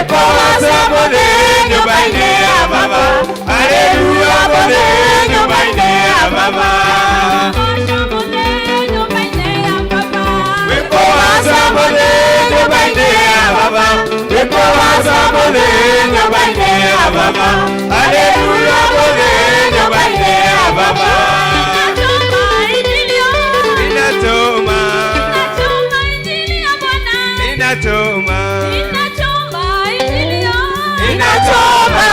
Wĩkũgoca mũthĩ nyũmba-inĩ ya baba. Haleluya mũthĩ nyũmba-inĩ ya baba. Wĩkũgoca mũthĩ nyũmba-inĩ ya baba. Wĩkũgoca mũthĩ nyũmba-inĩ ya baba. Haleluya mũthĩ nyũmba-inĩ ya baba. Inachoma, inachoma, inachoma,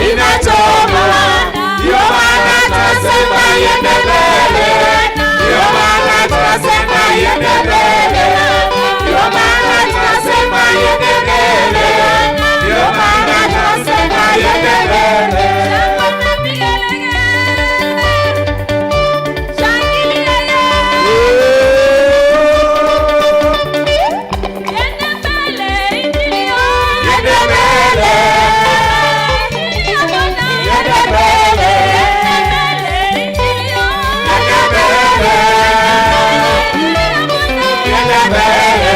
inachoma. Ndio maana tunasema iende mbele. Ndio maana tunasema iende mbele. Ndio maana tunasema iende mbele. Ndio maana tunasema iende mbele. Iende mbele. Iende mbele. Iende mbele. Iende mbele.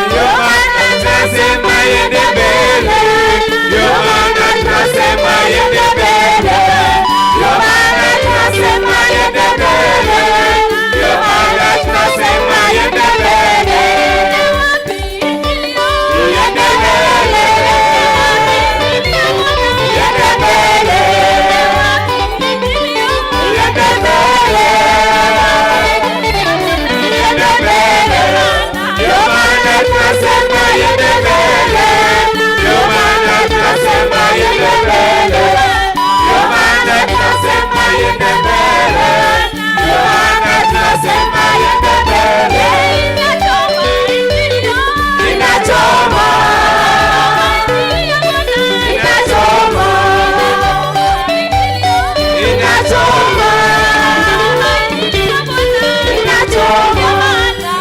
Ndio maana tunasema iende mbele. Ndio maana tunasema iende mbele. Ndio maana tunasema iende mbele. Ndio maana tunasema iende mbele. Iende mbele. Iende mbele. Iende mbele. Iende mbele. Ndio maana tunasema iende mbele. Ndio maana tunasema iende mbele. Ndio maana tunasema iende mbele. Ndio maana tunasema iende mbele. Inachoma. Inachoma. Inachoma. Inachoma.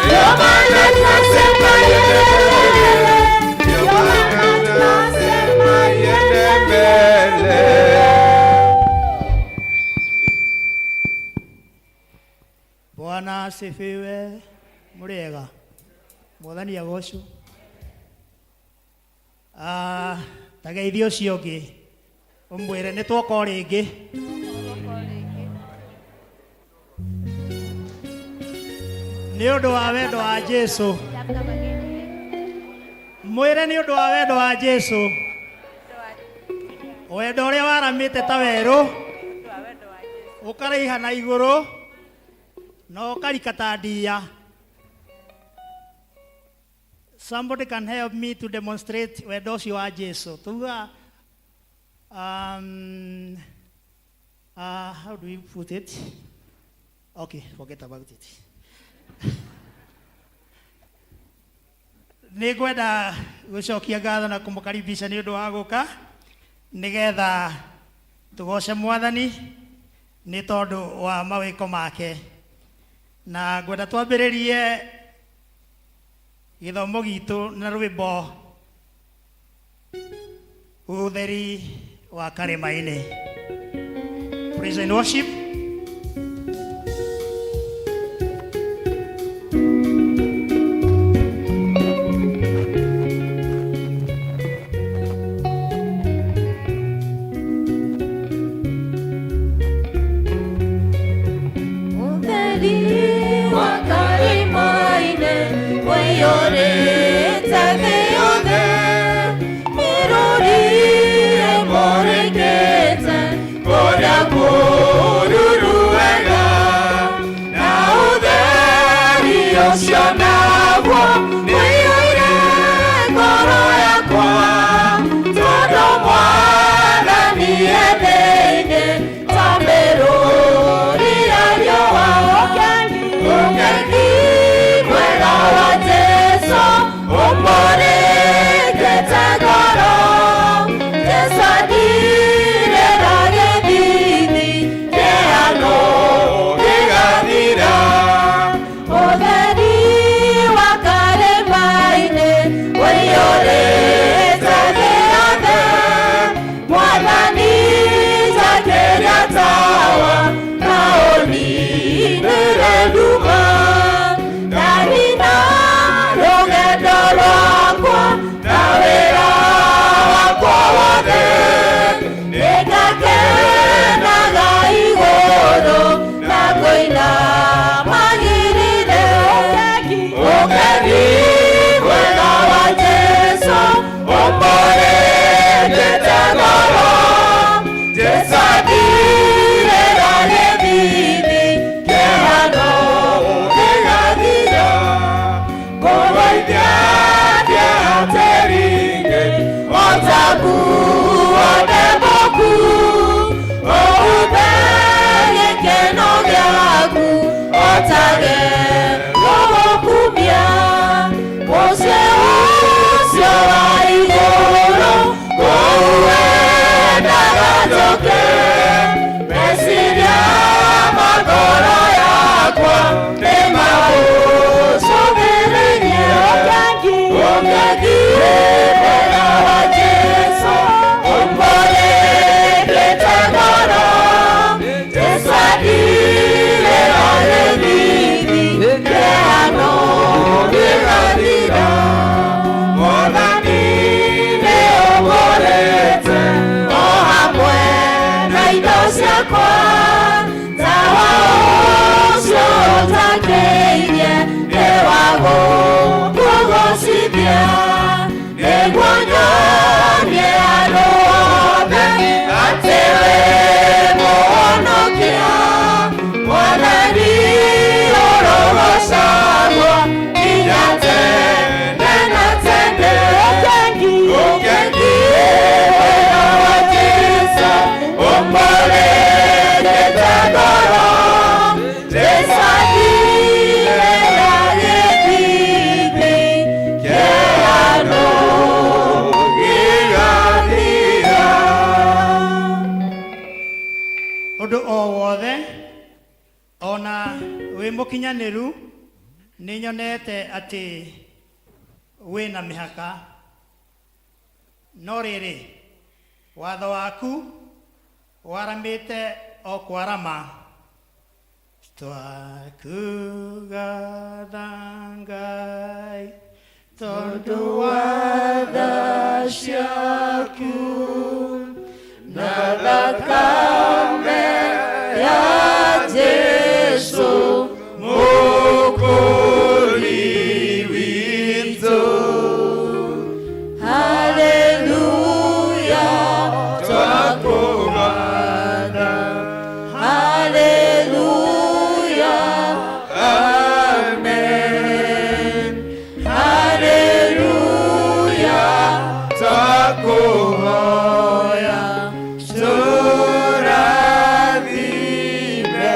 Ndio maana tunasema iende mbele. Ndio maana tunasema iende mbele. Bwana asifiwe. Muriega. Mwathani agocwo. Ah, tageithio ũcio ũngĩ ũmwĩre nĩ twoka o rĩngĩ. Nĩ ũndũ wa wendo wa Jesu. Mwĩre nĩ ũndũ wa wendo wa Jesu. Wendo ũrĩa waramĩte ta werũ ũkaraiha na igũrũ na ũkarika ta ndia. Somebody can help me to demonstrate wendo ũcio wa Jesu. Tuga how do we put it? Okay, forget about it. Nĩ ngwenda gũcokia ngatho na kũmũkaribisha nĩ ũndũ wa gũka nĩgetha tũgoce Mwathani nĩ tondũ wa mawĩko make, na ngwenda twambĩrĩrie gĩthomo gitũ na rwĩmbo Ũtheri wa Karĩma-inĩ. Praise and worship. Ũtheri wa karĩma-inĩ ũiyũrĩte thĩ yothe, mĩrũri ĩmũrĩkĩte kũrĩa kũruru wega, na ũtheri ũcio naguo nĩũiyũire ngoro yakwa, tondũ Mwathani e thĩinĩ ta mĩrũri ya riũa. Ũgeni mwega wa Jesũ ũmũrĩkĩte ngoro. Jesũ andirĩra gĩthithi kĩano gĩgathira. Ũtheri wa karĩma-inĩ ũiyũrĩte thĩ yothe, Mwathani. Gũkũgocithia nĩguo nyonie andũ othe atĩ wĩ mũhonokia. Mwathani ũrogocagwo nginya tene na tene. Ũkengi. Ũkengi wega wa Jesũ ũmũrĩkĩte ngoro. Jesũ athire na gĩthithi kĩano gĩgathira. Ũndũ o wothe ona wĩ mũkinyanĩru nĩ nyonete atĩ wĩna mĩhaka, no rĩrĩ, watho waku waramĩte o kwarama. Twakũgatha Ngai tondũ wa tha ciaku na thakame ya Jesũ Mũkũũri witũ. Haleluya, Twakũgatha. Haleluya, Amen. Haleluya, Twakũhoya tũrathime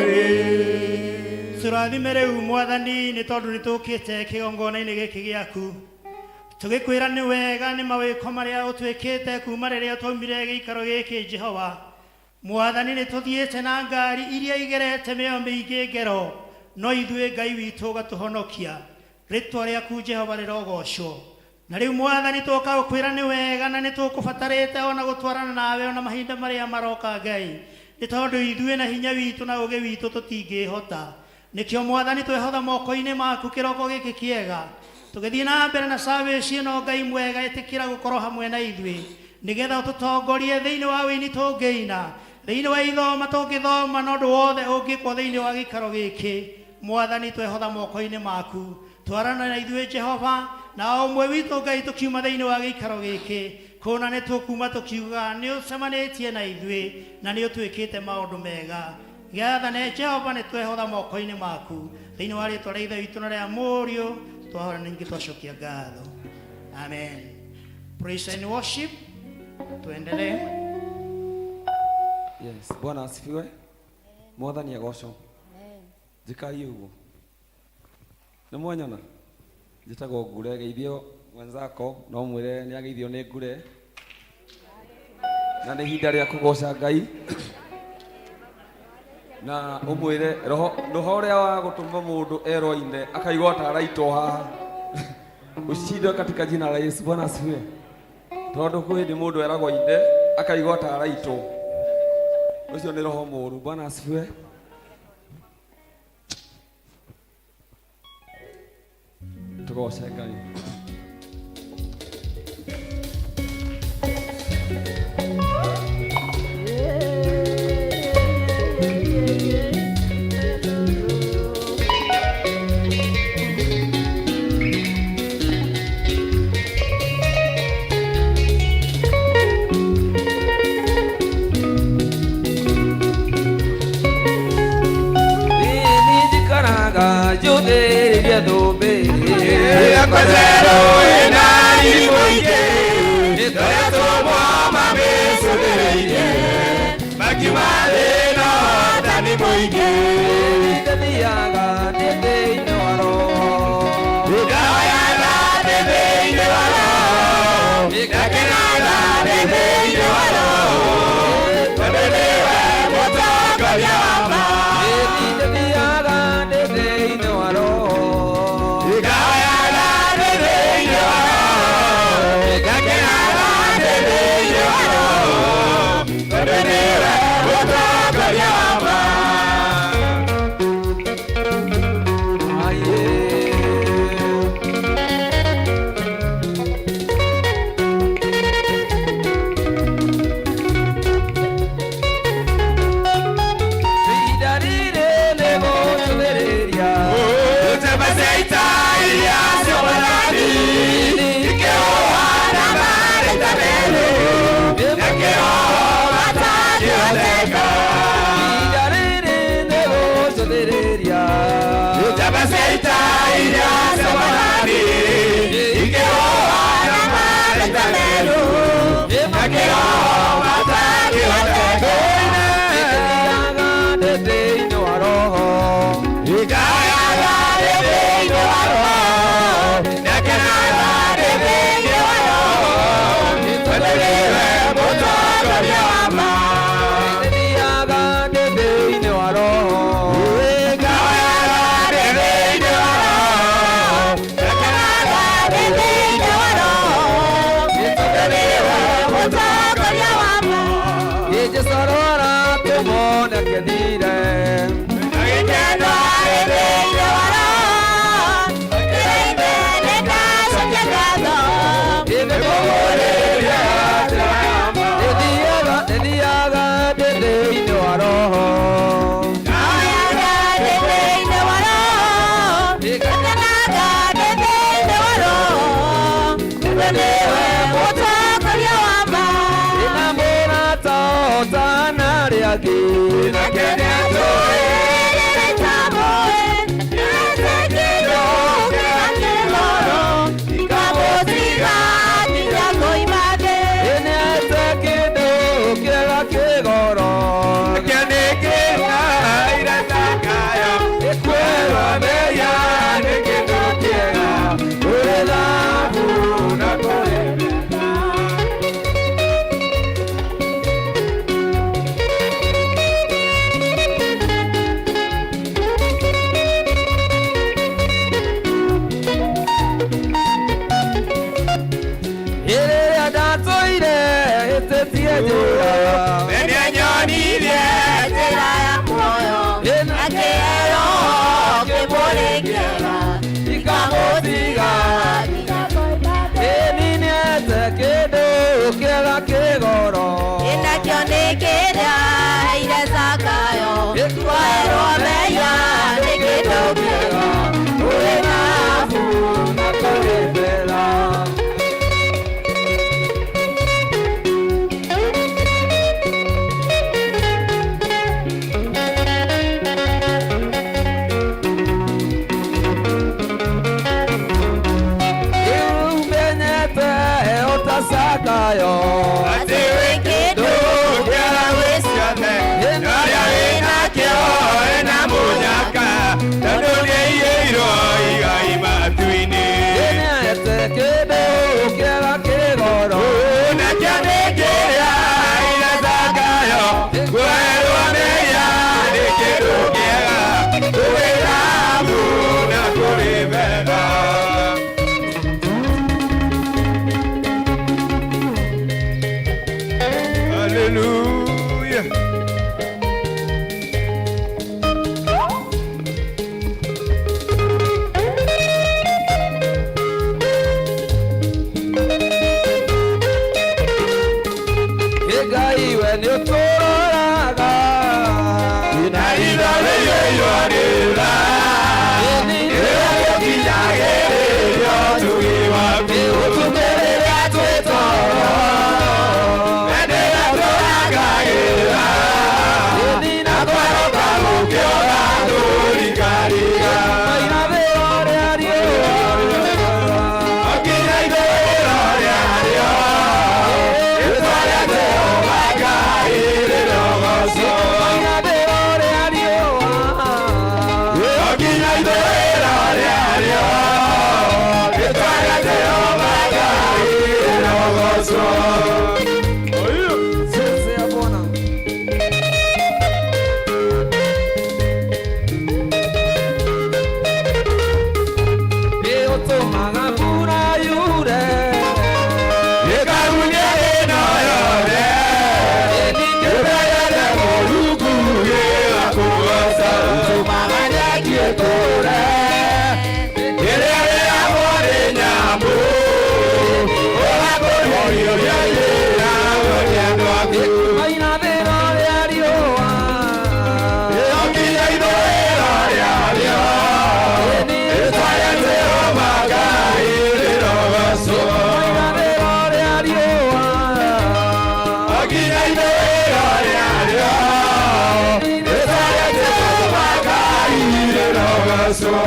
rĩ. Tũrathime rĩu Mwathani, nĩ tondũ nĩ tũkĩte kĩgongona-inĩ gĩkĩ gĩaku tũgĩkwĩra nĩ wega nĩ mawĩko marĩa ũtwĩkĩte kuma rĩrĩa twaumire gĩikaro gĩkĩ. Jehova Mwathani, nĩ tũthiĩte na ngari iria igerete mĩoyo mĩingĩ ngero, no ithuĩ Ngai witũ ũgatũhonokia. Rĩtwa rĩaku Jehova rĩrogocwo. Na rĩu Mwathani, twoka gũkwĩra nĩ wega na nĩ tũkũbatarĩte ona gũtwarana nawe ona mahinda marĩa maroka, Ngai, nĩ tondũ ithuĩ na hinya witũ na ũgĩ witũ tũtingĩhota. Nĩkĩo Mwathani twehotha moko-inĩ maku kĩroko gĩkĩ kĩega tũgĩthiĩ na mbere na service ĩno. Ngai mwega, ĩtĩkĩra gũkorwo hamwe na ithuĩ nĩgetha ũtũtongorie thĩinĩ wa wĩini tũngĩina, thĩinĩ wa ithoma tũngĩthoma, na ũndũ wothe ũngĩkwo thĩinĩ wa gĩikaro gĩkĩ. Mwathani, twehotha moko-inĩ maku, twarana na ithuĩ Jehova, na o ũmwe witũ Ngai tũkiuma thĩinĩ wa gĩikaro gĩkĩ kũna nĩ tũkuma tũkiuga nĩ ũcemanĩtie na ithuĩ na nĩ ũtwĩkĩte maũndũ mega. Gĩathane Jehova, nĩ twehotha moko-inĩ maku thĩinĩ wa rĩtwa rĩa Ithe witũ na rĩa Mũriũ twahora ningĩ twacokia ngatho. Amen. Praise and worship, tuendelee. Yes, Bwana asifiwe. Mwathani agocwo. Njikai ũguo. Nĩ mwanyona? Njĩtagwo Ngure, geithio mwenzako no mwĩre nĩ ageithio nĩ Ngure. Na nĩ ihinda rĩa kũgoca Ngai. Na ũmwĩre roho roho ũrĩa wa gũtũma mũndũ erwo ine akaigua ta araitwo haha. Ushindwe katika jina la Yesu. Bwana asifiwe. Tondũ kwĩ hĩndĩ mũndũ eragwo ine akaigua ta araitwo. Ũcio nĩ roho mũũru. Bwana asifiwe. Tũgoce Ngai. Niĩ njikaraga njũthĩrĩrie thũmbĩ Yakwa njerũ ĩna riri mũingĩ, nĩtũretwo mamĩcũthĩrĩirie makiuma thĩna ũhotani mũingĩ. Ndathiaga ndĩ thĩinĩ wa roho. Ndahoyaga ndĩ thĩinĩ wa roho, ndakenaga ndĩ thĩinĩ wa roho, tondũ nĩwe mũtongoria wakwa. Ndathiaga ndĩ thĩinĩ wa roho. Ndahoyaga ndĩ thĩinĩ nĩakenire. Gĩkeno arĩ thĩinĩ wa Roho, kĩrĩa ithe nĩndacokia ngatho. Nĩngũmũrĩria njĩra ya ma. Nĩthiaga nĩthiaga ndĩ thĩinĩ wa Roho. Ndahoyaga ndĩ thĩinĩ wa Roho, ngenaga ndĩ thĩinĩ wa Roho, tondũ nĩwe mũtongoria wa ma. Ndĩna mũrata ũtana arĩa angĩ. Nake nĩatũĩ Nĩnete kĩndũ kĩega kĩgoro. Nakĩo nĩ kĩrĩa iratakayo. Kwĩrwo mehia nĩ kĩndũ kĩega, kũrĩ thahabu na kũrĩ betha. Rĩrĩa ndatũire hĩtĩtie njĩra. We nĩanyonirie Njĩra ya muoyo na kĩero kĩmũrĩkĩra Ikamũtiga. Ĩni nĩete kĩndũ kĩega kĩgoro. Ĩnakĩo nĩ kĩrĩa heire Zakayo kwerwo mehia nĩ kĩndũ kĩega Kũrĩ thahabu na kũrĩ betha. Rĩu menyete ota Zakayo. Atĩ wĩ kĩndũ kĩega gwĩ ciothe, na ũrĩa wĩnakĩo ena mũnyaka, tondũ nĩaiyĩirwo igai matu-inĩ. Nĩete kĩndũ kĩega kĩgoro. Nakĩo nĩ kĩrĩa iratakayo, kwerwo mehia nĩ kĩndũ kĩega, kũrĩ thahabu na kũrĩ betha. Hallelujah. Ngai we nĩũtũroraga. Na itho rĩiyũirwo nĩ tha, rĩrĩa gĩkinyagĩrĩrio ũtugi waku. Ũtukũ rĩrĩa twĩ toro. Rĩrĩa tũrangagĩra, Na kwaroka gũkĩona tũrikariga. Irathĩro rĩa riũa. O nginya ithũĩro rĩarĩo, rĩĩtwa rĩa Jehova Ngai rĩrogocwo. Irathĩro rĩa riũa. O nginya ithũĩro rĩarĩo, rĩĩtwa rĩa Jehova Ngai rĩrogocwo. Sisi ya Bwana. Nĩ ũtũmaga mbura yure. Ĩkahunia ĩno yothe, ĩtherere mũrungu gĩgakũgooca. Ũtũmaga nyeki ĩkũre, ĩrĩa ĩrĩagwo nĩ nyamũ. Ũgakũria irio irĩagwo nĩ andũ aku. Irathĩro rĩa riũa. O nginya ithũĩro rĩarĩo, rĩĩtwa rĩa Jehova Ngai rĩrogocwo. Irathĩro rĩa riũa. O nginya ithũĩro rĩarĩo, rĩĩtwa rĩa Jehova Ngai rĩrogocwo.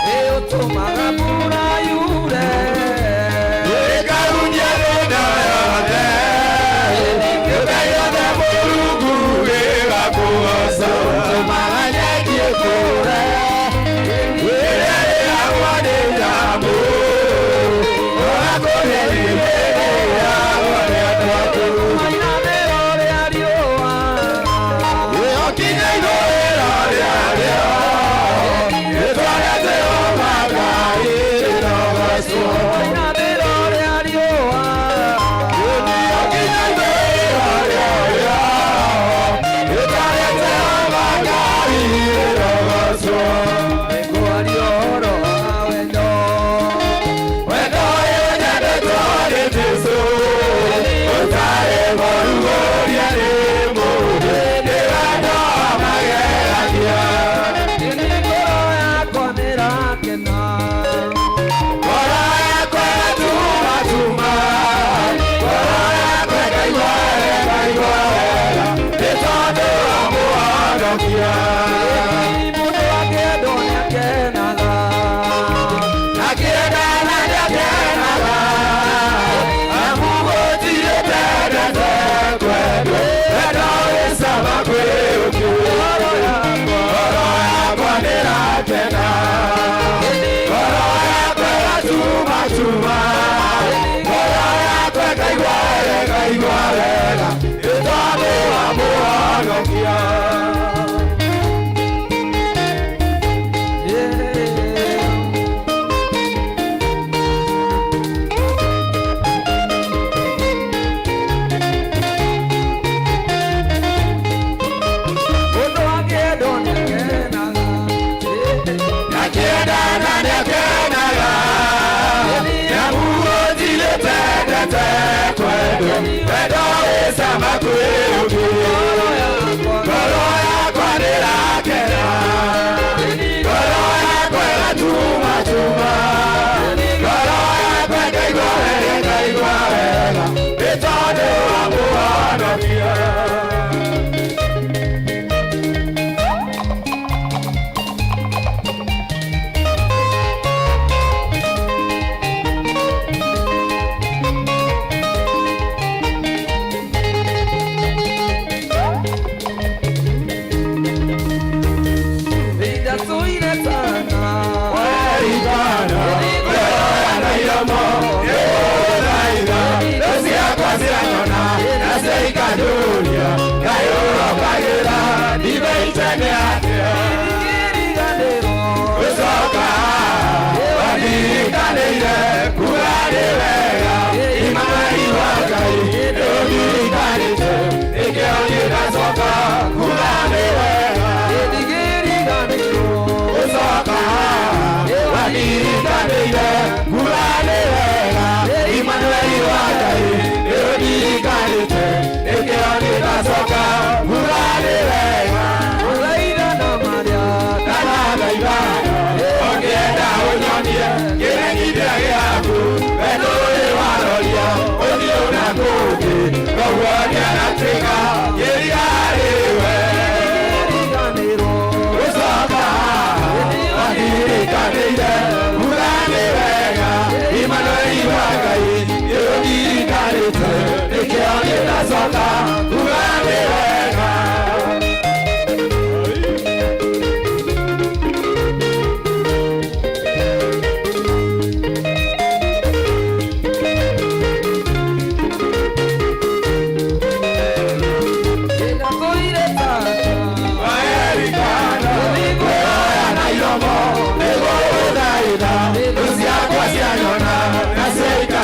Nĩ ũtũmaga mbura yure.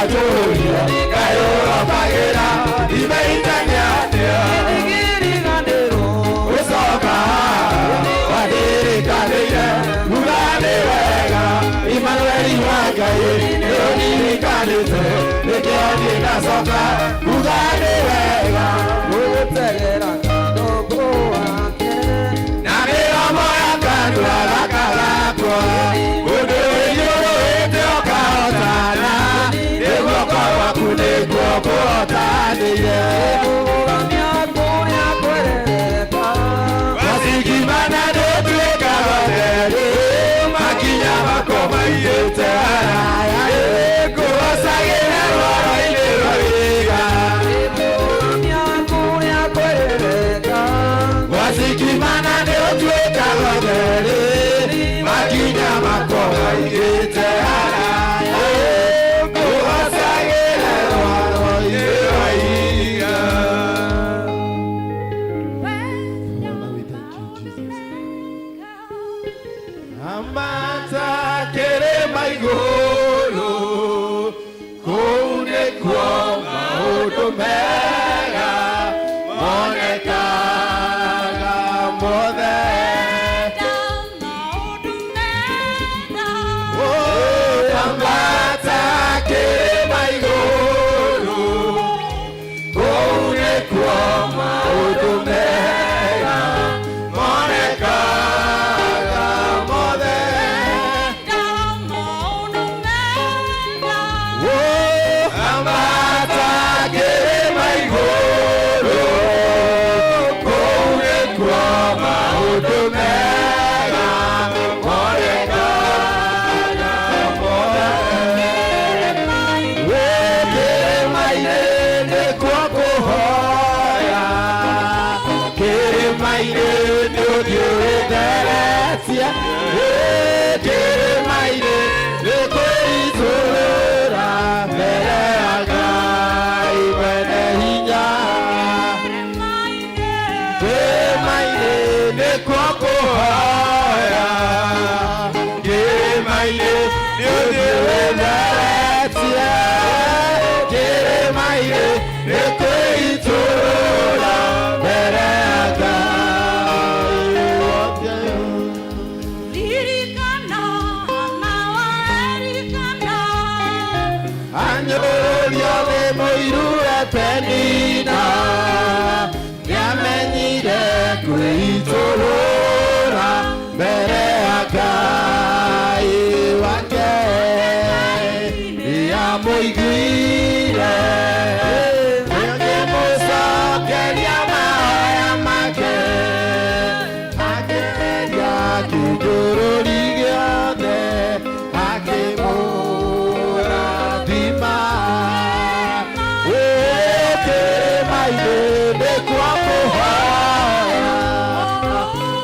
Ũkanjũria Ngai ũrokagĩra imeitania atĩa Ndigiriganĩrwo Gũcoka wandirikaniire uga nĩ wega Imanueli wa Ngai nĩ ũndirikanĩte nĩkĩo niĩ ndacoka uga nĩ wega Gũgũtegera kandũngũ wake na mĩromo ya kanua gaka gakwa ũndũ wĩiyũrĩte ũkahotana nĩ guoko gwaku nĩkuo kũhotanĩire Kũrũgamia kũrĩa kwerereka Wacigimana nĩũtuĩkaga therĩ makinya makwa maiyĩte haraya ngũgocagĩra rwaro-inĩ rwa ihiga Kũrũgamia kũrĩa kwerereka Wacigimana nĩũtuĩkaga therĩ makinya makwa maiyĩte haraya ngũgocagĩra rwaro-inĩ rwa ihiga. Father, we thank you, Jesus. Ambata kĩrĩma igũrũ kũu nĩkuo maũndũ mega monekaga mothe. Ambata kĩrĩma igũrũ kũu nĩkuo maũndũ mega monekaga mothe. Ambata kĩrĩma igũrũ kũu nĩkuo maũndũ mega monekaga mothe. Kĩrĩma-inĩ nĩkuo kũhoya kĩrĩma-inĩ nĩ ũthiũ wĩtheretie kĩrĩma-inĩ nĩ kwĩitũrũra mbere ya Ngai mwene hinya kĩrĩma-inĩ nĩkuo kũhoya kĩrĩma-inĩ nĩ ũthiũ wĩtheretie kĩrĩma-inĩ nĩ kwĩitũrũra mbere ya Ngai wothe. Anyũrũrio nĩ mũiru we Penina nĩamenyire kwĩitũrũra mbere ya Ngai wake nĩamũiguire akĩmũcokeria mahoya make akĩeria kĩnjũrũri gĩothe akĩmũrathima kĩrĩma-inĩ nĩkuo kũhoya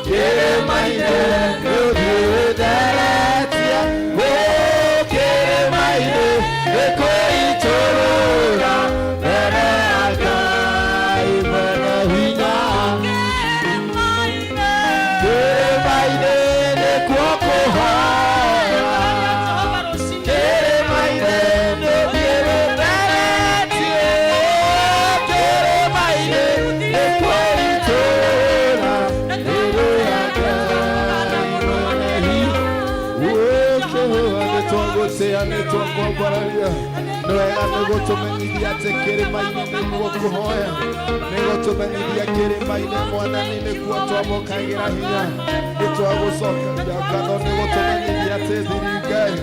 kĩrĩma-inĩ nĩ ũthiũ wĩtheretie kĩrĩma-inĩ nĩ kwĩitũrũra mbere ya Ngai mwene hinya kĩrĩma-inĩ nĩkuo kũhoya kĩrĩma-inĩ nĩ ũthiũ wĩtheretie kĩrĩma-inĩ nĩ kwĩitũrũra mbere ya Ngai mwene hinya Nĩtwagũtĩa nĩtwakwambararia nĩ wega nĩgũtũmenyithia atĩ kĩrĩma-inĩ nĩkuo kũhoya nĩgũtũmenyithia kĩrĩma-inĩ mwathani nĩkuo twamũkagĩra hinya nĩtwagũcokeria ngatho nĩgũtũmenyithia atĩ thiri Ngai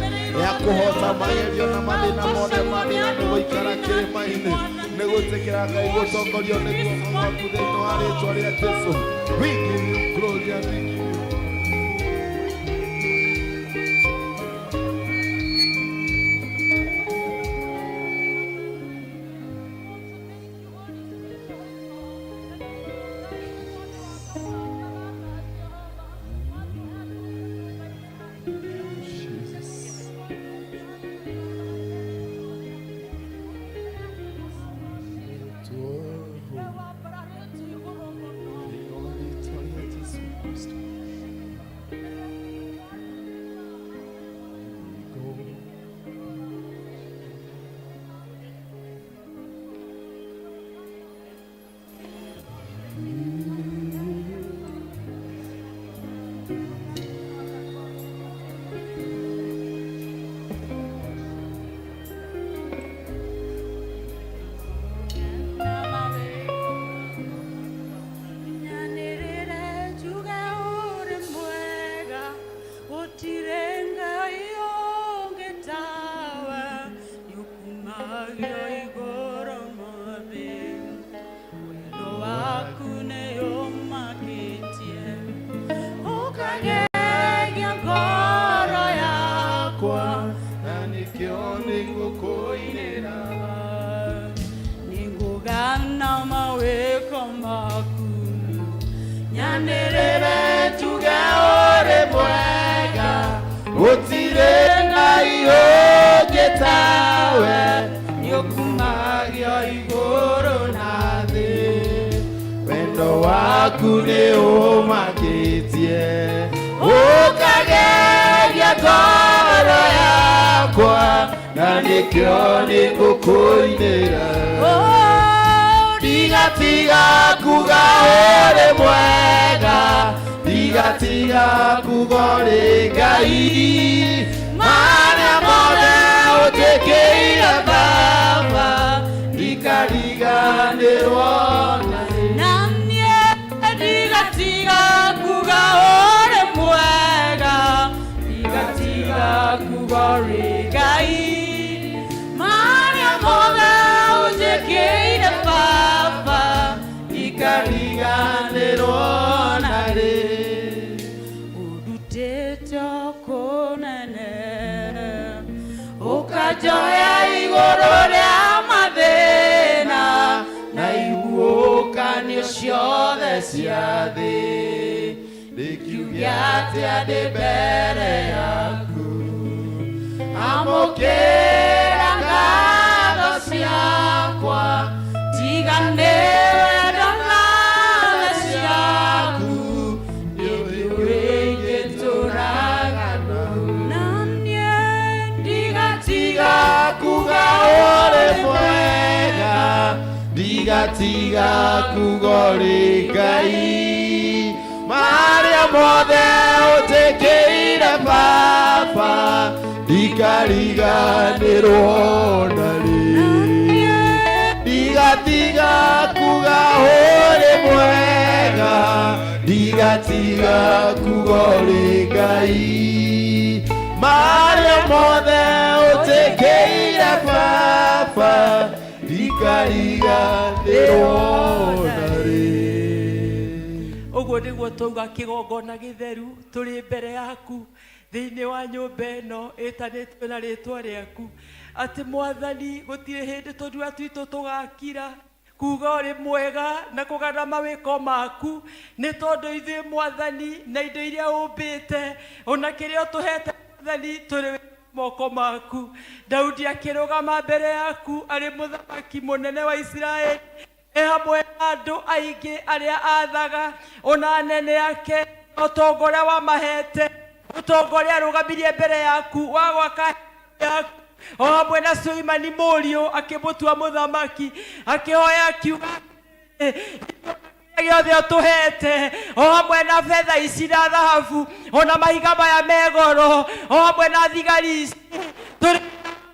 ya kũhota magerio na mathĩna mothe mathĩna nĩgũikara kĩrĩma-inĩ nĩgwĩtĩkĩra Ngai gũtongorio nĩ guoko gwaku thĩinĩ wa rĩtwa rĩa Jesũ. We give you glory and we give you Jesus. Thĩinĩ wa rĩtwa rĩa Jesũ Kristo. gũkũinĩra. Nĩngũgana mawĩko maku, nyanĩrĩre njuge ũrĩ mwega, gũtirĩ Ngai ũngĩ tawe, nĩũkumagio igũrũ na thĩ. Wendo waku nĩ ũmakĩtie, ũkageria ngoro yakwa, na nĩkĩo nĩngũkũinĩra. Ndigatiga kuga ũrĩ mwega, ndigatiga kuga ũrĩ Ngai, marĩa mothe ũnjĩkĩire Baba, ndikariganĩrwo na Na niĩ ndigatiga kuga ũrĩ mwega, ndigatiga kuga ũrĩ Ngai, marĩa mothe ũnjĩkĩire Baba, ndikariganĩrwo na rĩ. Ũndutĩte o kũnene, Ũkanjoya igũrũ rĩa mathĩna na ihuhũkanio ciothe cia thĩ, ndĩkiuge atĩa ndĩ mbere yaku? Amũkĩra ngatho ciakwa, tiga nĩ wendo na tha ciaku, nĩũingĩtũraga. Na niĩ ndigatiga Kuga ũrĩ mwega, ndigatiga kuga ũrĩ Ngai, marĩa mothe ũnjĩkĩire Baba, ndikariganĩrwo na rĩ. Ndigatiga kuga ũrĩ mwega, ndigatiga kuga ũrĩ Ngai, marĩa mothe ũnjĩkĩire Baba, ndikariganĩrwo na rĩ. Ũguo nĩguo twauga kĩgongona gĩtheru tũrĩ mbere yaku thĩinĩ wa nyũmba ĩno ĩtanĩtio na rĩtwa rĩaku, atĩ Mwathani, gũtirĩ hĩndĩ tũnua twitũ tũgakira kuga ũrĩ mwega na kũgana mawĩko maku, nĩ tondũ ithuĩ, Mwathani, na indo iria ũmbĩte ona kĩrĩa ũtũhete, Mwathani, tũrĩ moko maku. Daudi akĩrũgama mbere yaku arĩ mũthamaki mũnene wa Isiraeli, e hamwe na andũ aingĩ arĩa athaga, ona anene ake, ũtongoria wa mahete, ũtongoria arũgamirie mbere yaku wa gwaka yaku, o hamwe na Suleimani mũriũ akĩmũtua mũthamaki, akĩhoya akiuga atĩrĩrĩ, gĩothe ũtũhete, o hamwe na betha ici na thahabu, ona mahiga maya megoro, o hamwe na thigari ici, tũrĩ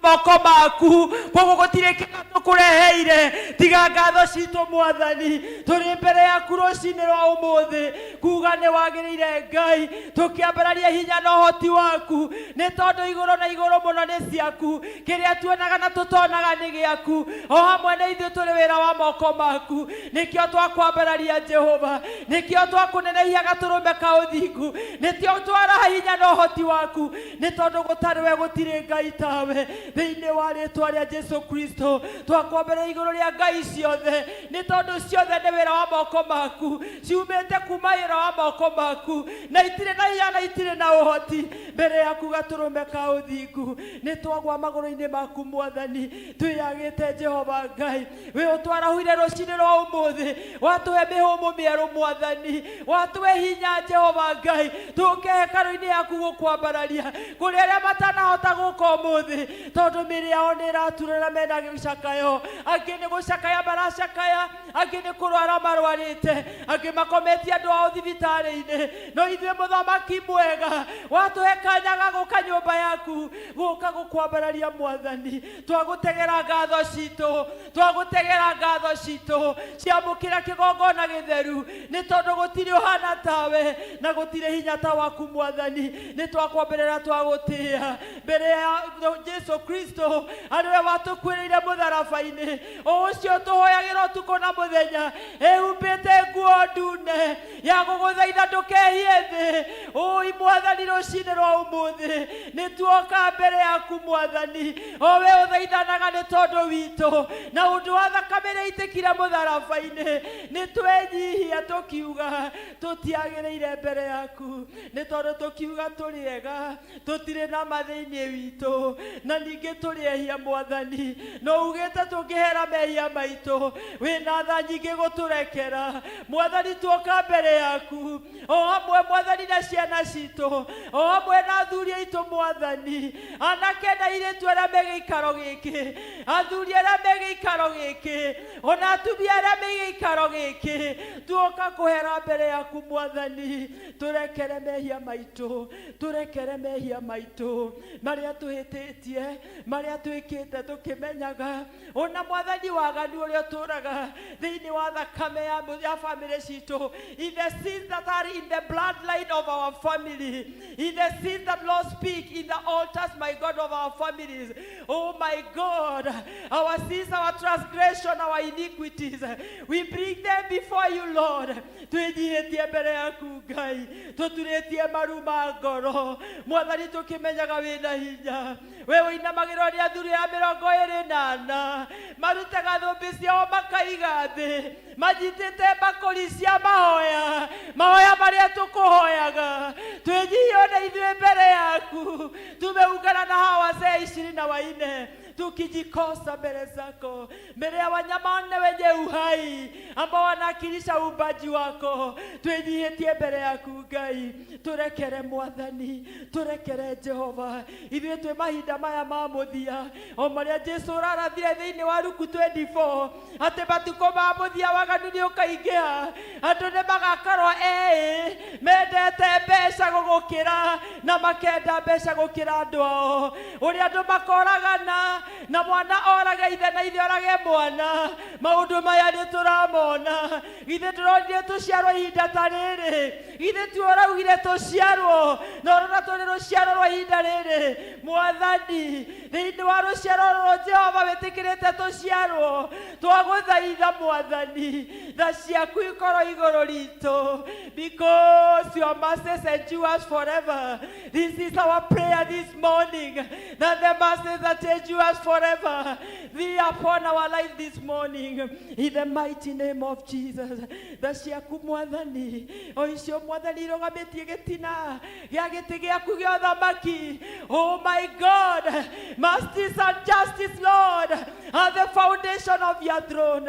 moko maku. Koguo gũtirĩ kĩrĩa tũkũreheire tiga ngatho citũ. Mwathani, tũrĩ mbere yaku rũcinĩ rwa ũmũthĩ kuga nĩ wagĩrĩire Ngai, tũkĩambararia hinya na ũhoti waku, nĩ tondũ igũrũ na igũrũ mũno nĩ ciaku, kĩrĩa tuonaga na tũtonaga nĩ gĩaku, o hamwe na ithuĩ tũrĩ wĩra wa moko maku. Nĩkĩo twakwambararia, Jehova, nĩkĩo twakũnenehia gatũrũme ka ũthingu, nĩkĩo twaraha hinya na ũhoti waku, nĩ tondũ gũtarĩ we gũtirĩ Ngai tawe. Thĩinĩ wa rĩtwa rĩa Jesu Kristo, twakwambĩra igũrũ rĩa ngai ciothe, nĩ tondũ ciothe nĩ wĩra wa moko maku, ciumĩte kuma wĩra wa moko maku, na itirĩ na hinya na itirĩ na ũhoti mbere yaku. Gatũrũme ka ũthingu, nĩ twagwa magũrũ-inĩ maku, Mwathani, twĩyagĩte. Jehova Ngai, wĩ ũtwarahuire rũcinĩ rwa ũmũthĩ, watũhe mĩhũmũ mĩerũ, Mwathani, watũhe hinya, Jehova Ngai, tũke hekarũ-inĩ yaku gũkwambararia kũrĩ arĩa matanahota gũka ũmũthĩ, tondũ mĩĩrĩ yao nĩ ĩratura na mena gĩcakayo. Angĩ nĩ gũcakaya maracakaya, angĩ nĩ kũrwara marwarĩte, angĩ makometie andũ ao thibitarĩ-inĩ, no ithuĩ, mũthamaki mwega, watũhe kanya ga gũka nyũmba yaku, gũka gũkwambararia. Mwathani, twagũtegera ngatho citũ, twagũtegera ngatho citũ. Ciamũkĩra kĩgongona gĩtheru, nĩ tondũ gũtirĩ ũhana tawe na gũtirĩ hinya ta waku. Mwathani, nĩ twakwambĩrĩra, twagũtĩĩa mbere ya Jesu Kristo. Kristo arĩ we watũkuĩrĩire mũtharaba-inĩ, o ũcio tũhoyagĩra ũtukũ na mũthenya, ĩhumbĩte nguo ndune ya gũgũthaitha ndũkehie thĩ. Ũi Mwathani, rũcinĩ rwa ũmũthĩ nĩ tuoka mbere yaku Mwathani, o we ũthaithanaga nĩ tondũ witũ na ũndũ wa thakame ĩrĩa ĩitĩkire mũtharaba-inĩ. Nĩ twenyihia tũkiuga tũtiagĩrĩire mbere yaku, nĩ tondũ tũkiuga tũrĩ ega, tũtirĩ na ma thĩinĩ witũ, na ningĩ tũrĩ ehia Mwathani. No ugĩte tũngĩhera mehia maitũ, wĩna tha nyingĩ gũtũrekera. Mwathani, tuoka mbere yaku o hamwe Mwathani na ciana citũ, o hamwe na athuri aitũ Mwathani, anake na airĩtu arĩa me gĩikaro gĩkĩ, athuri arĩa me gĩikaro gĩkĩ, ona atumia arĩa me gĩikaro gĩkĩ, tuoka kũhera mbere yaku Mwathani. Tũrekere mehia maitũ, tũrekere mehia maitũ marĩa tũhĩtĩtie, marĩa twĩkĩte tũkĩmenyaga, ona Mwathani waganu ũrĩa ũtũraga thĩinĩ wa thakame ya famĩlĩ citũ, in the sins that are in the bloodline of our family, in the sins that, Lord, speak in the altars, my God, of our families. Oh my God, our sins, our transgression, our iniquities, we bring them before you, Lord. Twĩnyihĩtie mbere yaku Ngai, tũturĩtie maru ma ngoro Mwathani, tũkĩmenyaga wĩna hinya. We ũinamagĩrwo nĩ athuri a 24, marutaga thũmbĩ ciao makaiga thĩ, manyitĩte mbakũri cia mahoya, mahoya marĩa tũkũhoyaga. Twĩnyihie na ithuĩ mbere yaku, tumeungana na hawa wazee 24 tukijikosa mbele zako, mbele ya wanyama wanne wenye uhai ambao wanawakilisha uumbaji wako. Twĩnyihĩtie mbere yaku Ngai, tũrekere Mwathani, tũrekere Jehova. Ithuĩ twĩ mahinda maya ma mũthia, o marĩa Jesu ũrarathire thĩinĩ wa Luku 24 atĩ matukũ ma mũthia waganu nĩ ũkaingĩha, andũ nĩ magakorwo eĩ mendete mbeca gũgũkĩra na makenda mbeca gũkĩra andũ ao, ũrĩa andũ makoragana na mwana orage ithe na ithe orage mwana. Maũndũ maya nĩ tũramona. Githĩ tũronire tũciarwo ihinda ta rĩrĩ? Githĩ tuo ũraugire tũciarwo? Na ũrona tũrĩ rũciaro rwa ihinda rĩrĩ Mwathani. Thĩinĩ wa rũciaro rũrũ Jehova wĩtĩkĩrĩte tũciarwo, twagũthaitha Mwathani, tha ciaku ikorwo igũrũ ritũ, because your mercies endures forever. This is our prayer this morning, that the mercies that endures forever be upon our life this morning, in the mighty name of Jesus. Tha ciaku Mwathani, o icio Mwathani irũgamĩtie gĩtina gĩa gĩtĩ gĩaku gĩa ũthamaki. Oh my God, mercies and justice, Lord, are the foundation of your throne.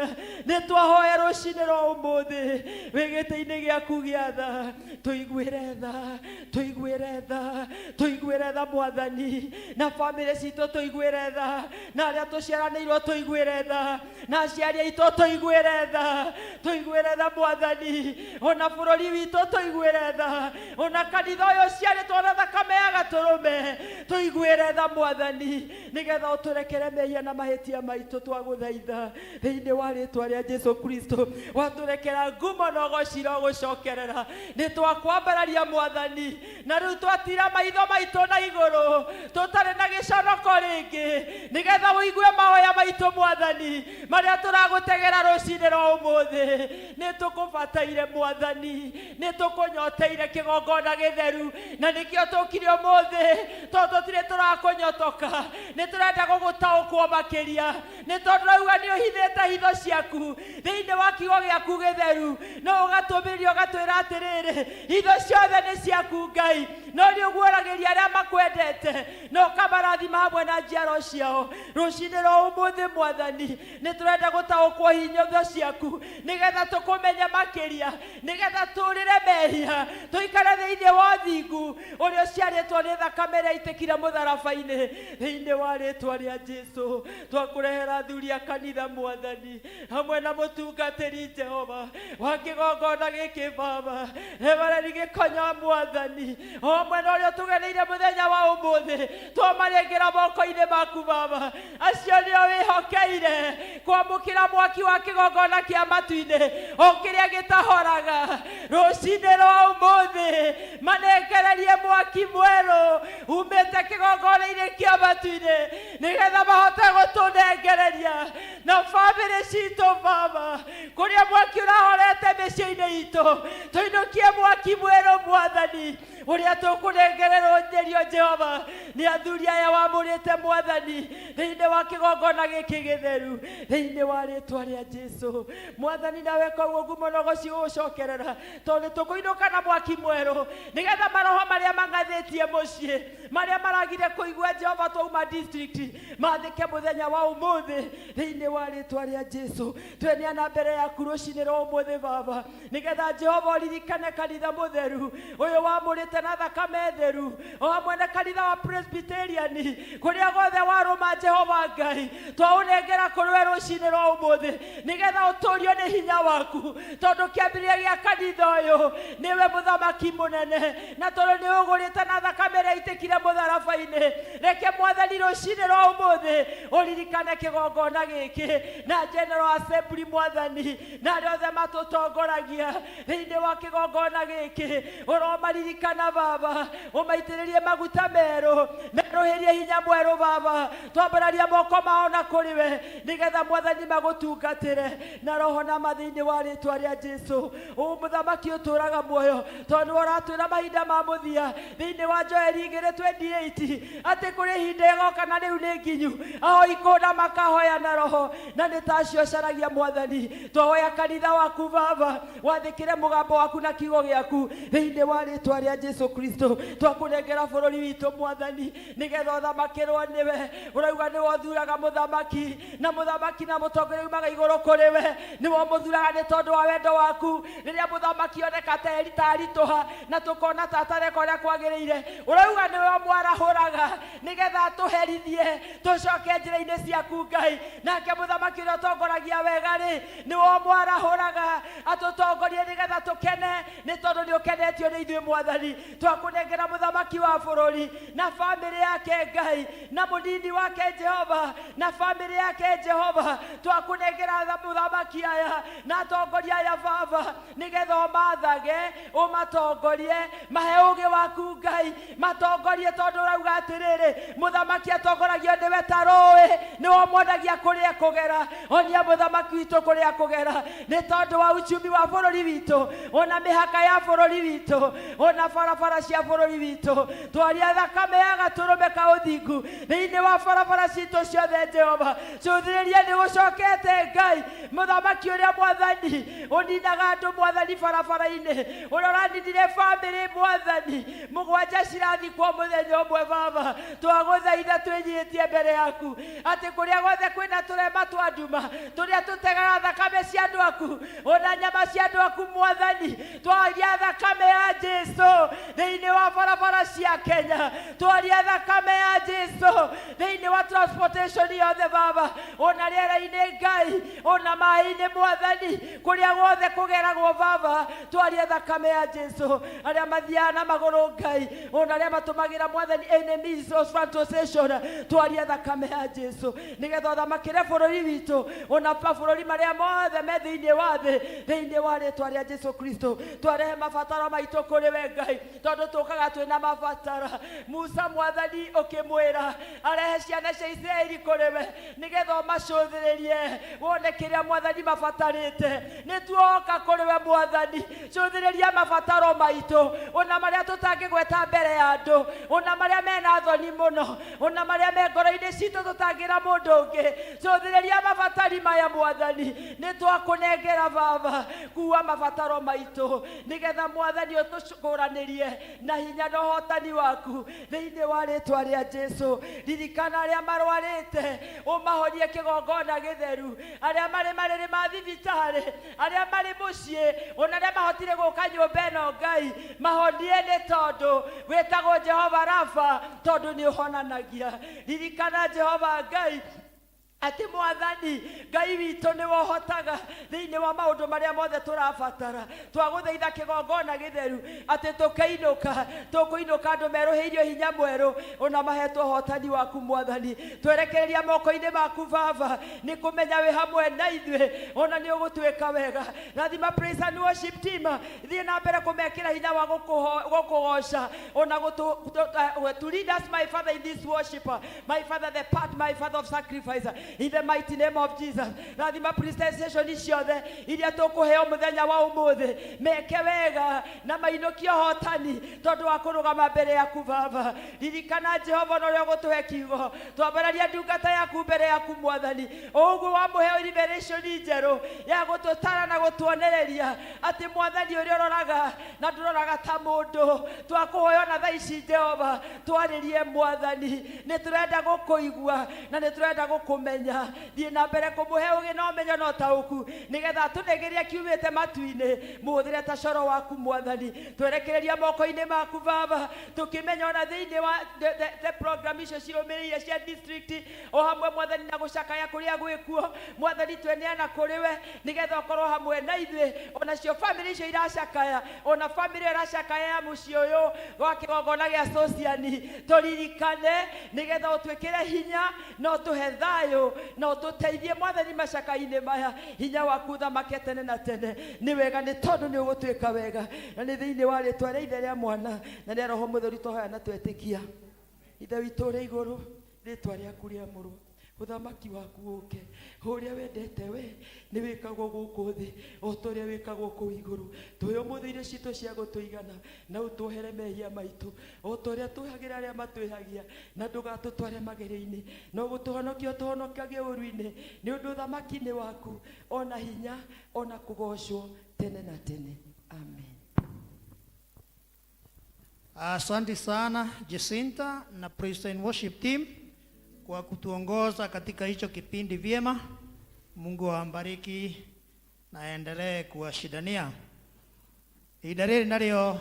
Nĩ twahoya rũcinĩ rwa ũmũthĩ, wĩ gĩtĩ-inĩ gĩaku gĩa tha, tũiguĩre tha, tũiguĩre tha, tũiguĩre tha Mwathani, na bamĩrĩ citũ tũiguĩre tha, na arĩa tũciaranĩirwo tũiguĩre tha, na aciari aitũ tũiguĩre tha, tũiguĩre tha Mwathani, ona bũrũri witũ tũiguĩre tha, ona kanitha ũyũ ũciarĩtwo na thakame ya gatũrũme tũiguĩre tha Mwathani, nĩgetha ũtũrekere mehia na mahĩtia maitũ. Twagũthaitha thĩinĩ wa rĩtwa rĩa Jesu Kristo. Watũrekera, ngumo na ũgocira ũgũcokerera. Nĩ twakwambararia Mwathani, na rĩu twatira maitho maitũ na igũrũ tũtarĩ na gĩconoko rĩngĩ, nĩgetha ũigue mahoya maitũ Mwathani marĩa tũragũtegera rũcinĩ rwa ũmũthĩ. Nĩ tũkũbataire Mwathani, nĩ tũkũnyoteire kĩgongona gĩtheru, na nĩkĩo tũkire ũmũthĩ, tondũ tũtirĩ tũrakũnyotoka. Nĩ tũrenda gũgũtaũkwo makĩria, nĩ tondũ rauga nĩ ũhithĩte hitho ciaku thĩinĩ wa kiugo gĩaku gĩtheru, no ũgatũmĩrĩria ũgatwĩra atĩrĩrĩ, hitho ciothe nĩ ciaku Ngai, no nĩ ũguũragĩria arĩa makwendete na ũkamarathima hamwe na njiaro ciao. Rũcinĩ rwa ũmũthĩ Mwathani, nĩ tũrenda gũtaũkwo hitho ciaku, nĩgetha tũkũmenye makĩria, nĩgetha tũrĩre mehia, tũikare thĩinĩ wa ũthingu ũrĩa ũciarĩtwo nĩ thakame ĩrĩa ĩitĩkire mũtharaba-inĩ. Thĩinĩ wa rĩtwa rĩa Jesu, twakũrehera athuri a kanitha Mwathani, hamwe na mũtungatĩri Jehova wa kĩgongona gĩkĩ, Baba Reverend Gĩkonyo Mwathani, o O mwena ũrĩa ũtũgeneire mũthenya wa ũmũthĩ, twamanengera moko-inĩ maku Baba. Acio nĩo wĩhokeire kwamũkĩra mwaki wa kĩgongona kĩa matu-inĩ, o kĩrĩa gĩtahoraga. Rũcinĩ rwa ũmũthĩ manengererie mwaki mwerũ umĩte kĩgongona-inĩ kĩa matu-inĩ, nĩgetha mahote gũtũnengereria na bamĩrĩ citũ Baba. Kũrĩa mwaki ũrahorete mĩciĩ-inĩ itũ, tũinũkie mwaki mwerũ Mwathani, ũrĩa tũkũnengererwo Jehova nĩ athuri aya wamũrĩte Mwathani thĩinĩ wa kĩgongona gĩkĩ gĩtheru, thĩinĩ wa rĩtwa rĩa Jesu Mwathani. Nawe koguo ngumo na ũgoci ũgũcokerera, tondũ tũkũinũka na mwaki mwerũ, nĩgetha maroho marĩa mang'athĩtie mũciĩ, marĩa maragire kũigua Jehova twauma district, mathĩke mũthenya wa ũmũthĩ, thĩinĩ wa rĩtwa rĩa Jesu. Tweneana mbere yaku rũcinĩ rwa ũmũthĩ Baba, nĩgetha Jehova ũririkane kanitha mũtheru ũyũ wamũrĩte na thakame theru, o hamwe na kanitha wa Presbyterian kũrĩa guothe warũma. Jehova Ngai, twaũnengera kũrĩ we rũcinĩ rwa ũmũthĩ, nĩgetha ũtũrio nĩ hinya waku, tondũ kĩambĩrĩria gĩa kanitha ũyũ nĩwe mũthamaki mũnene, na tondũ nĩ ũgũrĩte na thakame ĩrĩa ĩitĩkire mũtharaba-inĩ. Reke Mwathani rũcinĩ rwa ũmũthĩ ũririkane kĩgongona gĩkĩ na General Assembly Mwathani, na arĩa othe matũtongoragia thĩinĩ wa kĩgongona gĩkĩ. Ũromaririkana Baba, ũmaitĩrĩrie maguta merũ, merũhĩrie hinya mwerũ Baba. Twambararia moko mao na kũrĩ we, nĩgetha Mwathani magũtungatĩre na roho na ma, thĩinĩ wa rĩtwa rĩa Jesu. Ũ mũthamaki ũtũraga muoyo, tondũ nĩwe ũratwĩra mahinda ma mũthia thĩinĩ wa Joeli 2:28 atĩ kũrĩ ihinda ĩgoka na rĩu nĩ nginyu, ahoi kũna makahoya na roho na nĩ ta acio caragia. Mwathani, twahoya kanitha waku Baba wathĩkĩre mũgambo waku na kiugo gĩaku, thĩinĩ wa rĩtwa rĩa Jesu Kristo. Twakũnengera bũrũri witũ Mwathani, nĩgetha ũthamakĩrwo nĩwe. Ũrauga nĩwe ũthuraga mũthamaki, na mũthamaki na mũtongoria umaga igũrũ kũrĩ we. Nĩwe ũmũthuraga nĩ tondũ wa wendo waku. Rĩrĩa mũthamaki oneka ta aritũha na tũkona ta atareka ũrĩa kwagĩrĩire, ũrauga nĩwe ũmwarahũraga nĩgetha atũherithie tũcoke njĩra-inĩ ciaku Ngai. Nake mũthamaki ũrĩa ũtongoragia wega rĩ, nĩwe ũmwarahũraga atũtongorie nĩgetha tũkene, nĩ tondũ nĩ ũkenetio nĩ ithuĩ. Mwathani, twakũnengera mũthamaki wa bũrũri na bamĩrĩ yake Ngai, na mũnini wake Jehova na bamĩrĩ yake Jehova. Twakũnengera mũthamaki aya na atongoria aya Baba, nĩgetha ũmathage, ũmatongorie, mahe ũgĩ waku Ngai, matongorie, tondũ ũrauga atĩrĩrĩ, mũthamaki atongoragio nĩwe ta rũĩ, nĩwe ũmuonagia kũrĩa ekũgera. Onia mũthamaki witũ kũrĩa ekũgera, nĩ tondũ wa uchumi wa bũrũri witũ, ona mĩhaka ya bũrũri witũ, ona barabara cia bũrũri witũ. Twaria thakame ya gatũrũme ka ũthingu thĩinĩ wa barabara citũ ciothe Jehova. Cũthĩrĩria nĩ gũcokete Ngai, mũthamaki ũrĩa Mwathani ũninaga andũ Mwathani barabara-inĩ, ũrĩa ũraninire bamĩrĩ Mwathani mũgwanja cirathikwo mũthenya ũmwe Baba. Twagũthaitha twĩnyihĩtie mbere yaku atĩ kũrĩa guothe kwĩna tũrema twa nduma tũrĩa tũtegaga thakame cia andũ aku ona nyama cia andũ aku Mwathani, twaria thakame ya Jesu thĩinĩ wa barabara cia Kenya. Twaria thakame ya Jesu thĩinĩ wa transportation yothe Baba, ona rĩera-inĩ Ngai, ona maĩ-inĩ Mwathani, kũrĩa guothe kũgeragwo Baba, twaria thakame ya Jesu. Arĩa mathiaga na magũrũ Ngai, ona arĩa matũmagĩra Mwathani any means of transportation, twaria thakame ya Jesu, nĩgetha ũthamakĩre bũrũri witũ ona mabũrũri marĩa mothe me thĩinĩ wa thĩ, thĩinĩ wa rĩtwa rĩa Jesu Kristo. Twarehe mabataro maitũ kũrĩ we Ngai, tondũ tũkaga twĩna mabatara. Musa Mwathani ũkĩmwĩra arehe ciana cia Isiraeli kũrĩ we, nĩgetha ũmacũthĩrĩrie wone kĩrĩa Mwathani mabatarĩte. Nĩ tuoka kũrĩ we Mwathani, cũthĩrĩria mabataro maitũ, ona marĩa tũtangĩgweta mbere ya andũ, ona marĩa mena thoni mũno, ona marĩa me ngoro-inĩ citũ tũtangĩra mũndũ ũngĩ. Cũthĩrĩria mabatari maya Mwathani. Nĩ twakũnengera Baba, kuua mabataro maitũ, nĩgetha Mwathani ũtũkũranĩrie na hinya na ũhotani waku, thĩinĩ wa rĩtwa rĩa Jesu. Ririkana arĩa marwarĩte, ũmahonie kĩgongona gĩtheru, arĩa marĩ marĩrĩ ma thibitarĩ, arĩa marĩ mũciĩ, ona arĩa mahotire gũka nyũmba ĩno Ngai, mahonie, nĩ tondũ wĩtagwo Jehova Rafa, tondũ nĩ ũhonanagia. Ririkana Jehova Ngai. Atĩ Mwathani Ngai witũ nĩwe ũhotaga thĩinĩ wa maũndũ marĩa mothe tũrabatara. Twagũthaitha kĩgongona gĩtheru atĩ tũkĩinũka, tũkũinũka andũ merũhĩirio hinya mwerũ ona mahetwo ũhotani waku Mwathani. Twerekereria moko-inĩ maku Baba, nĩ kũmenya wĩ hamwe na ithuĩ, ona nĩ ũgũtwĩka wega. Rathima praise and worship team, thiĩ na mbere kũmekĩra hinya wa gũkũgoca ona to lead us, my Father, in this worship, my Father, the part, my Father, of sacrifice, in the mighty name of Jesus. Rathima presentation ciothe iria tũkũheo mũthenya wa ũmũthĩ, meke wega na mainũkie ũhotani tondũ wa kũrũgama mbere yaku Baba. Ririkana Jehova na ũrĩa ũgũtũhe kiugo, twambararia ndungata yaku mbere yaku Mwathani, o ũguo wamũhe revelation njerũ ya gũtũtara na gũtuonereria atĩ Mwathani ũrĩa ũroraga na ndũroraga ta mũndũ. Twakũhoya ona thaa ici Jehova, twarĩrie Mwathani, nĩ tũrenda gũkũigua na nĩ tũrenda gũkũmenya. Thiĩ na mbere kũmũhe ũgĩ na ũmenyo na ũtaũku, nĩgetha atũnengere kiumĩte matu-inĩ, mũhũthĩre ta coro waku Mwathani. Twerekereria moko-inĩ maku Baba, tũkĩmenya ona thĩinĩ wa the program icio cirũmĩrĩire cia district o hamwe Mwathani na gũcakaya kũrĩa gwĩkuo Mwathani, tweneana kũrĩ we nĩgetha ũkorwo hamwe na ithuĩ, onacio famĩlĩ icio iracakaya, ona famĩlĩ ĩyo ĩracakaya ya mũciĩ ũyũ wa kĩgongona gĩa Sociani, tũririkane nĩgetha ũtwĩkĩre hinya na ũtũhe thayũ na ũtũteithie Mwathani macaka-inĩ maya. Hinya waku thamake tene na tene. Nĩ wega nĩ tondũ nĩ ũgũtwĩka wega, na nĩ thĩinĩ wa rĩtwa rĩa Ithe, rĩa Mwana na rĩa Roho Mũtheru twahoya na twetĩkia. Ithe witũ ũrĩ igũrũ, rĩtwa rĩaku rĩamũrwo, ũthamaki waku ũke, ũrĩa wendete we nĩ wĩkagwo gũkũ thĩ o ta ũrĩa wĩkagwo kũu igũrũ. Tũhe ũmũthĩ irio citũ cia gũtũigana, na ũtuohere mehia maitũ o ta ũrĩa twĩhagĩra arĩa matwĩhagia, na ndũgatũtware magerio-inĩ, no gũtũhonokia ũtũhonokagie ũũru-inĩ, nĩ ũndũ ũthamaki nĩ waku, ona hinya, ona kũgocwo tene na tene. Amen. Asante sana Jacinta na Praise and Worship Team kwa kutuongoza katika hicho kipindi vyema. Mungu awabariki na aendelee kuwashindania. Ihinda rĩrĩ narĩo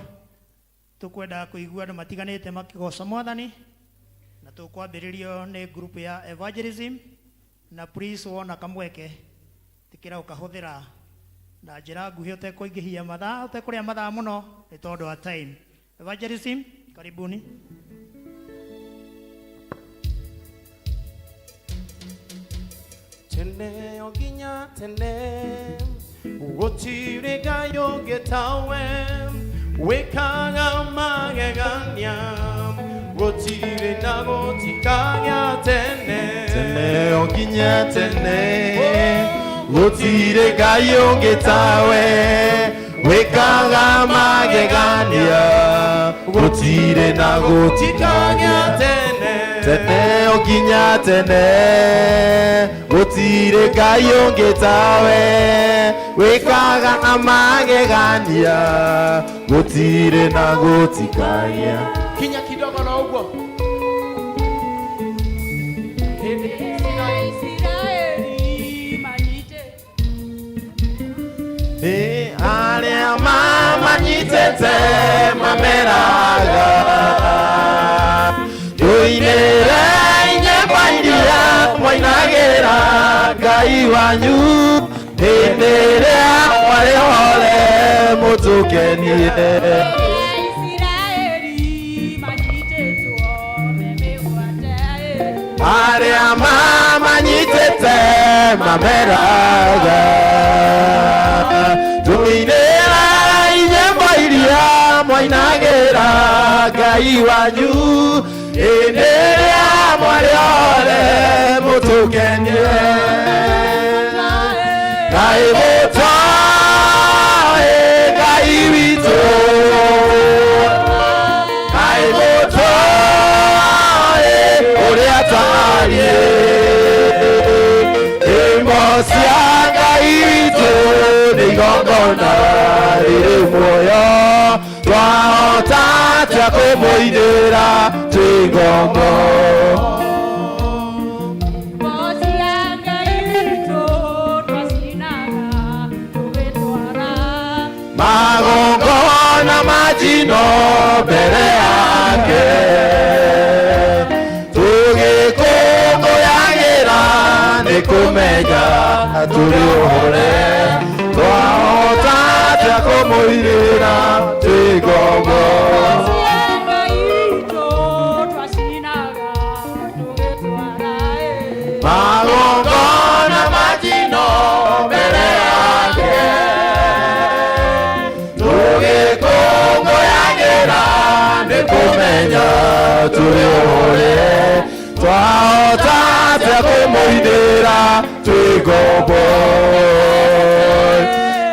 tũkwenda kũigua andũ matiganĩte makĩgoca Mwathani, na tũkwambĩrĩrio nĩ group ya evangelism, na please wona kamweke tikĩra ũkahũthĩra na njĩra nguhĩ ũtekũingĩhia mathaa, ũtekũrĩa mathaa mũno nĩ tondũ wa time. Evangelism, karibuni. Tene o nginya tene, gũtirĩ Ngai ũngĩ tawe, wĩkaga magegania, gũtirĩ na gũtikagĩa tene. Tene o nginya tene, gũtirĩ Ngai ũngĩ tawe, wĩkaga magegania, gũtirĩ na gũtikagĩa gũtikagĩa tene. Tene o nginya tene, gũtirĩ Ngai ũngĩ tawe, wĩkaga magegania, gũtirĩ na gũtikagĩa. Kinya kidogo na ũguo. Hĩndĩ Isiraeli manyite. Ĩ, arĩa mamanyitĩte mameraga, tũinĩre nyĩmbo iria mwainagĩra Ngai wanyu hĩndĩ ĩrĩa mwarĩ hore mũtũkenie. Isiraeli manyitĩtwo me mĩgwate. Arĩa mamanyitĩte mameraga, tũinĩre nyĩmbo iria mwainagĩra Ngai wanyu hĩndĩ ĩrĩa mwarĩ hore mũtũkenie. Ngai mũtoĩ Ngai witũ, Ngai mũtoĩ ũrĩa tariĩ, nyĩmbo cia Ngai witũ nĩ igongona rĩrĩ muoyo, twahota atĩa kũmũinĩra twĩ ngombo? Cia Ngai witũ twacinaga tũgĩtwara magongona ma njino mbere yake, tũgĩkũngũyagĩra nĩ kũmenya tũrĩ ũhore twahota atĩa kũmũirĩra twĩ ngombo. Magongona majino mbere yake tũgĩkũngũyagĩra nĩ kũmenya tũrĩ ũhore twahota atĩa kũmũinĩra twĩ ngombo.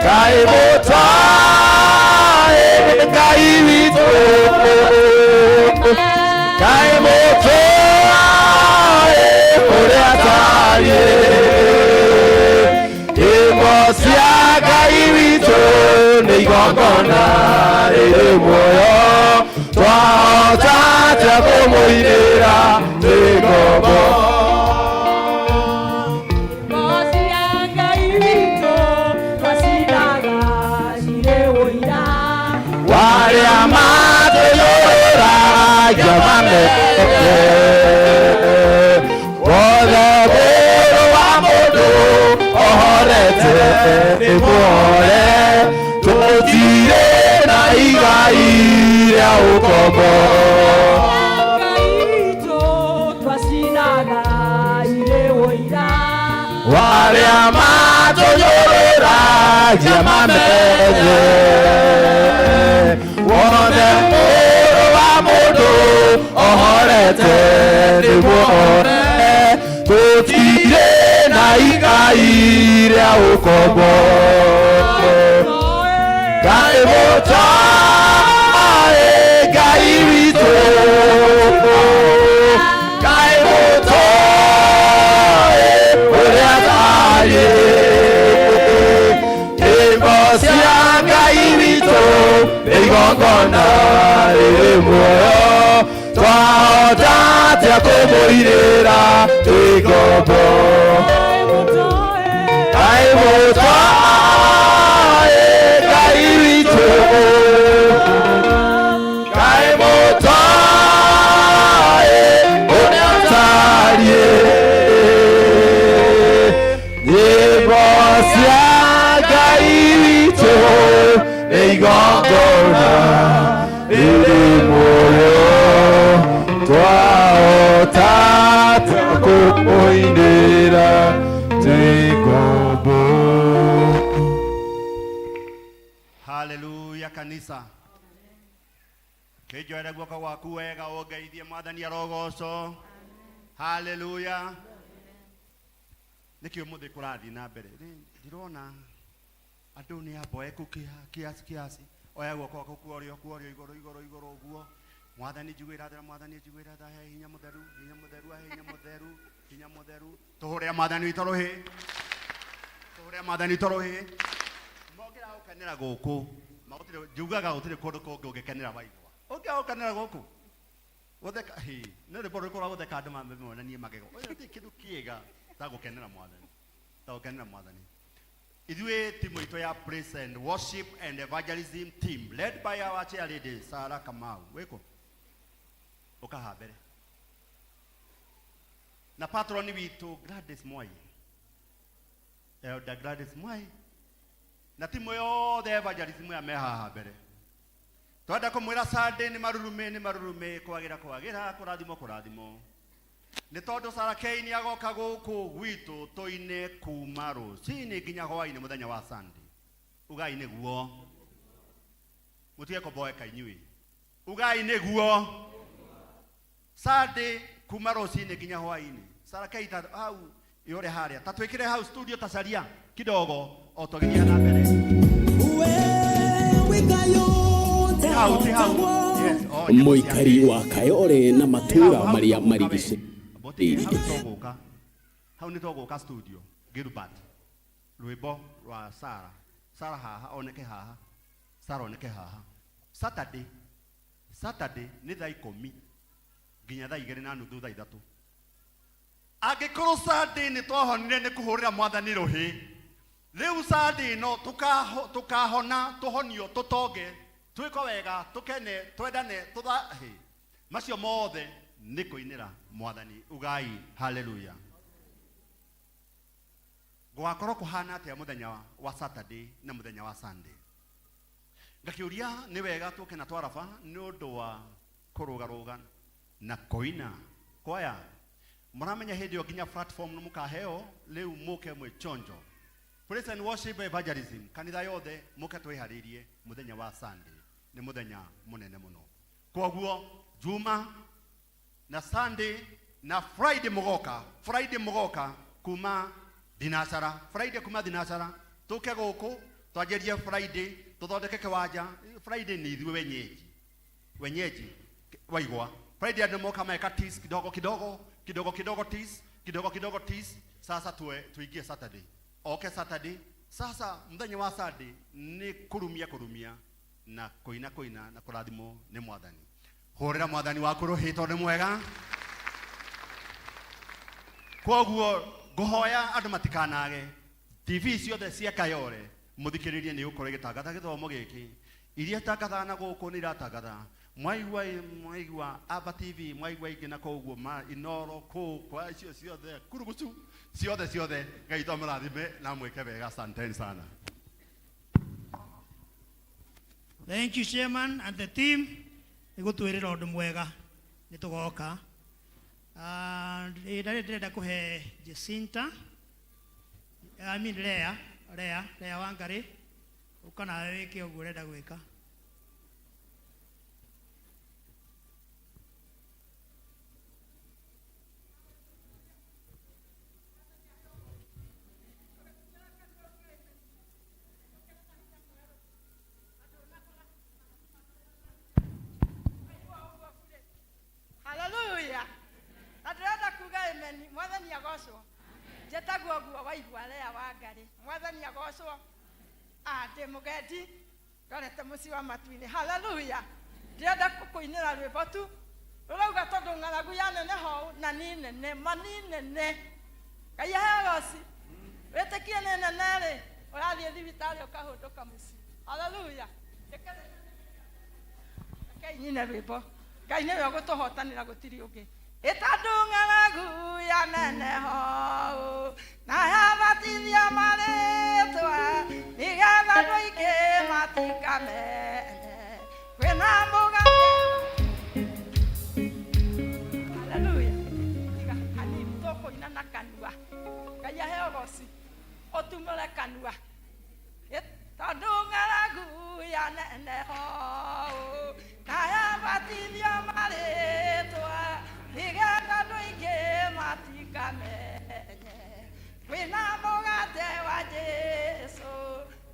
Ngai mũtaĩ Ngai witũ, Ngai mũtaĩ ũrĩa tariĩ, nyĩmbo cia Ngai witũ nĩ igongona rĩrĩ muoyo twahota atĩa kũmũinĩra twĩ ngombo. Warĩa matũyũragia mameke wothe mũrũ wa mũndũ ohorete nĩ muohore tũtirĩ na igai rĩa ũkombo. Warĩa matũnyũrũragia mamenye wothe mũrũ wa mũndũ ohorete nĩ muohore tũtirĩ na igai rĩa ũkombo. Ngai mũtaĩ Ngai witũ, Ngai mũtaĩ ũrĩa tariĩ, nyĩmbo cia Ngai witũ nĩ igongona rĩrĩ muoyo twahota atĩa kũmũirĩra twĩ ngombo. Ngai mũtaĩ Ngai witũ, Ngai mũtaĩ ũrĩa tariĩ, nyĩmbo cia Ngai witũ nĩ igongona rĩrĩ muoyo twahota atĩa kũmũinĩra twĩ ngombo. Haleluya kanisa. Kĩnjoere guoko gwaku wega ũngeithie mwathani arogocwo. Haleluya. Nĩkĩ ũmũthĩ kũrathiĩ na mbere? Ndĩrona andũ nĩ amboeku kiasi kiasi. Oya guoko gwaku kuorio kuorio igũrũ igũrũ igũrũ ũguo. Mwathani njiguĩra tha, mwathani njiguĩra tha, he hinya mũtheru, hinya mũtheru, he hinya mũtheru, hinya mũtheru. Tũhũrĩre mwathani witũ rũhĩ. Tũhũrĩre mwathani witũ rũhĩ. Mongĩra gũkenera gũkũ, gũtirĩ, njugaga gũtirĩ kũndũ kũngĩ ũngĩkenera waigua. Ũngĩaga gũkenera gũkũ, gũtheka, hĩ, nĩ rwĩmbo rũrĩkũ rwa gũtheka andũ monanie magego. Ũyũ ti kĩndũ kĩega ta gũkenera mwathani, ta gũkenera mwathani. Ithuĩ timu itũ ya praise and worship and evangelism team led by our chair lady Sarah Kamau. Wĩkũ? Ũka haha mbere. Na patron witũ Gladys Mwai. Elder Gladys Mwai. Na timu yothe evangelism ya me haha mbere. Twenda kũmwĩra Sunday nĩ marurume nĩ marurume kwagĩra kwagĩra kũrathimwo kũrathimwo. Nĩ tondũ Sarah K nĩ agoka gũkũ gwitũ tũine kuma rũcinĩ nginya hwainĩ mũthenya wa Sunday. Ugai nĩguo. Mũtige kũboeka inyuĩ. Ugai nĩguo. Sunday kuma rũcinĩ nginya hwainĩ. Sarah K ta hau yore harĩa. Ta twĩkĩre hau studio ta caria kidogo o tũgĩthiĩ na mbere. Hau, ti hau. Yes, oh, Mũikari wa Kayole na matũra marĩa marigicĩirie. Hau hau nĩ tũgũka studio Gilbert rwĩmbo rwa Sarah. Sarah haha oneke haha, Sarah oneke haha. Saturday, Saturday nĩ thaa 10 nginya thaa 2:30 thaa 3. Angĩkorwo Sunday nĩ twahonire nĩ kũhũrĩra mwathani rũhĩ, rĩu Sunday no tũkahona tũhonio tũtonge twĩko wega tũkene twendane tũtha macio mothe nĩ kũinĩra mwathani. Ugai haleluya. Gũgakorwo kũhana atĩa mũthenya wa Saturday na mũthenya wa Sunday? Ngakĩũria nĩ wega tũke na twaraba nĩ ũndũ wa kũrũgarũga na kũina kwaya. Mũramenya hĩndĩ ĩyo nginya platform nĩ mũkaheo, rĩu mũke mwĩ chonjo. Praise and worship evangelism, kanitha yothe mũke twĩharĩirie mũthenya wa Sunday, nĩ mũthenya mũnene mũno. Kwoguo Juma na Sunday na Friday mũgoka, Friday mũgoka kuma thinacara, Friday kuma thinacara tũke gũkũ twanjĩrie Friday tũthondeke kĩwanja. Friday nĩ ithuĩ wenyeji, wenyeji waigwa Friday andũ moka meka tis kidogo kidogo kidogo kidogo tis kidogo kidogo tis. Sasa tuwe tuingie Saturday, oke Saturday. Sasa mũthenya wa Sunday nĩ kũrumia kũrumia na kũina kũina na kũrathimwo nĩ Mwathani. Hũrĩra Mwathani waku rũhĩ tondũ nĩ mwega. Kwoguo ngũhoya andũ matikanage TV ciothe cia Kayole mũthikĩrĩrie, nĩ gũkorwo ĩgĩtangatha gĩthomo gĩkĩ. Iria tangathaga na gũkũ nĩ iratangatha, mwaigua mwaigua Aba TV, mwaigua ingĩ na koguo ma Inoro kũ kwa icio ciothe kurugucu ciothe ciothe. Ngai twamũrathime na mwĩke wega. Asanteni sana. Thank you, chairman and the team. Nĩ gũtwĩrĩra ũndũ mwega, nĩ tũgoka. Ndarĩ ndĩrenda kũhe Jacinta, I mean Lea, Lea, Lea Wangari, ũka nawe wĩke ũguo ũrenda gwĩka. Haleluya. Na ndĩrenda kuga amen. Mwathani agocwo. Njĩtagwo ũguo waigua Lea Wangari. Mwathani agocwo. Ah, ndĩ mũgendi ndorete mũciĩ wa matu-inĩ. Haleluya. Ndĩrenda kũinĩra rwĩmbo tu rũrauga tondũ ng'aragu yaneneha ũũ na nĩ nene, ma nĩ nene. Ngai aheo goci. Wĩtĩkie nĩ nene rĩ, ũrathiĩ thibitarĩ ũkahũndũka mũciĩ. Haleluya. Rekei nyine rwĩmbo. Ngai nĩwe ũgũtũhotanĩra, gũtirĩ ũngĩ. Ĩtondũ ng'aragu yaneneha ũũ na yabatithia marĩtwa nĩgetha andũ aingĩ matikamenye kwĩna mũgate. Haleluya. Tiga hanini tũkũina na kanua. Ngai aheo goci. Ũtumũre kanua. Tondũ ng'aragu yaneneha ũũ na yabatithia marĩtwa nĩgetha andũ aingĩ matikamenye kwĩna mũgate wa Jesũ,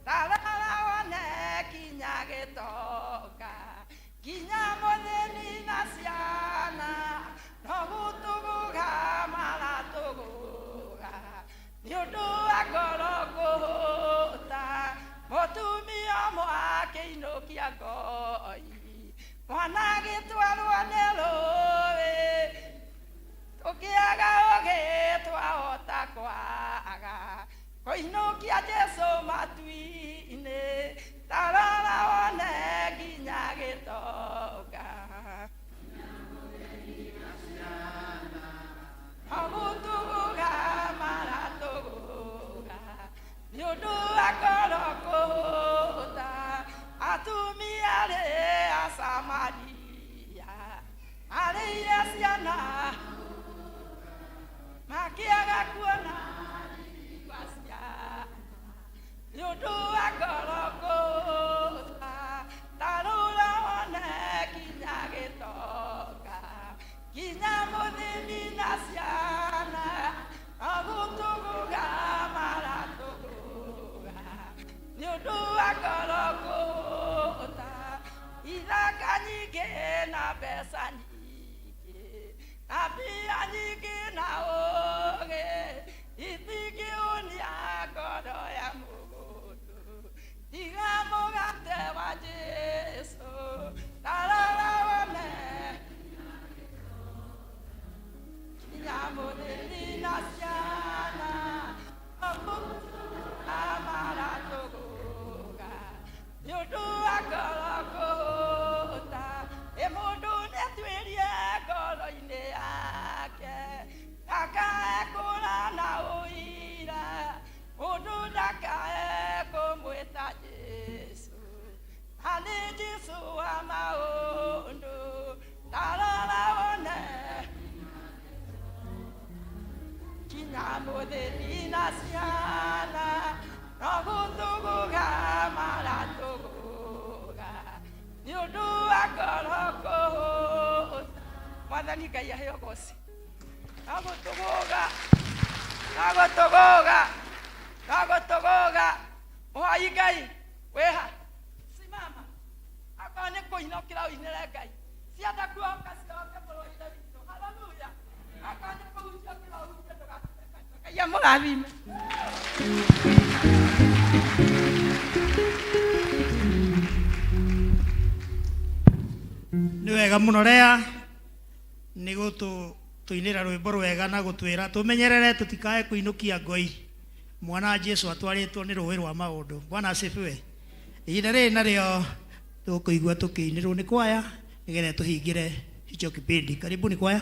tarora wone kinya gĩtonga nginya mũthĩni na ciana no gũtũgũga maratũgũga nĩ ũndũ wa ngoro kũhũta. Mũtumia ũmwe akĩinũkia ngoi, mwana agĩtwarwo nĩ rũĩ, tũkĩaga ũgĩ twahota kwaga kũinũkia Jesũ matu-inĩ, tarora wone nginya gĩtonga no gũtũgũga maratũgũga nĩ ũndũ wa ngoro kũhũta. Atumia arĩa a Samaria marĩire ciana makĩaga kuona kwa ciana nĩ ũndũ wa Thĩna ciana no gũtũgũga maratũgũga nĩ ũndũ wa ngoro kũhũta. Mwathani Ngai aheo goci. No gũtũgũga, no gũtũgũga, no gũtũgũga. Mũhoi Ngai wĩha simama, akorwo nĩ kũina ũkĩra ũinĩre Ngai. Cienda kuohoka cihoke mũrũ wa Ithe witũ. Haleluya. Akorwo nĩ kũhunjia ũkĩra ũhunjie ndũgatibe kanua. Ngai amũrathime. Nĩ wega mũno rea nĩ gũtũinĩra rwĩmbo rwega na gũtwĩra tũmenyerere tũtikae kũinũkia ngoi mwana wa Jesu atwarĩtwo nĩ rũĩ rwa maũndũ. Bwana asifiwe. Ihinda rĩrĩ narĩo tũkũigua tũkĩinĩrwo nĩ kwaya nĩgetha tũhingĩre hicho kipindi. Karibuni kwaya.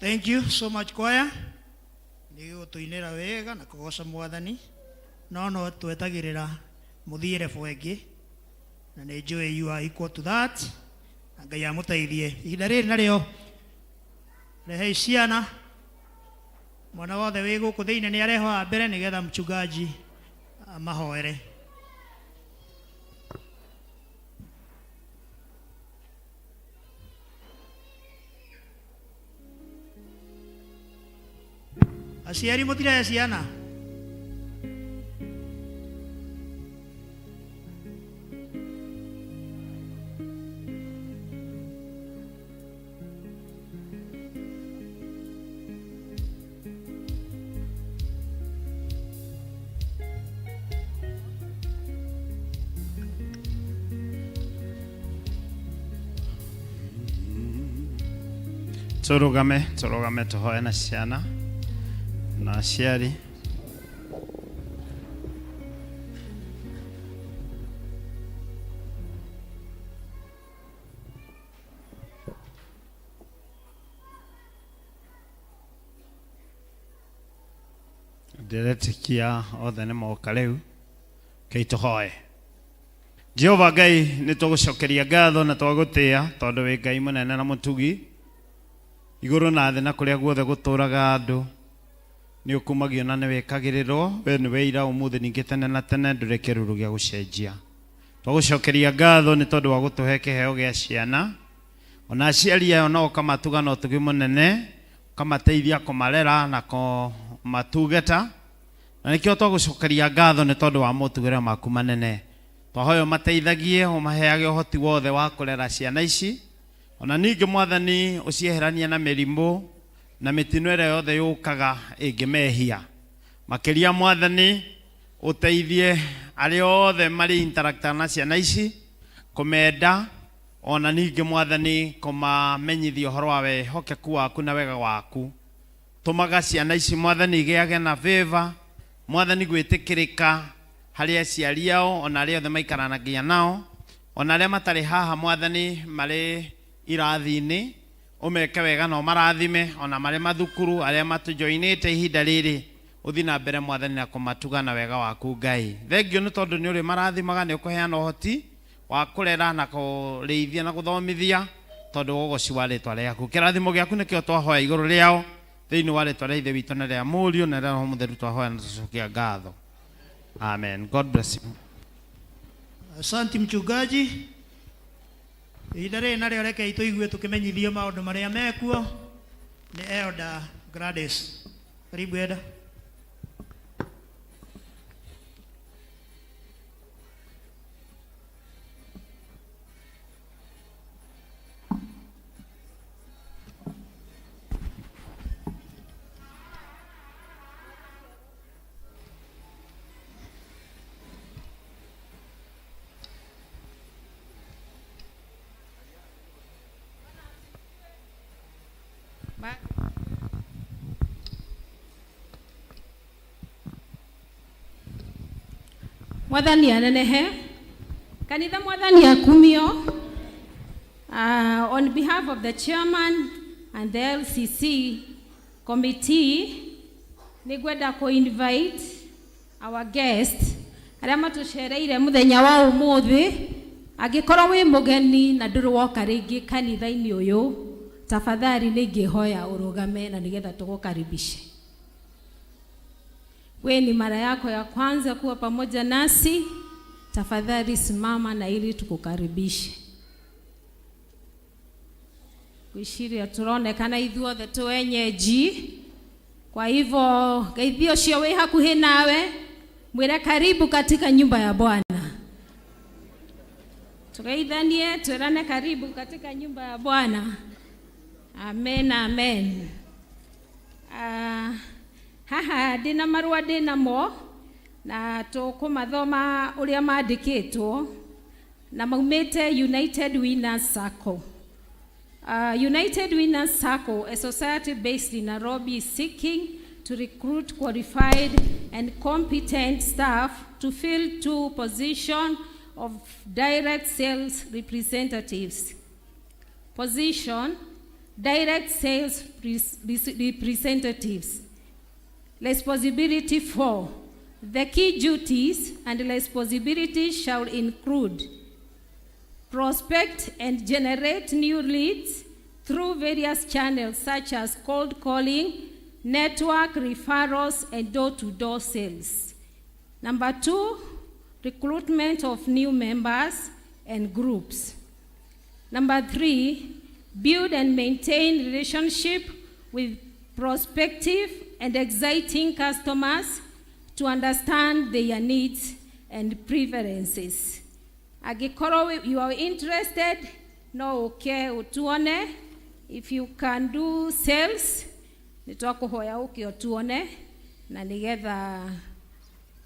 Thank you so much choir. Nĩ gũtũinĩra wega na kũgoca mwathani no no twetagĩrĩra mũthiĩre bwengi na nĩ njũĩ you are equal to that na Ngai amũteithie ihinda rĩrĩ narĩo rehei ciana mwana wothe wĩ gũkũ thĩinĩ nĩ arehwo haha mbere nĩgetha mchungaji amahoere. Aciari mũtirehe ciana? Tũrũgame, tũrũgame tũhoe na ciana na aciari. Ndĩretĩkia othe nĩ moka rĩu. Kei tũhoe. Jehova Ngai, nĩ tũgũcokeria ngatho na twagũtĩa tondũ wĩ Ngai mũnene na mũtugi igũrũ na thĩ na kũrĩa guothe gũtũraga andũ. Nĩ ũkumagio na nĩ wĩkagĩrĩrwo. We nĩwe ira, ũmũthĩ, ningĩ tene na tene, ndũrĩ kĩruru gĩa gũcenjia. Twagũcokeria ngatho nĩ tondũ wa gũtũhe kĩheo gĩa ciana. Ona aciari ayo no ũkamatuga na ũtugi mũnene, ũkamateithia kũmarera na kũmatungata. Na nĩkĩo twagũcokeria ngatho nĩ tondũ wa motugĩre maku manene. Twahoya ũmateithagie, ũmaheage ũhoti wothe wa kũrera ciana ici. Ona ningĩ Mwathani ũcieheranie na mĩrimũ na mĩtino ĩrĩa yothe yũkaga ĩngĩmehia. Makĩria Mwathani ũteithie arĩa othe marĩ interactaga na ciana ici kũmenda, ona ningĩ Mwathani kũmamenyithia ũhoro wa wĩhokeku waku na wega waku. Tũmaga ciana ici Mwathani igĩage na favor, Mwathani gwĩtĩkĩrĩka harĩ aciari ao ona arĩa othe maikaranagia nao, ona arĩa matarĩ haha Mwathani marĩ irathi-inĩ, ũmeke wega na ũmarathime, ona marĩ mathukuru arĩa matũjoinĩte ihinda rĩrĩ, ũthiĩ na mbere Mwathani na kũmatuga na wega waku Ngai. Thengiũ nĩ tondũ nĩ ũrĩmarathimaga, nĩ ũkũheana ũhoti wa kũrera na kũrĩithia na gũthomithia tondũ wa ũgoci wa rĩtwa rĩaku. Kĩrathimo gĩaku nĩkĩo twahoya igũrũ rĩao thĩinĩ wa rĩtwa rĩa Ithe witũ na rĩa Mũriũ na rĩa Roho Mũtheru twahoya na tũcokia ngatho. Amen. God bless you. Asante mchungaji. Ihinda rĩrĩ narĩo rekei tũigue tũkĩmenyithio maũndũ marĩa mekuo nĩ Elder Gladys. Karibu Elder. Mwathani anenehe kanitha, mwathani akumio. On behalf of the chairman and the LCC committee, nĩngwenda kũ invite our guest arĩa matũcereire mũthenya wa ũmũthĩ. Angĩkorwo wĩ mũgeni na ndũrĩ woka rĩngĩ kanitha-inĩ ũyũ, tafadhali nĩ ingĩhoya ũrũgame na nĩgetha tũgũkaribishe. We ni mara yako ya kwanza kuwa pamoja nasi, tafadhali simama na ili tukukaribishe. Gwĩciria tũronekana ithuothe tũ wenyeji, kwa hivyo geithio ũcio wĩ hakuhĩ nawe, mwĩre karibu katika nyumba ya Bwana. Tugeithanie, twĩrane karibu katika nyumba ya Bwana. Amen, amen. Haha ndĩna marũa ndĩnamo na tũkũmathoma ũrĩa mandĩkĩtwo na maumĩte United Winners Sacco. United Winners Sacco, a society based in Nairobi, is seeking to recruit qualified and competent staff to fill two positions of direct sales representatives. Position direct sales representatives. Responsibility 4. The key duties and responsibilities shall include prospect and generate new leads through various channels such as cold calling, network referrals, and door-to-door sales. Number 2, recruitment of new members and groups. Number 3, build and maintain relationship with prospective and exciting customers to understand their needs and preferences. Angĩkorwo you are interested, no ũke ũtuone. If you can do sales, nĩ twakũhoya ũke ũtuone na nĩgetha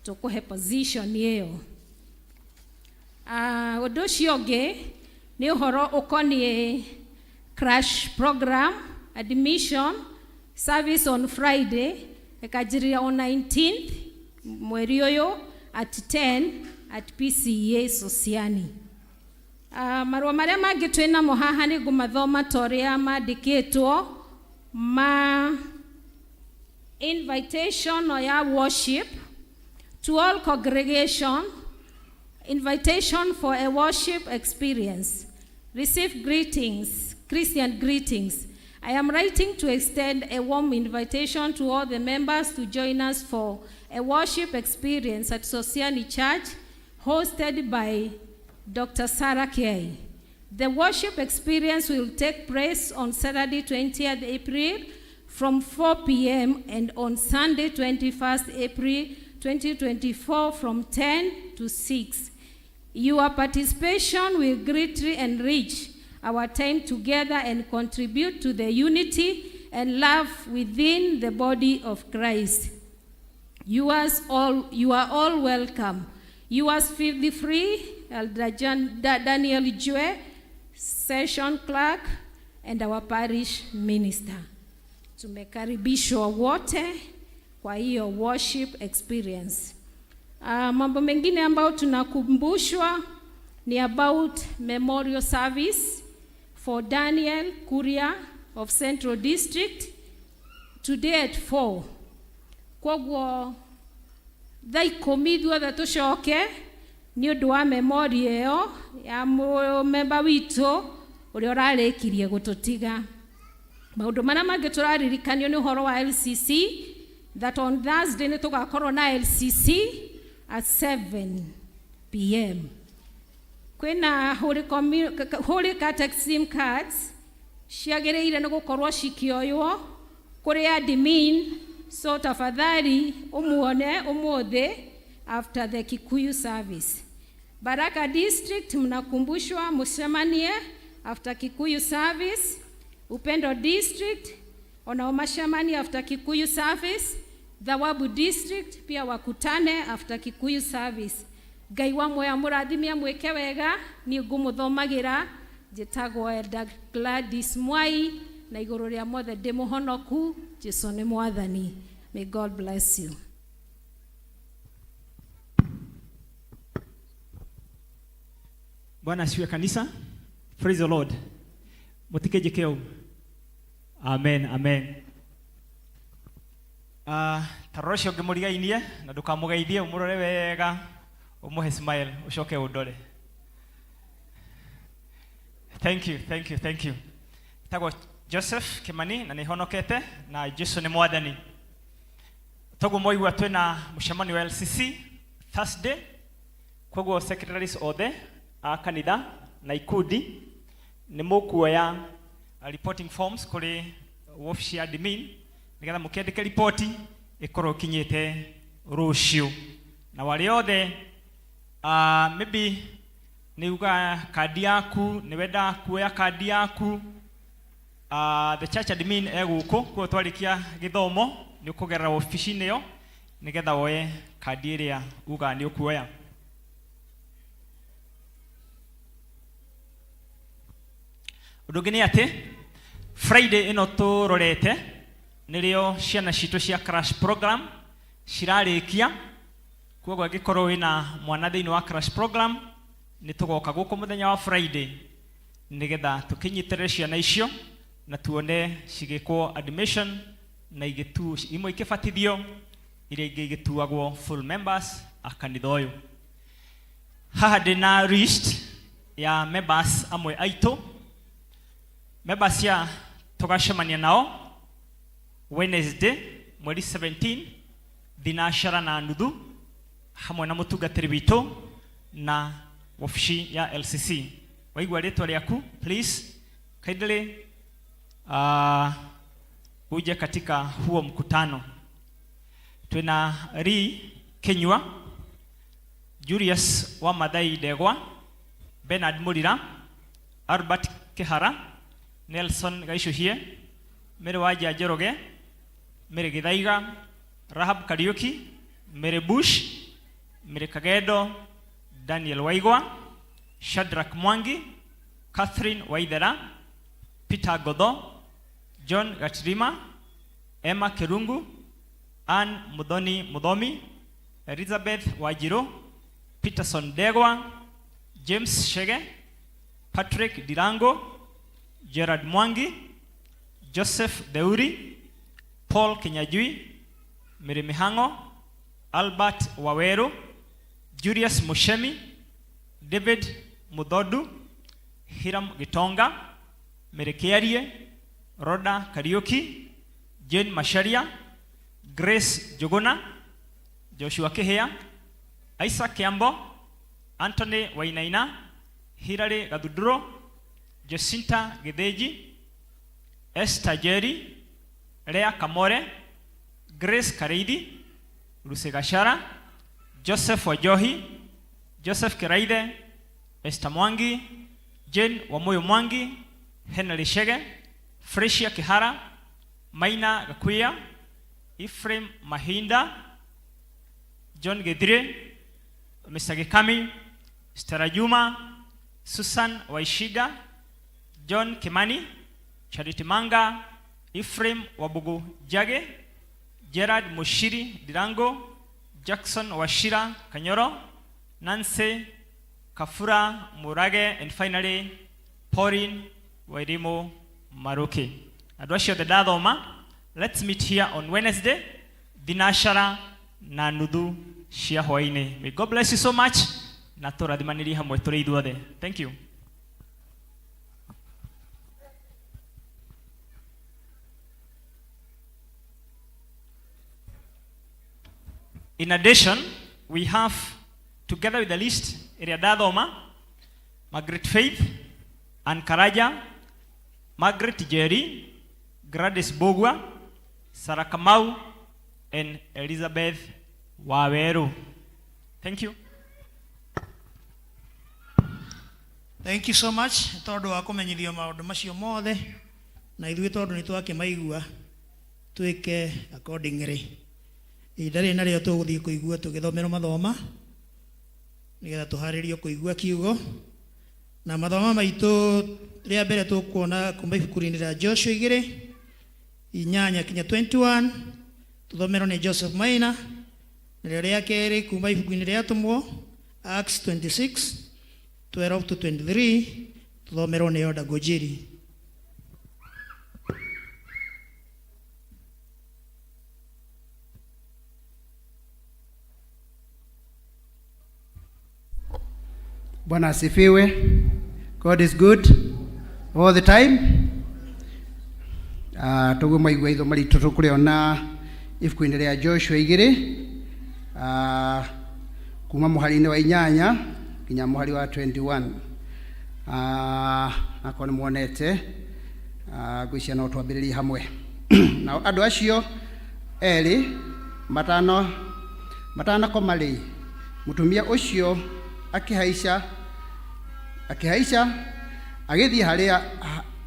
tũkũhe position ĩyo. Ũndũ ũcio ũngĩ nĩ ũhoro ũkoniĩ crash program admission service on Friday ĩkanjĩrĩria on 19th mweri ũyũ at 10 at PCEA Sosiani. Marũa marĩa mangĩ twĩ namo haha nĩ ngũmathoma ta ũrĩa mandĩkĩtwo ma invitation ya worship to all congregation, invitation for a worship experience. Receive greetings, Christian greetings. I am writing to extend a warm invitation to all the members to join us for a worship experience at Sosiani Church, hosted by Dr. Sarah Kay. The worship experience will take place on Saturday, 20th April from 4 p.m. and on Sunday, 21st April 2024 from 10 to 6. Your participation will greatly enrich our time together and contribute to the unity and love within the body of Christ. You are all welcome. Yours faithfully, Elder Daniel Jue, Session Clerk, and our parish minister. Tumekaribishwa wote kwa hiyo worship experience. Mambo mengine ambayo tunakumbushwa ni about memorial service for Daniel Kuria of Central District today at 4. Koguo thaa 10 ithuothe tũcoke nĩ ũndũ wa memorial ĩyo ya mũmemba witũ ũrĩa ũrarĩkirie gũtũtiga. Maũndũ marĩa mangĩ tũraririkanio nĩ ũhoro wa LCC, that on Thursday nĩ tũgakorwo na LCC at 7 p.m. Kwĩna Holy Catechism cards ciagĩrĩire nĩ gũkorwo cikĩoywo kũrĩ admin, so tafadhali umuone ũmũthĩ after the Kikuyu service. Baraka District mnakumbushwa mcemanie after Kikuyu service. Upendo District onao macemanie after Kikuyu service. Thawabu District pia wakutane after Kikuyu service. Ngai wa muoyo amũrathime, amwĩke wega. Niĩ ngũmũthomagĩra njĩtagwo Elder Gladys Mwai, na igũrũ rĩa mothe ndĩ mũhonoku. Jesu nĩ Mwathani. May God bless you. Bwana asifiwe, kanisa. Praise the Lord. Mũtikĩnjĩke ũũ. Amen, amen. Ta rora ũcio ũngĩ mũrigainie na ndũkamũgeithie, ũmũrore wega, ũmũhe smile, ũcoke ũndore. Thank you, thank you, thank you. Tagwo Joseph Kimani na nĩ honokete na Jesu nĩ Mwathani. Toguo mwaigua, twĩna mũcemanio wa LCC Thursday, koguo secretaries othe a kanitha na ikundi nĩ mũkuoya reporting forms kũrĩ wabici ya admin nĩgetha mũkĩandĩke riboti ĩkorwo ĩkinyĩte rũciũ. Na warĩa othe, maybe nĩ uga kandi yaku, nĩ wenda kuoya kandi yaku, the church admin e gũkũ, kuo twarĩkia gĩthomo nĩ ũkũgerera wabici-inĩ ĩyo nĩgetha woe kandi ĩrĩa uga nĩ ũkuoya. Ũndũ ũngĩ nĩ atĩ Friday ĩno tũrorete nĩrĩo ciana citũ cia crash program cirarĩkia, koguo angĩkorwo wĩna mwana thĩinĩ wa crash program, nĩ tũgoka gũkũ mũthenya wa Friday nĩgetha tũkĩnyitĩrĩre ciana icio. Na tuone cigĩkwo admission na igĩtu imwe ikĩbatithio, iria ingĩ igĩtuagwo full members a kanitha ũyũ. Haha ndĩna list ya members amwe aitũ, members ya tũgacemania nao Wednesday mweri 17 thinacara na nuthu hamwe na mũtungatĩri witũ na wabici ya LCC. Waigua rĩtwa rĩaku, please kindly uje katika huo mkutano. Twina Ri Kinyua, Julius wa Mathai Ndegwa, Bernard Murira, Albert Kihara, Nelson Gaishuhie, Mary Wanja Njoroge, Mary Githaiga, Rahab Kariuki, Mary Bush, Mary Kagendo, Daniel Waigwa, Shadrack Mwangi, Catherine Waithera, Peter Godho, John Gatirima, Emma Kirungu, Ann Muthoni Muthomi, Elizabeth Wanjiru, Peterson Ndegwa, James Shege, Patrick Dirango, Gerard Mwangi, Joseph Deuri, Paul Kinyajui, Mary Mihango, Albert Waweru, Julius Mushemi, David Muthodu, Hiram Gitonga, Mary Kiarie, Rhoda Kariuki, Jane Macharia, Grace Njuguna, Joshua Kihia, Isaac Kiambo, Anthony Wainaina, Hilary Gathunduro, Jacinta Githinji, Esther Jerry, Lea Kamore, Grace Kareithi, Lucy Gachara, Joseph Wajohi, Joseph Kiraithe, Esther Mwangi, Jane Wamuyu Mwangi, Henry Shege, Fresia Kihara, Maina Gakuya, Ephraim Mahinda, John Githire, Mr. Gikami, Stella Juma, Susan Waishiga, John Kimani, Charity Manga, Ephraim Wabugu Jage, Gerard Mushiri Dirango, Jackson Wachira Kanyoro, Nancy Kafura Murage, and finally Pauline Wairimu Maruki. Andũ acio othe ndathoma, let's meet here on Wednesday, thinacara na nuthu cia hwaĩ-inĩ. May God bless you so much na tũrathimanĩrie hamwe tũrĩ ithuothe. Thank you. In addition, we have, together with the list, ĩrĩa ndathoma, Margaret Faith, Ann Karaja, Margaret Jerry, Gladys Bogwa, Sarah Kamau, and Elizabeth Waweru. Thank you. Thank you so much tondu wa kũmenyithio maũndũ macio mothe na ithuĩ tondũ nĩ twakĩmaigua twĩke accordingly. Ihinda rĩrĩ narĩo tũgũthiĩ kũigua tũgĩthomerwo mathoma nĩgetha tũharĩrio kũigua kiugo na mathoma maitũ. Rĩa mbere tũkuona kuma ibuku-inĩ rĩa Joshua 2:8 kinya 21, tũthomerwo nĩ Joseph Maina. Narĩo rĩa kerĩ kuma ibuku-inĩ rĩa Atũmwo, Acts 26 12 to 23, tũthomerwo nĩ Oda Gojiri. Bwana asifiwe. God is good all the time. Toguo maigua ithomo ritũ tũkũrĩona ibuku-inĩ rĩa Joshua 2, kuma mũhari-inĩ wa 8 nginya mũhari wa 21. Akorwo nĩ muonete, ngwĩciria no twambĩrĩrie hamwe. Nao andũ acio erĩ matanakoma rĩ, mũtumia ũcio akĩhaica agĩthiĩ harĩa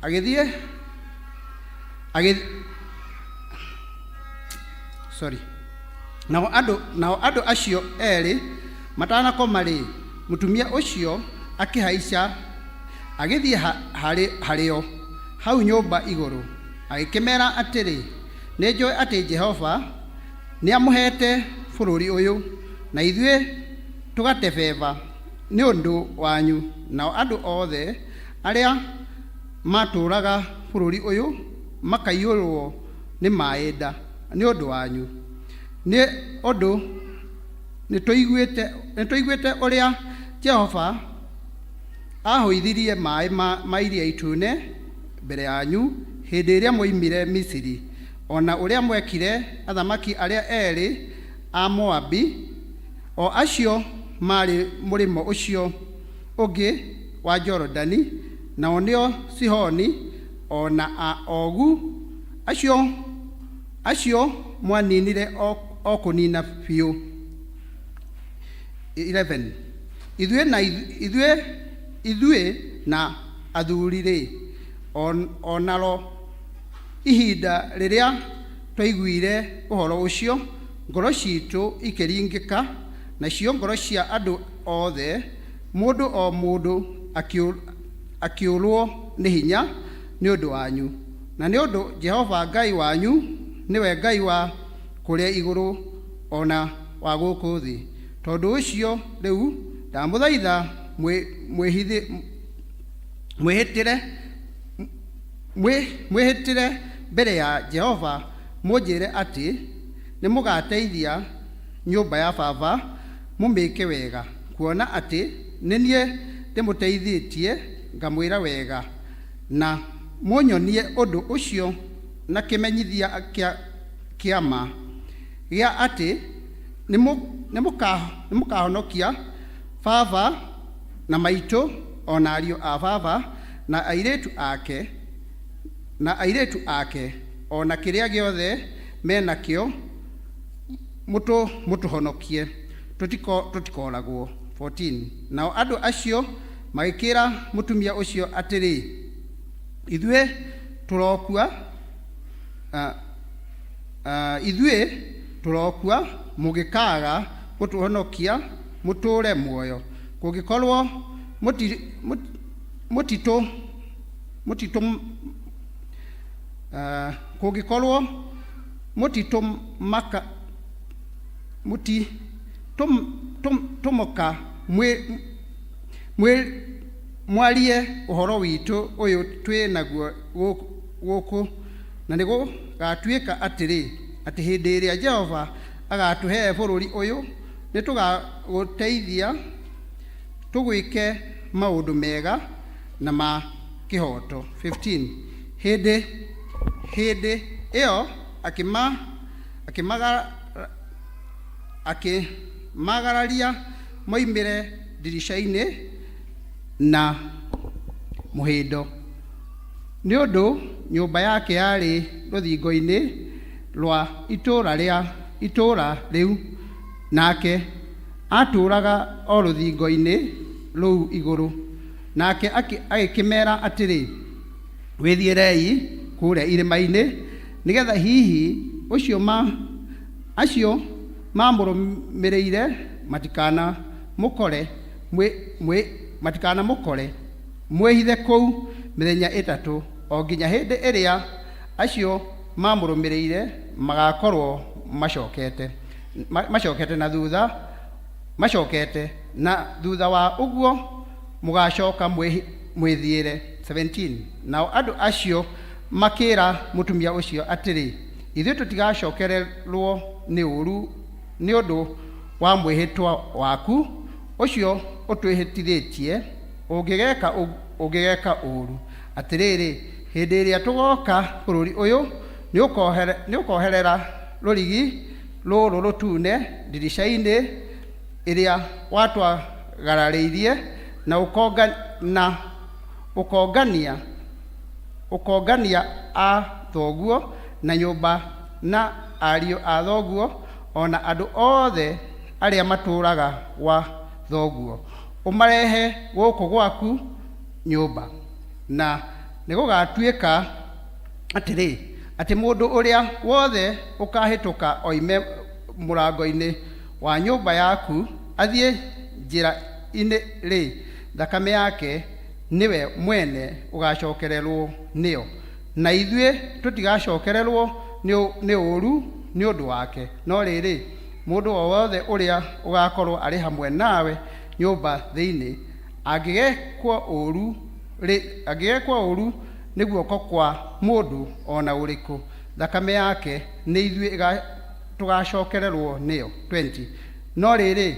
agĩthiĩ agĩ sorry, nao andũ acio erĩ matanakoma rĩ, mũtumia ũcio akĩhaica agĩthiĩ harĩo hau nyũmba igũrũ, agĩkĩmera atĩrĩ, "Nĩ njũĩ atĩ Jehova nĩamũheete bũrũri ũyũ, na ithuĩ tũgatebeba nĩ ũndũ wanyu." Nao andũ othe arĩa matũũraga bũrũri ũyũ makaiyũrwo nĩ maĩ nda nĩ ũndũ wanyu, nĩ ũndũ nĩtũiguĩte ũrĩa Jehova ahũithirie maĩ ma Iria Itune mbere yanyu hĩndĩ ĩrĩa mwoimire Misiri, o na ũrĩa mwekire athamaki arĩa erĩ a Moabi, o acio maarĩ mũrĩmo ũcio ũngĩ wa Jorodani, nao nĩo Sihoni o na Ogu, acio mwaninire o kũnina biũ. 11 Ithuĩ na athuri-rĩ, o naro ihinda rĩrĩa twaiguire ũhoro ũcio, ngoro ciitũ ikĩringĩka, nacio ngoro cia andũ othe, mũndũ o mũndũ akĩũrwo nĩ hinya nĩ ũndũ wanyu, na nĩ ũndũ Jehova Ngai wanyu nĩwe Ngai wa kũrĩa igũrũ o na wa gũkũ thĩ. Tondũ ũcio rĩu ndamũthaitha mwĩhĩtĩre mbere ya Jehova mũnjĩre atĩ nĩmũgateithia nyũmba ya baba mũmĩke wega, kuona atĩ nĩ niĩ ndĩmũteithĩtie ngamwĩra wega, na mũnyonie ũndũ ũcio na kĩmenyithia kĩa ma gĩa atĩ nĩmũkahonokia baba na maitũ o na ariũ a baba na airĩtu ake o na kĩrĩa gĩothe me nakĩo, mũtũhonokie tũtikoragwo. 14 Nao andũ acio magĩkĩra mũtumia ũcio atĩrĩ, Ithuĩ tũrokua, ithuĩ tũrokua mũngĩkaaga gũtũhonokia mũtũũre muoyo, kũngĩkorwo mũtitũ mũtitũ kũngĩkorwo mũtitũmaka mũtitũmoka mwarie ũhoro witũ ũyũ twĩ naguo gũkũ, na nĩgũgatuĩka atĩrĩ, atĩ hĩndĩ ĩrĩa Jehova agatũhe bũrũri ũyũ, nĩtũgagũteithia tũgwĩke maũndũ mega na ma kĩhooto. 15 Hĩndĩ ĩyo akĩmagararia moimĩre ndirica-inĩ na mũhĩndo, nĩ ũndũ nyũmba yake yarĩ rũthingo-inĩ rwa itũũra rĩu, nake aatũũraga o rũthingo-inĩ rũu igũrũ. Nake agĩkĩmeera atĩrĩ, Wĩthiĩrei kũrĩa irĩma-inĩ, nĩgeetha hihi acio mamũrũmĩrĩire matikanamũkore, mwĩhithe kũu mĩthenya 3, o nginya hĩndĩ ĩrĩa acio mamũrũmĩrĩire magakorwo macokete na thutha wa ũguo mũgacoka mwĩthiĩre. 17 Nao andũ acio makĩra mũtumia ũcio atĩrĩ, Ithuĩ tũtigacokererwo nĩ ũũru nĩ ũndũ wa mwĩhĩtwa waku ũcio ũtwĩhĩtithĩtie, ũngĩgeka ũũru. Atĩrĩrĩ, hĩndĩ ĩrĩa tũgooka bũrũri ũyũ, nĩũkoherera rũrigi rũrũ rũtune ndirica-inĩ ĩrĩa watwagararĩirie, na ũkongania a thoguo na nyũmba na ariũ a thoguo o na andũ othe arĩa matũũraga gwa thoguo, ũmarehe gũkũ gwaku nyũmba. Na nĩgũgatuĩka atĩrĩ, atĩ mũndũ ũrĩa wothe ũkahĩtũka oime mũrango-inĩ wa nyũmba yaku athiĩ njĩra-inĩ-rĩ, thakame yake nĩwe mwene ũgacokererwo nĩyo, na ithuĩ tũtigacokererwo nĩ ũũru nĩ ũndũ wake. No rĩrĩ, mũndũ o wothe ũrĩa ũgaakorwo arĩ hamwe nawe nyũmba thĩinĩ, angĩgekwo ũũru nĩ guoko kwa mũndũ o na ũrĩkũ thakame yake nĩ ithuĩ tũgacokererwo nĩyo. 20 No rĩrĩ,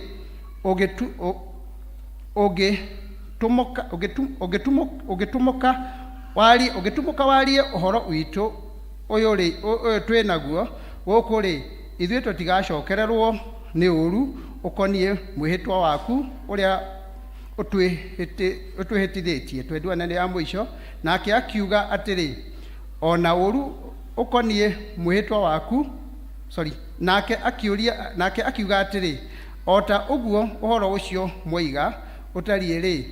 ũngĩtumũka warie ũhoro witũ ũyũ twĩ naguo gũkũ-rĩ, ithuĩ tũtigacokererwo nĩ ũũru ũkoniĩ mwĩhĩtwa waku ũrĩa ũtwĩhĩtithĩtie. 21 nĩ ya mũico. Nake akiuga atĩrĩ, o na ũũru ũkoniĩ mwĩhĩtwa waku, sorry, nake akiũria, nake akiuga atĩrĩ, o ta ũguo ũhoro ũcio mwoiga ũtariĩ-rĩ,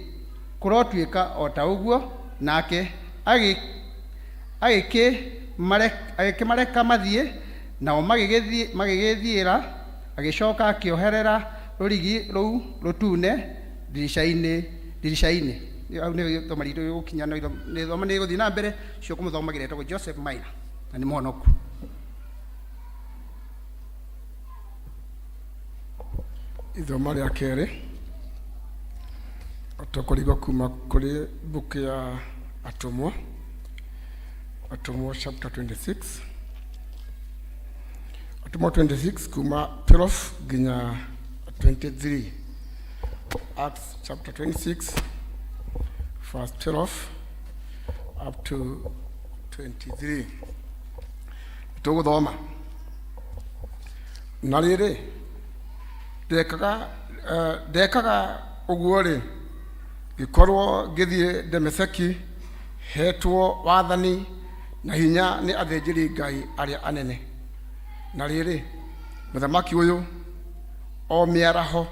kũrotuĩka o ta ũguo. Nake agĩkĩmareka mathiĩ, nao magĩgĩthiĩra. Agĩcoka akĩoherera rũrigi rũu rũtune ndirica-inĩ. Hau nĩho ithoma ritũ rĩgũkinya, no ithoma nĩ rĩgũthiĩ na mbere. Ũcio ũkũmũthomagĩra etagwo Joseph Maina na nĩ mũhonoku. Ithoma rĩa kerĩ tũkũrigwo kuma kũrĩ book ya Atũmwo, Atũmwo chapter 26, Atũmwo 26 kuma 12 nginya 23. Acts chapter 26 verse 12 up to 23. Tũgũthoma. Na rĩrĩ, ndekaga ũguo-rĩ, ngĩkorwo ngĩthiĩ Dameski heetwo wathani na hinya nĩ athĩnjĩri-Ngai arĩa anene. Na rĩrĩ, mũthamaki ũyũ o mĩaraho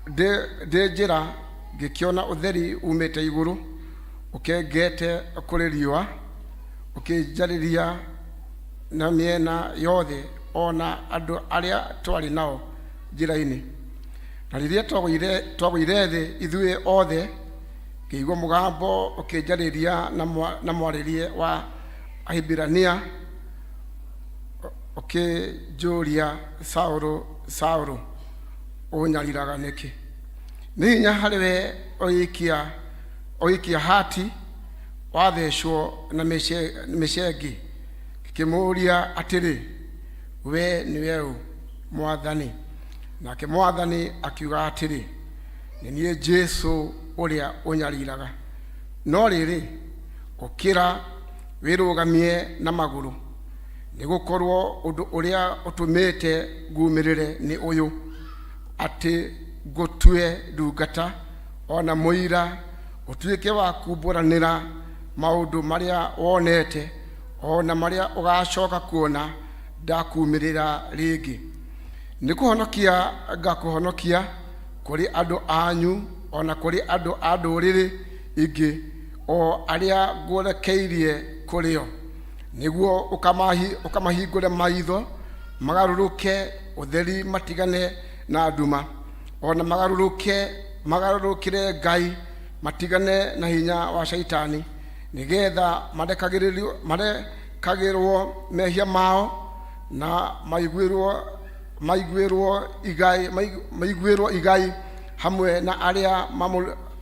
ndĩ njĩra ngĩkĩona ũtheri uumĩte igũrũ ũkengete kũrĩ riũa, ũkĩnjarĩria na mĩena yothe o na andũ arĩa twarĩ nao njĩra-inĩ. Na rĩrĩa twagũire thĩ ithuĩ othe, ngĩigua mũgambo ũkĩnjarĩria na mwarĩrie wa Ahibirania, ũkĩnjũria, Saũlũ, Saũlũ, ũnyariraga nĩkĩ? Nĩ hinya harĩ we ũgĩikia hati wathecwo na mĩcengi. Ngĩkĩmũũria atĩrĩ, We nĩwe ũ, Mwathani? Nake Mwathani akiuga atĩrĩ, Nĩ niĩ Jesũ ũrĩa ũnyariraga. No rĩrĩ, ũkĩra wĩrũgamie na magũrũ, nĩ gũkorwo ũndũ ũrĩa ũtũmĩte ngumĩrĩre nĩ ũyũ, atĩ ngũtue ndungata o na mũira, ũtuĩke wa kumbũranĩra maũndũ marĩa wonete, o na marĩa ũgacoka kuona ndakumĩrĩra rĩngĩ. Nĩ kũhonokia ngakũhonokia kũrĩ andũ anyu o na kũrĩ andũ a ndũrĩrĩ ingĩ, o arĩa ngũrekeirie kũrĩ o, nĩguo ũkamahingũre maitho magarũrũke ũtheri matigane na nduma, o na magarũrũkĩre Ngai matigane na hinya wa Shaitani, nĩgetha marekagĩrwo mehia mao na maiguĩrwo igai hamwe na arĩa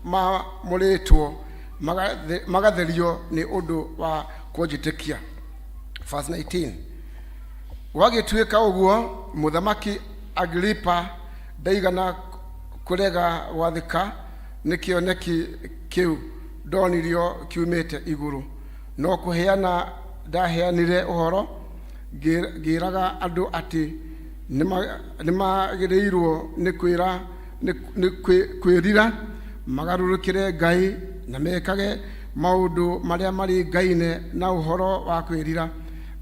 mamũrĩtwo magatherio nĩ ũndũ wa kũnjĩtĩkia. Verse 19. Gwagĩtuĩka ũguo, mũthamaki Agripa ndaigana kũrega gwathĩka nĩ kĩoneki kĩu ndonirio kiumĩte igũrũ, no kũheana ndaheanire ũhoro ngĩraga andũ atĩ nĩmagĩrĩirwo nĩ kwĩrira magarũrũkĩre Ngai na mekage maũndũ marĩa maringaine na ũhoro wa kwĩrira.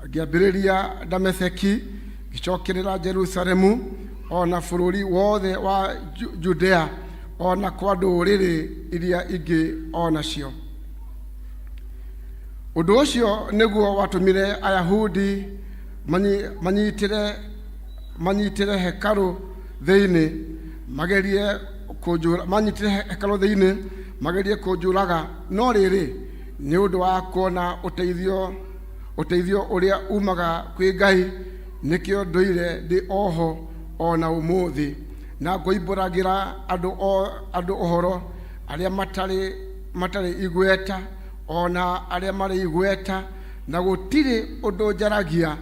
Ngĩambĩrĩria Dameseki, ngĩcokerera Jerusalemu, o na bũrũri wothe wa Judea, o na kwa ndũrĩrĩ iria ingĩ o nacio. Ũndũ ũcio nĩguo watũmire Ayahudi manyitĩre hekarũ thĩinĩ magerie kũnjũra, manyitĩre hekarũ thĩinĩ magerie kũnjũraga. No rĩrĩ, nĩ ũndũ wa kuona ũteithio ũrĩa umaga kwĩ Ngai, nĩkĩo ndũire ndĩ oho o na ũmũthĩ, na ngoimbũragĩra andũ ũhoro arĩa matarĩ igweta. o na arĩa marĩ igweta na gũtirĩ ũndũ njaragia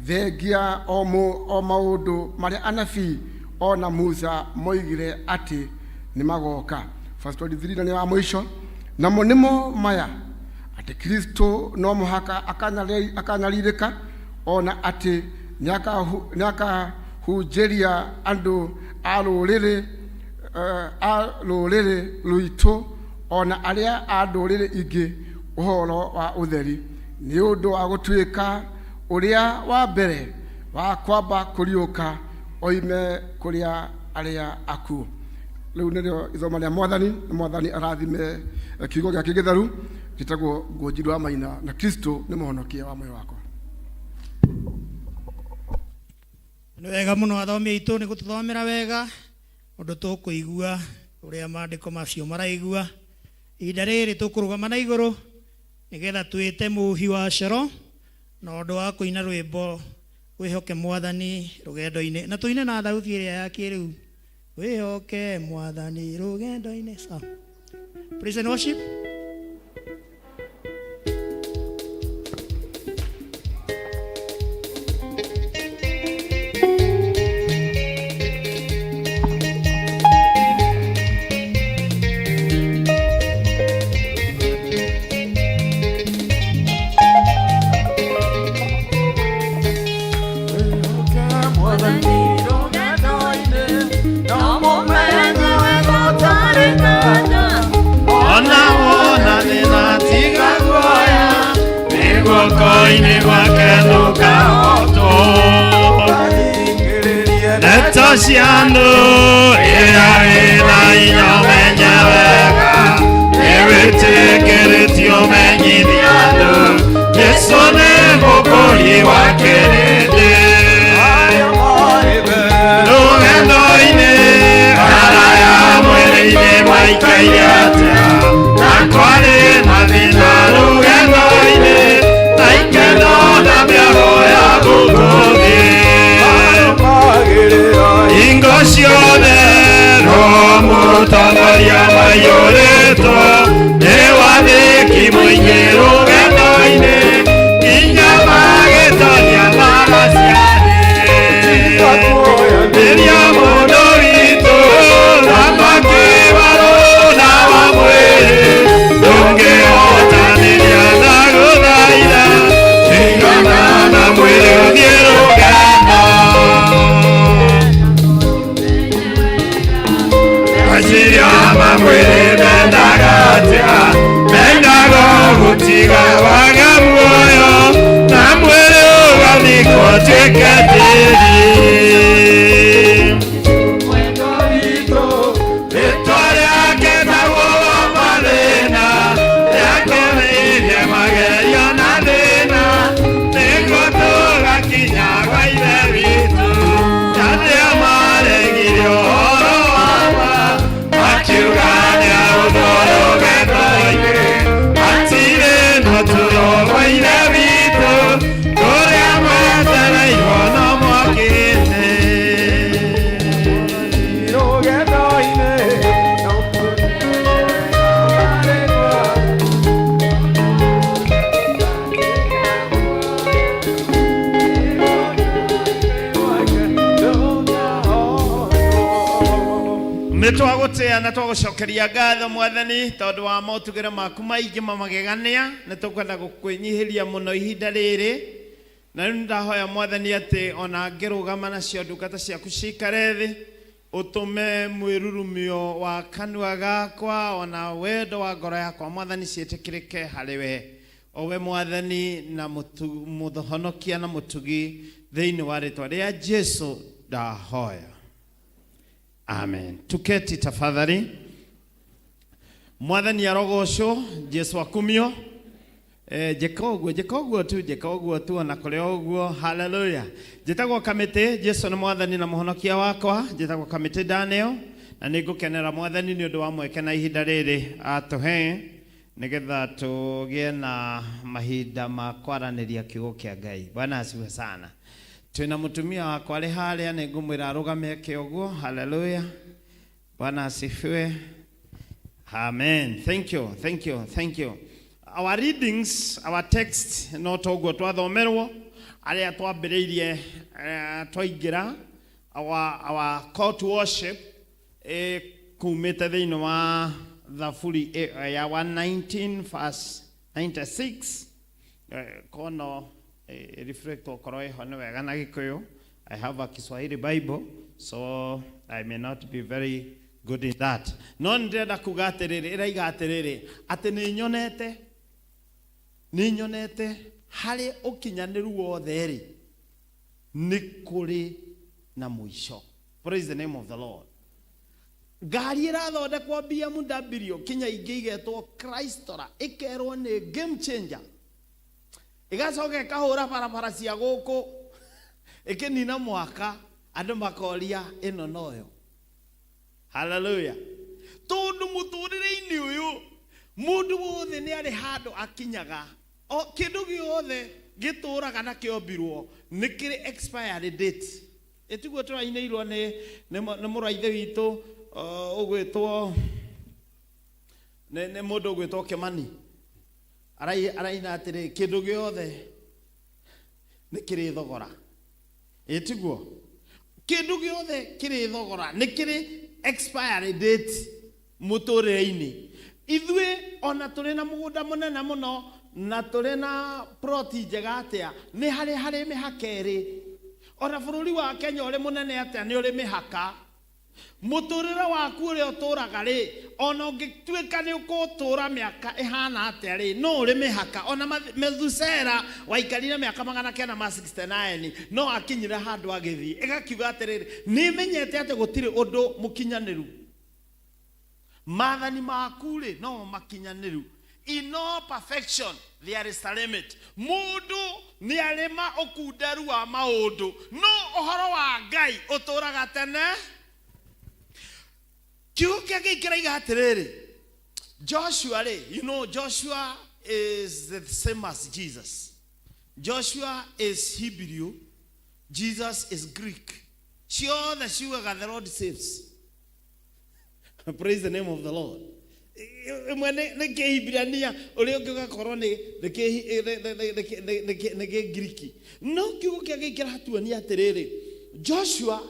thengia o mũ- o maũndũ marĩa anabii o na Musa moigire atĩ nĩ magoka. Verse 23 na nĩ wa mũico namo nĩmo maya atĩ Kristo no mũhaka akanyari- akanyarirĩka o na atĩ nĩakahu- nĩakahunjĩria andũ a rũrĩrĩ eh, a rũrĩrĩ rwitũ o na arĩa a ndũrĩrĩ ingĩ ũhoro wa ũtheri nĩ ũndũ wa gũtuĩka ũrĩa wa mbere wa kwamba kũriũka oime kũrĩa arĩa akuũ rĩu nĩrĩo ithoma rĩa mwathani na mwathani arathime eh, kiugo gĩake gĩtheru gĩtagwo ngũnji rwa maina na kristo nĩ mũhonokia wa muoyo wakwa nĩ wega mũno athomi aitũ nĩ gũtũthomera wega ũndũ tũkũigua ũrĩa maandĩko macio maraigua ihinda rĩrĩ tũkũrũgama na igũrũ nĩgetha twĩte mũhi wa coro na ũndũ wa kũina rwĩmbo wĩhoke mwathani rũgendo-inĩ na tũine na thauti ĩrĩa ya kĩrĩu wĩhoke mwathani rũgendo-inĩ sawa praise and worship Ona wona thĩna tiga guoya nĩ guoko-inĩ gwake ndũkahotwo ndeto cia andũ ĩrĩa wĩna hinya ũmenye wega nĩwĩtĩkĩrĩtio ũmenyithia andũ Jesũ nĩ mũkũri wa kĩrĩndĩ rũgendo-inĩ araya mwĩrĩ-inĩ maikaire atĩa na kwarĩ mathĩna rũgendo-inĩ na ikeno na mĩago ya gũkũ thĩ hingo ciothe roho mũtongoria maiyũrĩtwo nĩ wathĩki mũingĩ rũgendo-inĩ nginya magĩtoria mara cia thĩ mũndũ witũ thamaki warũ na wa mwĩrĩ ndũngĩhotanĩria na gũthaitha tigana na mwĩrĩ ũthiĩ rũgendo aciria mamwĩrĩ mendaga atĩa mendaga gũtiga waga muoyo na mwĩrĩ ũgathikwo ũtuĩke tĩri rĩtwa rĩake tagwo wa mathĩna rĩakĩrĩirie magerio na thĩna nĩguo tũgakinya gwa ithe witũ arĩa maregire ũhoro wa ma makiuga nĩahũthũ rũgendo-inĩ hatirĩ na tũro gwa ithe witũ kũrĩa mwetereirwo no mwakĩte nä twagåtä na twagåcokeria ngatho mwathani tondå wa motugä maku maingä mamagegania nä tåkwenda gå kwä nyihä ria må no ihinda rä rä na rä u nä ndahoya mwathani atä ona ngä rå gama nacio ndungata ciaku cikare thä å tå me mwä rurumio wa kanua gakwa ona wendo wa ngoro yakwa mwathani ciätä kä rä ke harä we owe mwathani na mũhonokia na mũtugi thĩinĩ wa rĩtwa rĩa Jesu ndahoya amen tuketi tafadhali mwathani arogocwo Jesu akumio Eh, njĩka ũguo njĩka ũguo tu njĩka ũguo tu ona kũrĩ o ũguo haleluya njĩtagwo kamĩtĩ jesu nĩ mwathani na mũhonokia wakwa njĩtagwo kamĩtĩ daniel na nĩ ngũkenera mwathani nĩ ũndũ wa mweke na ihinda rĩrĩ atũhe nĩgetha tũgĩe na mahinda ma kwaranĩria kiugo kĩa ngai bwana asifiwe sana twĩna mũtumia wakwa arĩ harĩa nĩ ngũmwĩra arũgame eke ũguo haleluya bwana asifiwe amen thank you thank you thank you. Our readings, our text no toguo twathomerwo arĩa twambĩrĩirie twaingĩra our call to worship kumĩte thĩinĩ wa Thaburi ya 119 verse 96. Kono reflect okorwo ĩho nĩ wega na Gĩkũyũ. I have a Kiswahili Bible, so I may not be very good in that. No nĩ ndĩrenda kuga atĩrĩrĩ, ĩraiga atĩrĩrĩ atĩ nĩ nyonete harĩ ũkinyanĩru wothe rĩ, nĩ kũrĩ na mũico. Praise the name of the Lord. Ngari ĩrathondekwo BMW, kinya ingĩ igetwo Chrysler, ĩkerwo nĩ game changer, ĩgacoka ĩkahũra barabara cia gũkũ, ĩkĩnina mwaka, andũ makoria ĩno noyo. Haleluya! Tondũ mũtũrĩre-inĩ ũyũ mũndũ wothe nĩ arĩ handũ akinyaga. O kĩndũ gĩothe gĩtũraga na kĩombirwo nĩ kĩrĩ expiry date. Ĩtiguo tũrainĩirwo nĩ mũrũ wa ithe witũ ũgwĩtwo nĩ mũndũ ũgwĩtwo Kĩmani. Araina atĩrĩ, kĩndũ gĩothe nĩ kĩrĩ thogora. Ĩtiguo kĩndũ gĩothe kĩrĩ thogora, nĩ kĩrĩ expiry date mũtũrĩre-inĩ. Ithuĩ ona tũrĩ na mũgũnda mũnene mũno na tũrĩ na ploti njega atĩa, nĩ harĩ mĩhaka ĩrĩ. Ona bũrũri wa Kenya ũrĩ mũnene atĩa, nĩ ũrĩ mĩhaka. Mũtũrĩre waku ũrĩa ũtũraga rĩ, ona ũngĩtuĩka nĩ ũgũtũra mĩaka ĩhana atĩa rĩ, no ũrĩ mĩhaka. Ona Methusela waikarire mĩaka 969, no akinyire handũ agĩthiĩ. Ĩgakiuga atĩrĩrĩ, nĩ menyete atĩ gũtirĩ ũndũ mũkinyanĩru, maathani maku rĩ no makinyanĩru. In all perfection there is a limit. Mũndũ nĩ arĩ ma ũkunderu wa maũndũ, no ũhoro wa Ngai ũtũraga tene. Kiugo kĩa Ngai kĩraiga atĩrĩrĩ, Joshua rĩ, Joshua is the same as Jesus. Joshua is Hebrew, Jesus is Greek. Ciothe ciugaga "The Lord saves." Praise the name of the Lord. Ĩmwe nĩ Kĩhibirania, ũrĩa ũngĩ ũgakorwo nĩ Kĩngiriki. No kiugo kĩa Ngai kĩratuonia atĩrĩrĩ, Joshua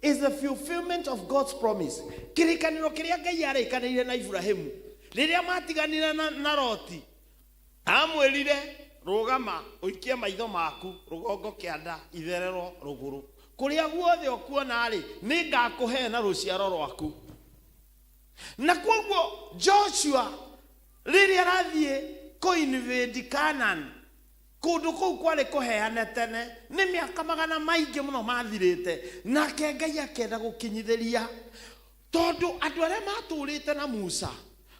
is the fulfillment of God's promise. Kĩrĩkanĩro kĩrĩa Ngai arĩkanĩire na Ibrahimu rĩrĩa matiganire na Loti, amwĩrire, "Rũgama ũikie maitho maku rũgongo, kĩanda, itherero, rũgũrũ, kũrĩa guothe ũkuona rĩ, nĩ ngakũhe na rũciaro rwaku." Na koguo Joshua rĩrĩa arathiĩ kũ-invade Canaan, kũndũ kũu kwarĩ kũheane tene, nĩ mĩaka magana maingĩ mũno mathirĩte. Nake Ngai akenda gũkinyithĩria, tondũ andũ arĩa matũrĩte na Musa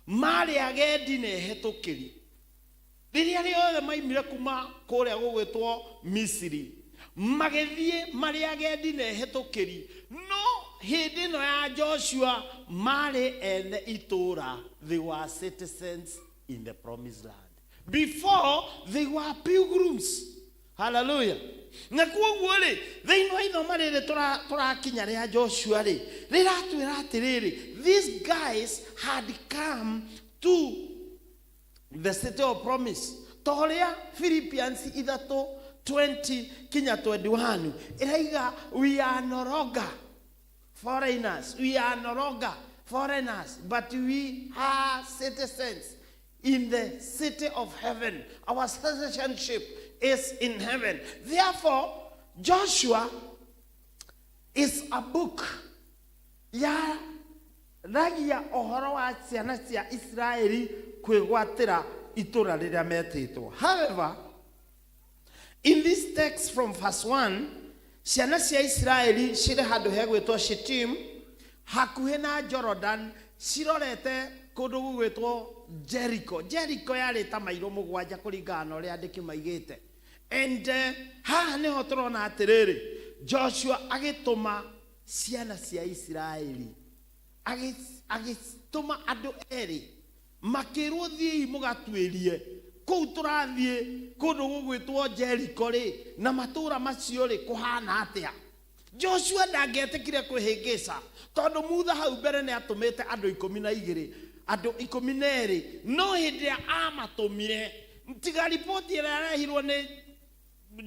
marĩ agendi na ehetũkĩri. Rĩrĩa rĩothe maimire kuma kũrĩa gũgwĩtwo Misiri, magĩthiĩ marĩ agendi na ehetũkĩri. No hĩndĩ ĩno ya Joshua marĩ ene itũũra. They were citizens in the promised land. Before, they were pilgrims. Hallelujah! Na koguo rĩ, thĩinĩ wa ithoma rĩrĩ tũrakinya rĩa Joshua rĩ, rĩratwĩra atĩrĩrĩ, these guys had come to the city of promise, ta ũrĩa Philippians 3:20 kinya 21 ĩraiga, "We are no longer foreigners, we are no longer foreigners, but we are citizens in the city of heaven. Our citizenship is in heaven." Therefore, Joshua is a book ya ragia ũhoro wa ciana cia Isiraeli kwĩgwatĩra itũra rĩrĩa metĩtwo. However, in this text from verse 1, ciana cia Isiraeli cirĩ handũ hegwĩtwo Shittim, hakuhĩ na Jordan, cirorete kũndũ gũgwĩtwo Jericho. Jericho yarĩ ta mairo 7 kũringana na ũrĩa andĩki maigĩte. And haha nĩho tũrona atĩrĩrĩ, Joshua agĩtũma ciana cia Isiraeli, agĩtũma andũ erĩ, makĩrwo, "Thiĩi mũgatuĩrie kũu tũrathiĩ kũndũ gũgwĩtwo Jericho rĩ, na matũũra macio rĩ, kũhana atĩa?" Joshua ndangĩetĩkire kwĩhĩngĩca, tondũ Mutha hau mbere nĩ atũmĩte andũ 12. Andũ 12, no hĩndĩ ĩrĩa amatũmire, tiga riboti ĩrĩa yarehirwo nĩ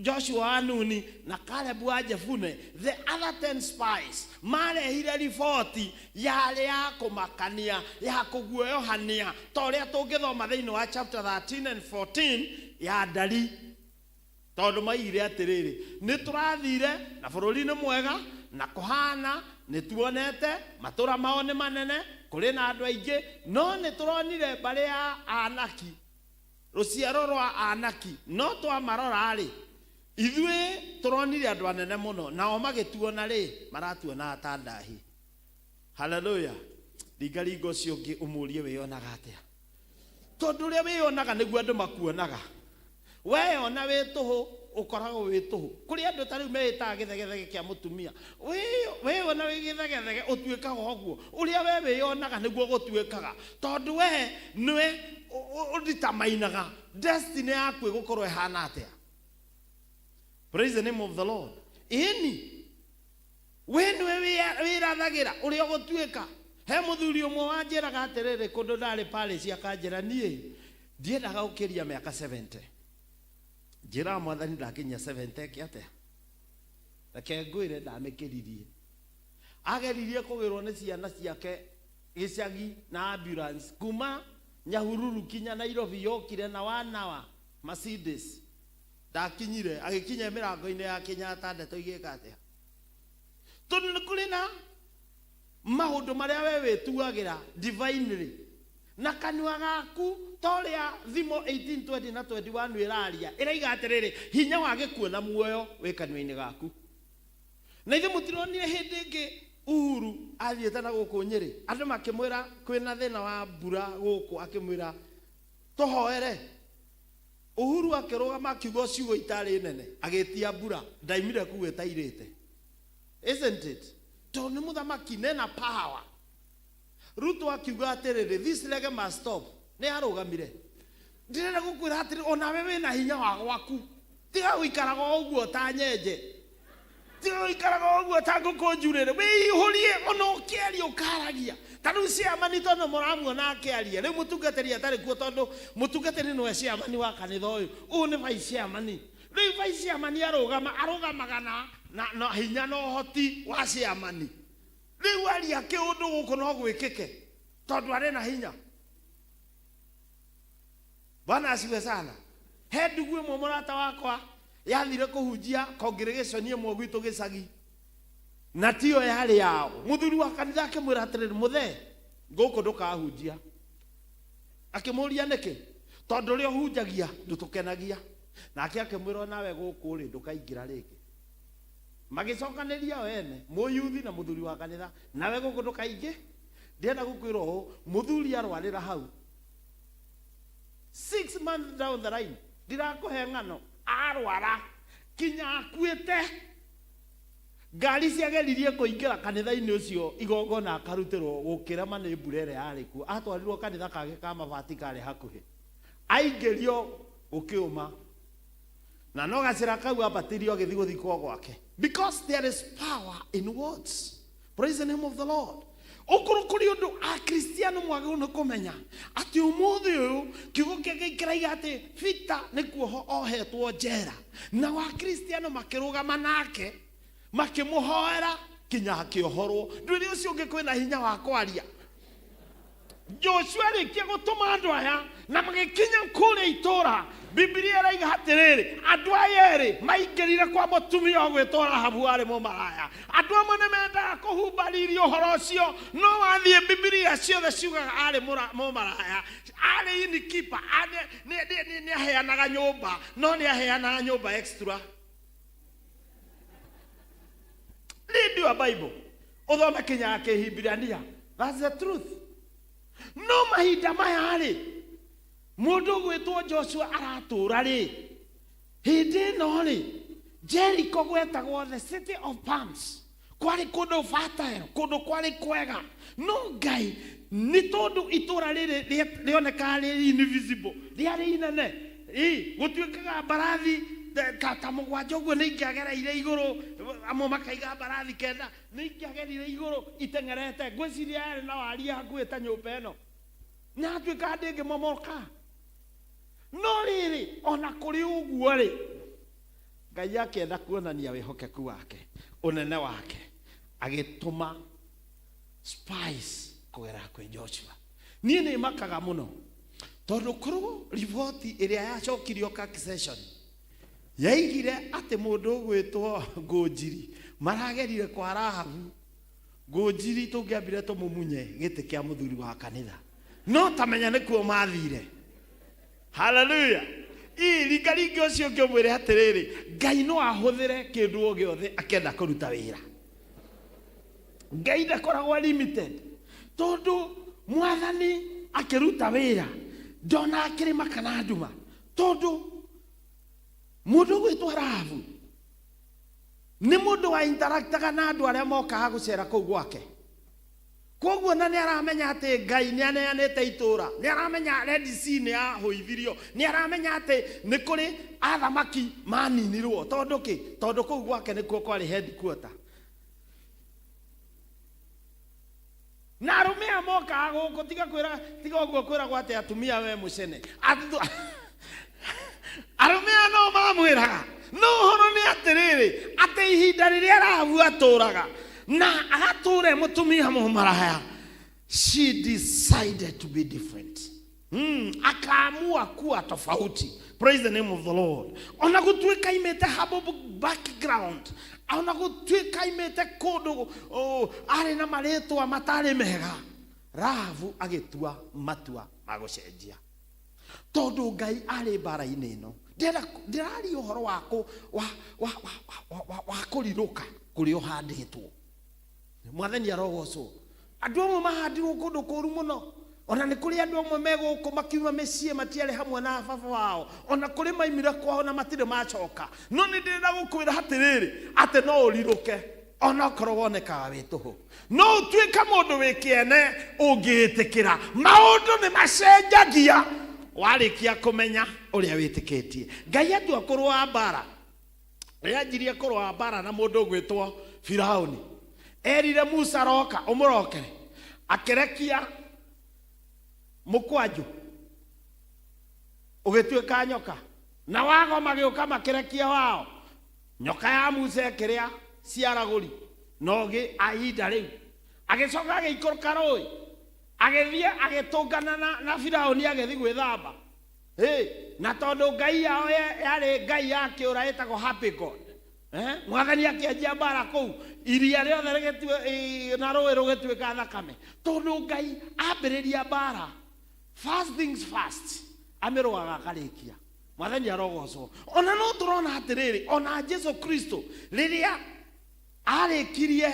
Joshua wa Nuni na Caleb wa Jefune, the other 10 spies marehire riboti yarĩ ya kũmakania, ya kũguoyohania, ta ũrĩa tũngĩthoma thĩinĩ wa chapter 13 and 14 ya Ndari. Tondũ maigire atĩrĩrĩ, nĩ tũrathire na bũrũri nĩ mwega na kũhana nĩ tuonete matũra mao nĩ manene, kũrĩ na andũ aingĩ, no nĩ tũronire mbarĩ ya Anaki, rũciaro rwa Anaki, no twamarora-rĩ, ithuĩ tũronire andũ anene mũno, nao magĩtuona-rĩ, maratuonaga ta ndahi. Haleluya! Ringaringa ũcio ũngĩ ũmũrie wĩyonaga atĩa, tondũ ũrĩa wĩyonaga nĩguo andũ makuonaga. Weyona wĩ tũhũ, ũkoragwo wĩ tũhũ. Kũrĩ andũ ta rĩu meĩtaga gĩthegethege kĩa mũtumia. Weyona wĩ gĩthegethege ũtuĩkaga ũguo. Ũrĩa we wĩyonaga nĩguo gũtuĩkaga, tondũ we nĩwe ũnditamainaga destiny yaku ĩgũkorwo ĩhana atĩa. Praise the name of the Lord. Ĩni, we nĩwe wĩrathagĩra ũrĩa ũgũtuĩka. He mũthuri ũmwe wanjĩraga atĩrĩrĩ, kũndũ ndarĩ parish, akanjĩra niĩ ndiendaga gũkĩria mĩaka 70. Njĩraga Mwathani ndakinyia 70 eke atĩa? Reke ngwĩre ndamĩkĩririe. Ageririe kũgĩrwo nĩ ciana ciake gĩcagi na ambulance kuma Nyahururu kinya Nairobi, yokire na one hour Mercedes. Ndakinyire, agĩkinya mĩrango-inĩ ya Kenyatta ndeto igĩka atĩa? Tondũ nĩ kũrĩ na maũndũ marĩa we wĩtuagĩra divinely na kanua gaku, ta ũrĩa Thimo 18:20 na 21 ĩraria, ĩraiga atĩrĩrĩ, hinya wa gĩkuũ na muoyo wĩ kanua-inĩ gaku. Na ithuĩ mũtironire hĩndĩ ĩngĩ Uhuru athiĩte na gũkũ Nyĩrĩ, andũ makĩmwĩra kwĩna thĩna wa mbura gũkũ, akĩmwĩra tũhoere. Uhuru akĩrũgama akiuga ciugo itarĩ nene, agĩtia mbura, ndaimire kuu ĩtairĩte. Isn't it? Tondũ nĩ mũthamaki nena power. Ruto akiuga atĩrĩrĩ, this reggae must stop. Nĩ arũgamire. Ndĩrenda gũkwĩra atĩrĩ, onawe wĩna hinya wa gwaku. Tiga gũikaraga o ũguo ta nyenje. Tiga gũikaraga o ũguo ta ngũkũ njurĩrĩ. Wĩihũrie ona ũkĩaria ũkaragia. Ta rĩu chairman tondũ mũramuona akĩaria. Rĩu mũtungatĩri atarĩ kuo tondũ mũtungatĩri nĩwe chairman wa kanitha ũyũ. Ũyũ nĩ vice chairman. Rĩu vice chairman arũgama, arũgamaga na hinya na ũhoti wa chairman. Rĩu aria kĩũndũ gũkũ no gwĩkĩke tondũ arĩ na hinya. Bwana asifiwe sana. He ndugu ĩmwe mũrata wakwa yathire kũhunjia congregation ĩmwe gwitũ gĩcagi, na tiyo yarĩ yao. Mũthuri wa kanitha akĩmwĩra atĩrĩrĩ, mũthee, gũkũ ndũkahunjia. Akĩmũria nĩkĩ? Tondũ ũrĩa ũhunjagia ndũtũkenagia. Nake akĩmwĩra onawe gũkũ rĩ ndũkaingĩra rĩngĩ. Magĩcokanĩria o ene, mũyuthi na mũthuri wa kanitha, nawe gũkũ ndũkaingĩ. Ndĩrenda gũkwĩra ũũ, mũthuri arwarĩra hau 6 months down the line, ndirakũhe ng'ano, arwara kinya akuĩte. Ngari ciageririe kũingĩra kanitha-inĩ ũcio igongona akarutĩrwo gũkĩrema nĩ mbura ĩrĩa yarĩ kuo. Atwarirwo kanitha kangĩ ka mabati karĩ hakuhĩ, aingĩrio gũkĩũma, na no gacĩra kau ambatirio agĩthiĩ gũthikwo gwake. Because there is power in words. Praise the name of the Lord. Okorwo kũrĩ ũndũ Akristiano mwagĩrĩirwo nĩ kũmenya atĩ ũmũthĩ ũyũ kiugo kĩa Ngai kĩraiga atĩ Peter nĩ kuohwo ohetwo njera, nao Akristiano makĩrũgama nake makĩmũhoera kinya akĩohorwo. Ndwĩre ũcio ũngĩ kwĩna hinya wa kwaria. Joshua arĩkia gũtũma andũ aya na magĩkinya kũrĩa itũra, Bibilia ĩraiga atĩrĩrĩ, andũ aya erĩ maingĩrire kwa mũtumia ũgwĩtwo Rahabu warĩ mũmaraya. Andũ amwe nĩ mendaga kũhumba riri ũhoro ũcio, no wathiĩ Bibilia ciothe ciugaga arĩ mũmaraya, arĩ innkeeper, nĩ aheanaga nyũmba, no nĩ aheanaga nyũmba extra. Read your Bible, ũthome kinya ya Kĩhibirania. That's the truth. No mahinda maya rĩ, mũndũ ũgwĩtwo Joshua aratũra rĩ, hĩndĩ ĩno rĩ, Jericho gwetagwo the city of palms, kwarĩ kũndũ fertile, kũndũ kwarĩ kwega. No Ngai nĩ tondũ itũra rĩrĩ rĩonekaga rĩrĩ invisible, rĩarĩ inene, gũtuĩkaga mbarathi ta mũgwanja ũguo nĩ ingĩagereire igũrũ, amwe makaiga mbarathi 9 nĩ ingĩagerire igũrũ iteng'erete. Ngwĩciria yarĩ na waria hakuhĩ ta nyũmba ĩno. Na atuĩka ndĩngĩmomoka. No rĩrĩ, ona kũrĩ ũguo rĩ, Ngai akĩenda kuonania wĩhokeku wake, ũnene wake, agĩtũma spies kũgerera kwĩ Joshua. Niĩ nĩ makaga mũno tondũ korwo riboti ĩrĩa yacokirio Kirk session yaigire atĩ mũndũ ũgwĩtwo Ngũnjiri maragerire kwa Rahabu, Ngũnjiri tũngĩambire tũmũmunye gĩtĩ kĩa mũthuri wa kanitha, no tamenya nĩkuo mathire. Haleluya! Ii, ringaringa ũcio ũngĩ ũmwĩre atĩrĩrĩ, Ngai no ahũthĩre kĩndũ o gĩothe akĩenda kũruta wĩra. Ngai ndakoragwo limited, tondũ mwathani akĩruta wĩra ndonaga kĩrĩma kana nduma, tondũ mũndũ ũgwĩtwo Rahabu nĩ mũndũ wa interactaga na andũ arĩa mokaga gũcera kũu gwake. Koguo na nĩ aramenya atĩ Ngai nĩ aneanĩte itũũra, nĩ aramenya Red Sea nĩ yahũithirio, nĩ aramenya atĩ nĩ kũrĩ athamaki maninirwo. Tondũ kĩ? Tondũ kũu gwake nĩkuo kwarĩ headquarter. Na arũme aya mokaga gũkũ, tiga kwĩra, tiga ũguo kwĩragwo atĩ atumia we mũcene. Arũme aya no mamwĩraga. No ũhoro nĩ atĩrĩrĩ, atĩ ihinda rĩrĩa Rahabu atũraga na agatũra e mũtumia mũmaraya, she decided to be different. Akaamua kuwa tofauti. Praise the name of the Lord. Ona gũtuĩka aimĩte humble background, ona gũtuĩka aimĩte kũndũ, oh, arĩ na marĩtwa matarĩ mega, Rahabu agĩtua matua ma gũcenjia. Tondũ Ngai arĩ mbara-inĩ ĩno. Ndĩraria ũhoro wa kũ, wa, wa, wa, wa, wa, wa kũrirũka kũrĩa ũhandĩtwo. Mwathani arogocwo. Andũ amwe mahandirwo kũndũ kũru mũno. Ona nĩ kũrĩ andũ amwe me gũkũ makiuma mĩciĩ matiarĩ hamwe na baba wao. Ona kũrĩ maimire kwao na matirĩ macoka. No nĩ ndĩrenda gũkwĩra atĩrĩrĩ, atĩ no ũrirũke ona okorwo wonekaga wĩ tũhũ. No ũtuĩke mũndũ wĩ kĩene ũngĩĩtĩkĩra. Maũndũ nĩ macenjagia warĩkia kũmenya ũrĩa wĩtĩkĩtie. Ngai atua kũrũa mbara, rĩrĩa anjirie kũrũa mbara na mũndũ ũgwĩtwo Firauni, erire Musa roka ũmũrokere, akĩrekia mũkwanjũ ũgĩtuĩka nyoka, na wago magĩũka makĩrekia wao. Nyoka ya Musa ĩkĩrĩa ciaragũri na ũgĩ a ihinda rĩu. Agĩcoka agĩikũrũka rũĩ, agĩthiĩ agĩtũngana na Firauni agĩthiĩ gwĩthamba. Ĩ, na tondũ ngai yao yarĩ ngai ya kĩũra ĩtagwo Happy God, Mwathani akĩanjia mbara kũu, iria rĩothe na rũĩ rũgĩtuĩka thakame. Tondũ Ngai ambĩrĩria mbara, first things first, amĩrũaga akarĩkia. Mwathani arogocwo. Ona no tũrona atĩrĩrĩ, ona Jesu Kristo rĩrĩa arĩkirie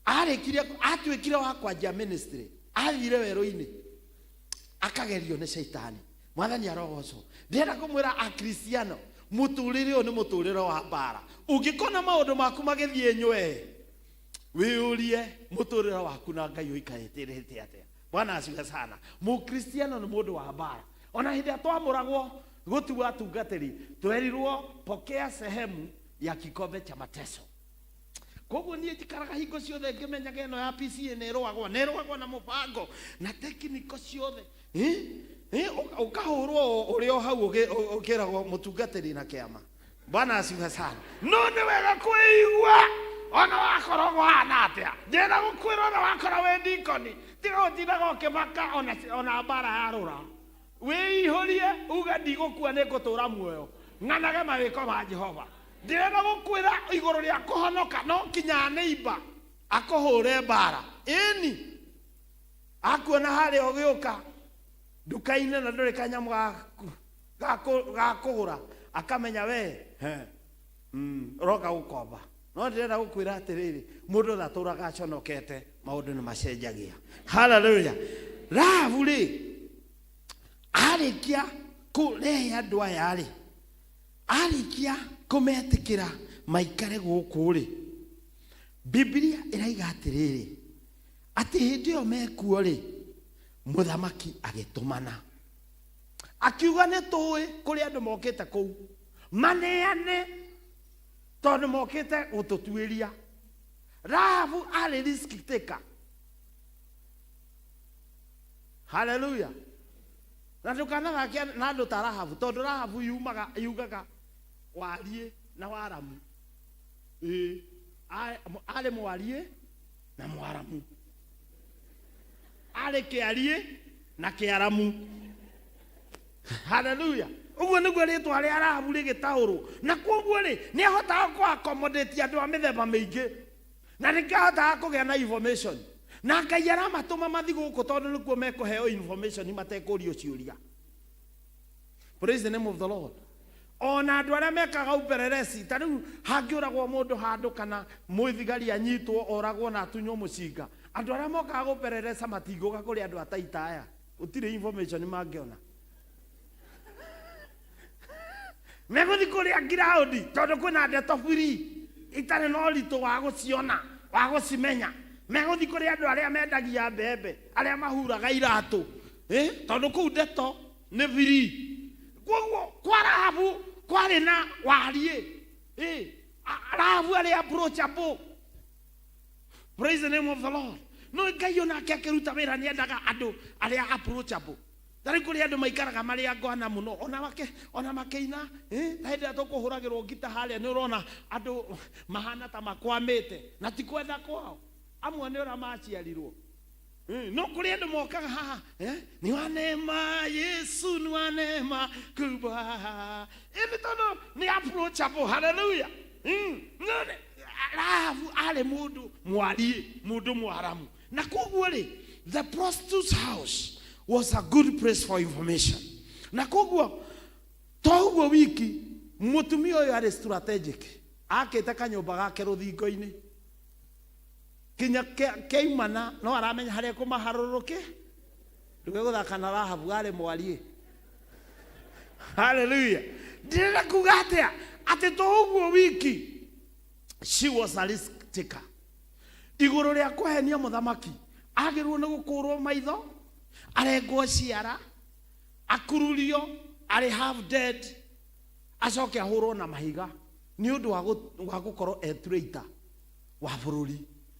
atuĩkire wa kwanjia ministry, athire werũ-inĩ akagerio nĩ caitani. Mwathani arogocwo. Ndĩrenda kũmwĩra Akristiano, mũtũrĩre ũyũ nĩ mũtũrĩre wa mbara. Ũngĩkona maũndũ maku magĩthiĩ nywee, wĩyũrie mũtũrĩre waku na Ngai ũikarĩte atĩa. Bwana asifiwe sana. Mũkristiano nĩ mũndũ wa mbara. Ona hĩndĩ ĩrĩa twamũragwo gũtuo atungatĩri, twerirwo pokea sehemu ya kikombe cha mateso. Koguo niĩ njikaraga hingo ciothe ngĩmenyaga ĩno ya PCA nĩ ĩrũagwo, nĩ ĩrũagwo na mũbango na tekiniko ciothe. Ũkahũrwo ũrĩ o hau ũkĩragwo mũtungatĩri na kĩama. Bwana asifiwe sana. No nĩ wega kwĩigua ona wakorwo kũhana atĩa. Ndĩrenda gũkwĩra ona wakorwo wĩ dikoni, tiga gũtindaga ũkĩmaka ona mbara yarũra. Wĩihũrie uge ndigũkua nĩ ngũtũra muoyo, ng'anage mawĩko ma Jehova. Ndĩrenda gũkwĩra igũrũ rĩa kũhonoka, no kinya neighbor akũhũre mbara. Ĩni, akuona harĩa ũgĩũka nduka-inĩ na ndũrĩ kanyamũ ga kũgũra, akamenya we, he, ũroka gũkomba. No ndĩrenda gũkwĩra atĩrĩrĩ, mũndũ ndatũraga aconokete, maũndũ nĩ macenjagia. Haleluya. Rahabu rĩ, arĩkia kũrehe andũ aya rĩ, arĩkia kũmetĩkĩra maikare gũkũ rĩ, Biblia ĩraiga atĩrĩrĩ, atĩ hĩndĩ ĩyo mekuo rĩ, mũthamaki agĩtũmana akiuga nĩ tũĩ kũrĩ andũ mokĩte kũu maneane tondũ mokĩte gũtũtuĩria. Rahabu arĩ risk taker. Haleluya. Na ndũkanathake na andũ ta Rahabu, tondũ Rahabu yumaga yugaga wariĩ na waramu. Ĩĩ, arĩ mwariĩ na mwaramu, arĩ kĩariĩ na kĩaramu. Haleluya. Ũguo nĩguo rĩtwa rĩa Rahabu rĩgĩtaũrwo. Na kwoguo rĩ, nĩ ahotaga kũ accommodate andũ a mĩthemba mĩingĩ, na nĩkĩo ahotaga kũgĩa na information. Na Ngai aramatũma mathi gũkũ tondũ nĩkuo mekũheo information matekũrio ciũria. Praise the name of the Lord. Ona andũ arĩa mekaga upelelezi, ta rĩu hangĩũragwo mũndũ handũ kana mũthigari anyitwo oragwo na atunywo mũcinga, andũ arĩa mokaga gũpereresa matingũka kũrĩ andũ a Taita aya, gũtirĩ information mangĩona. Megũthiĩ kũrĩa ngiraũndi tondũ kwĩna ndeto free itarĩ na ũritũ wa gũciona, wa gũcimenya. Megũthiĩ kũrĩ andũ arĩa mendagia mbembe, arĩa mahuraga iratũ, tondũ kũu ndeto nĩ free. Kwoguo kwa Rahabu kwarĩ na wariĩ. Rahabu arĩ approachable. Praise the name of the Lord. No Ngai onake akĩruta wĩra nĩ endaga andũ arĩa approachable. Ta rĩu kũrĩ andũ maikaraga marĩ angwana mũno, ona makĩina, ta hĩndĩ ĩrĩa tũkũhũragĩrwo ngita harĩa nĩ ũrona andũ mahana ta makwamĩte, na ti kwenda kwao. Amwe nĩ ũrĩa maciarirwo. No kũrĩ andũ mokaga haha, ni wa neema Yesu, ni wa neema kubwa. Ĩndĩ tondũ nĩ approachable, hallelujah. No nĩ, Rahabu arĩ mũndũ mwariĩ, mũndũ mwaramu. Na koguo rĩ, the prostitute's house was a good place for information. Na koguo to ũguo wiki, mũtumia ũyũ arĩ strategic, akĩte kanyũmba gake rũthingo-inĩ kinya kĩaimana, no aramenya harĩa kũmaharũrũke. Ndũgegũthaka na Rahabu, arĩ mwariĩ. Hallelujah. Ndĩrenda kuga atĩa? Atĩ to ũguo wiki, she was a risk taker. Igũrũ rĩa kũhenia mũthamaki, agĩrĩirwo nĩ gũkũrwo maitho, arengwo ciara, akururio arĩ half dead, acoke ahũrwo na mahiga nĩ ũndũ wa gũkorwo e traitor wa bũrũri.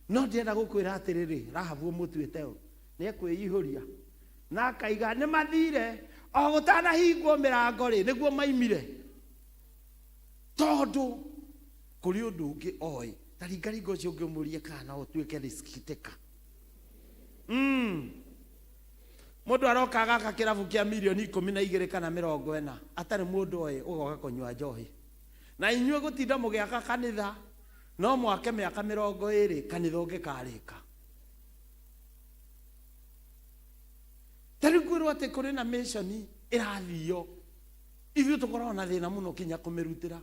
No ndĩrenda gũkwĩra atĩrĩrĩ, Rahabu ũmũtuĩte ũ? Nĩ ekwĩihũria na akaiga nĩ mathire o gũtanahingwo mĩrango rĩ, nĩguo maimire, tondũ kũrĩ ũndũ ũngĩ oĩ. Ta ringaringa ũcio ũngĩ ũmũrie kana no ũtuĩke risk taker. Mũndũ aroka gaka kĩrabu kĩa mirioni ikũmi na igĩrĩ kana mĩrongo ĩna atarĩ mũndũ oĩ, ũgoka kũnyua njohi. Na inyuĩ gũtinda mũgĩaka kanitha, no mwake mĩaka mĩrongo ĩrĩ kanitha ũngĩkarĩka. Ta rĩu kwĩrwo atĩ kũrĩ na mission ĩrathio, ithuĩ tũkoragwo na thĩna mũno kinya kũmĩrutĩra.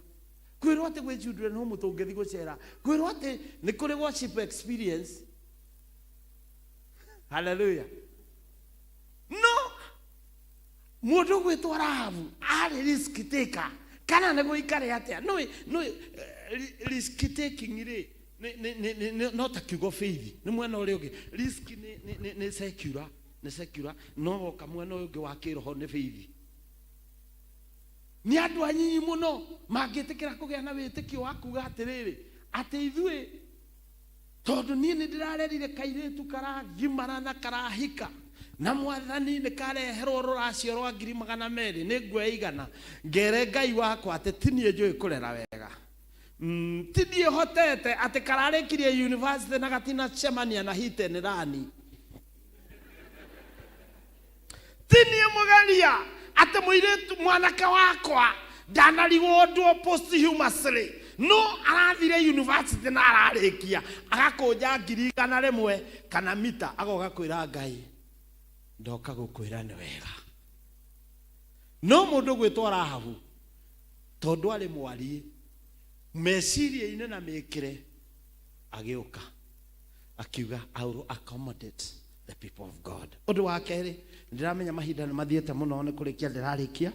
Kwĩrwo atĩ gwĩ children home tũngĩthiĩ gũcera, kwĩrwo atĩ nĩ kũrĩ worship experience. Hallelujah. No mũndũ gwĩtwo Rahabu arĩ risk taker, kana nĩ gũikare atĩa? Nĩ risk taking rĩ, nĩ no ta kiugo faith, nĩ mwena ũrĩa ũngĩ. Risk nĩ secular, nĩ secular, no woka mwena ũyũ ũngĩ wa kĩroho nĩ faith. Nĩ andũ anyinyi mũno mangĩtĩkĩra kũgĩa na wĩtĩkio wa kuga atĩrĩrĩ, atĩ ithuĩ tondũ niĩ nĩ ndĩrarerire kairĩtu karagimara na karahika, na mwathani nĩ kareherwo rũracio rwa ngiri magana merĩ, nĩ nguoya igana ngere Ngai wakwa atĩ ti niĩ njũĩ kũrera wega. Ti niĩ hotete atĩ kararĩkirie university na gatinacemania na hit and run. Ti niĩ mũgeria atĩ mũirĩtu mwanake wakwa ndanarigwo posthumously, no arathire university na ararĩkia agakũnja ngiri igana rĩmwe kana mita, agoka kwĩra Ngai ndoka gũkwĩra nĩ wega. No mũndũ gwĩtwo Rahabu tondũ arĩ mwariĩ meciria-inĩ na mĩkĩre, agĩũka akiuga I will accommodate the people of God. Ũndũ wa kerĩ, ndĩramenya mahinda nĩ mathiĩte mũno, nĩ kũrĩkia ndĩrarĩkia,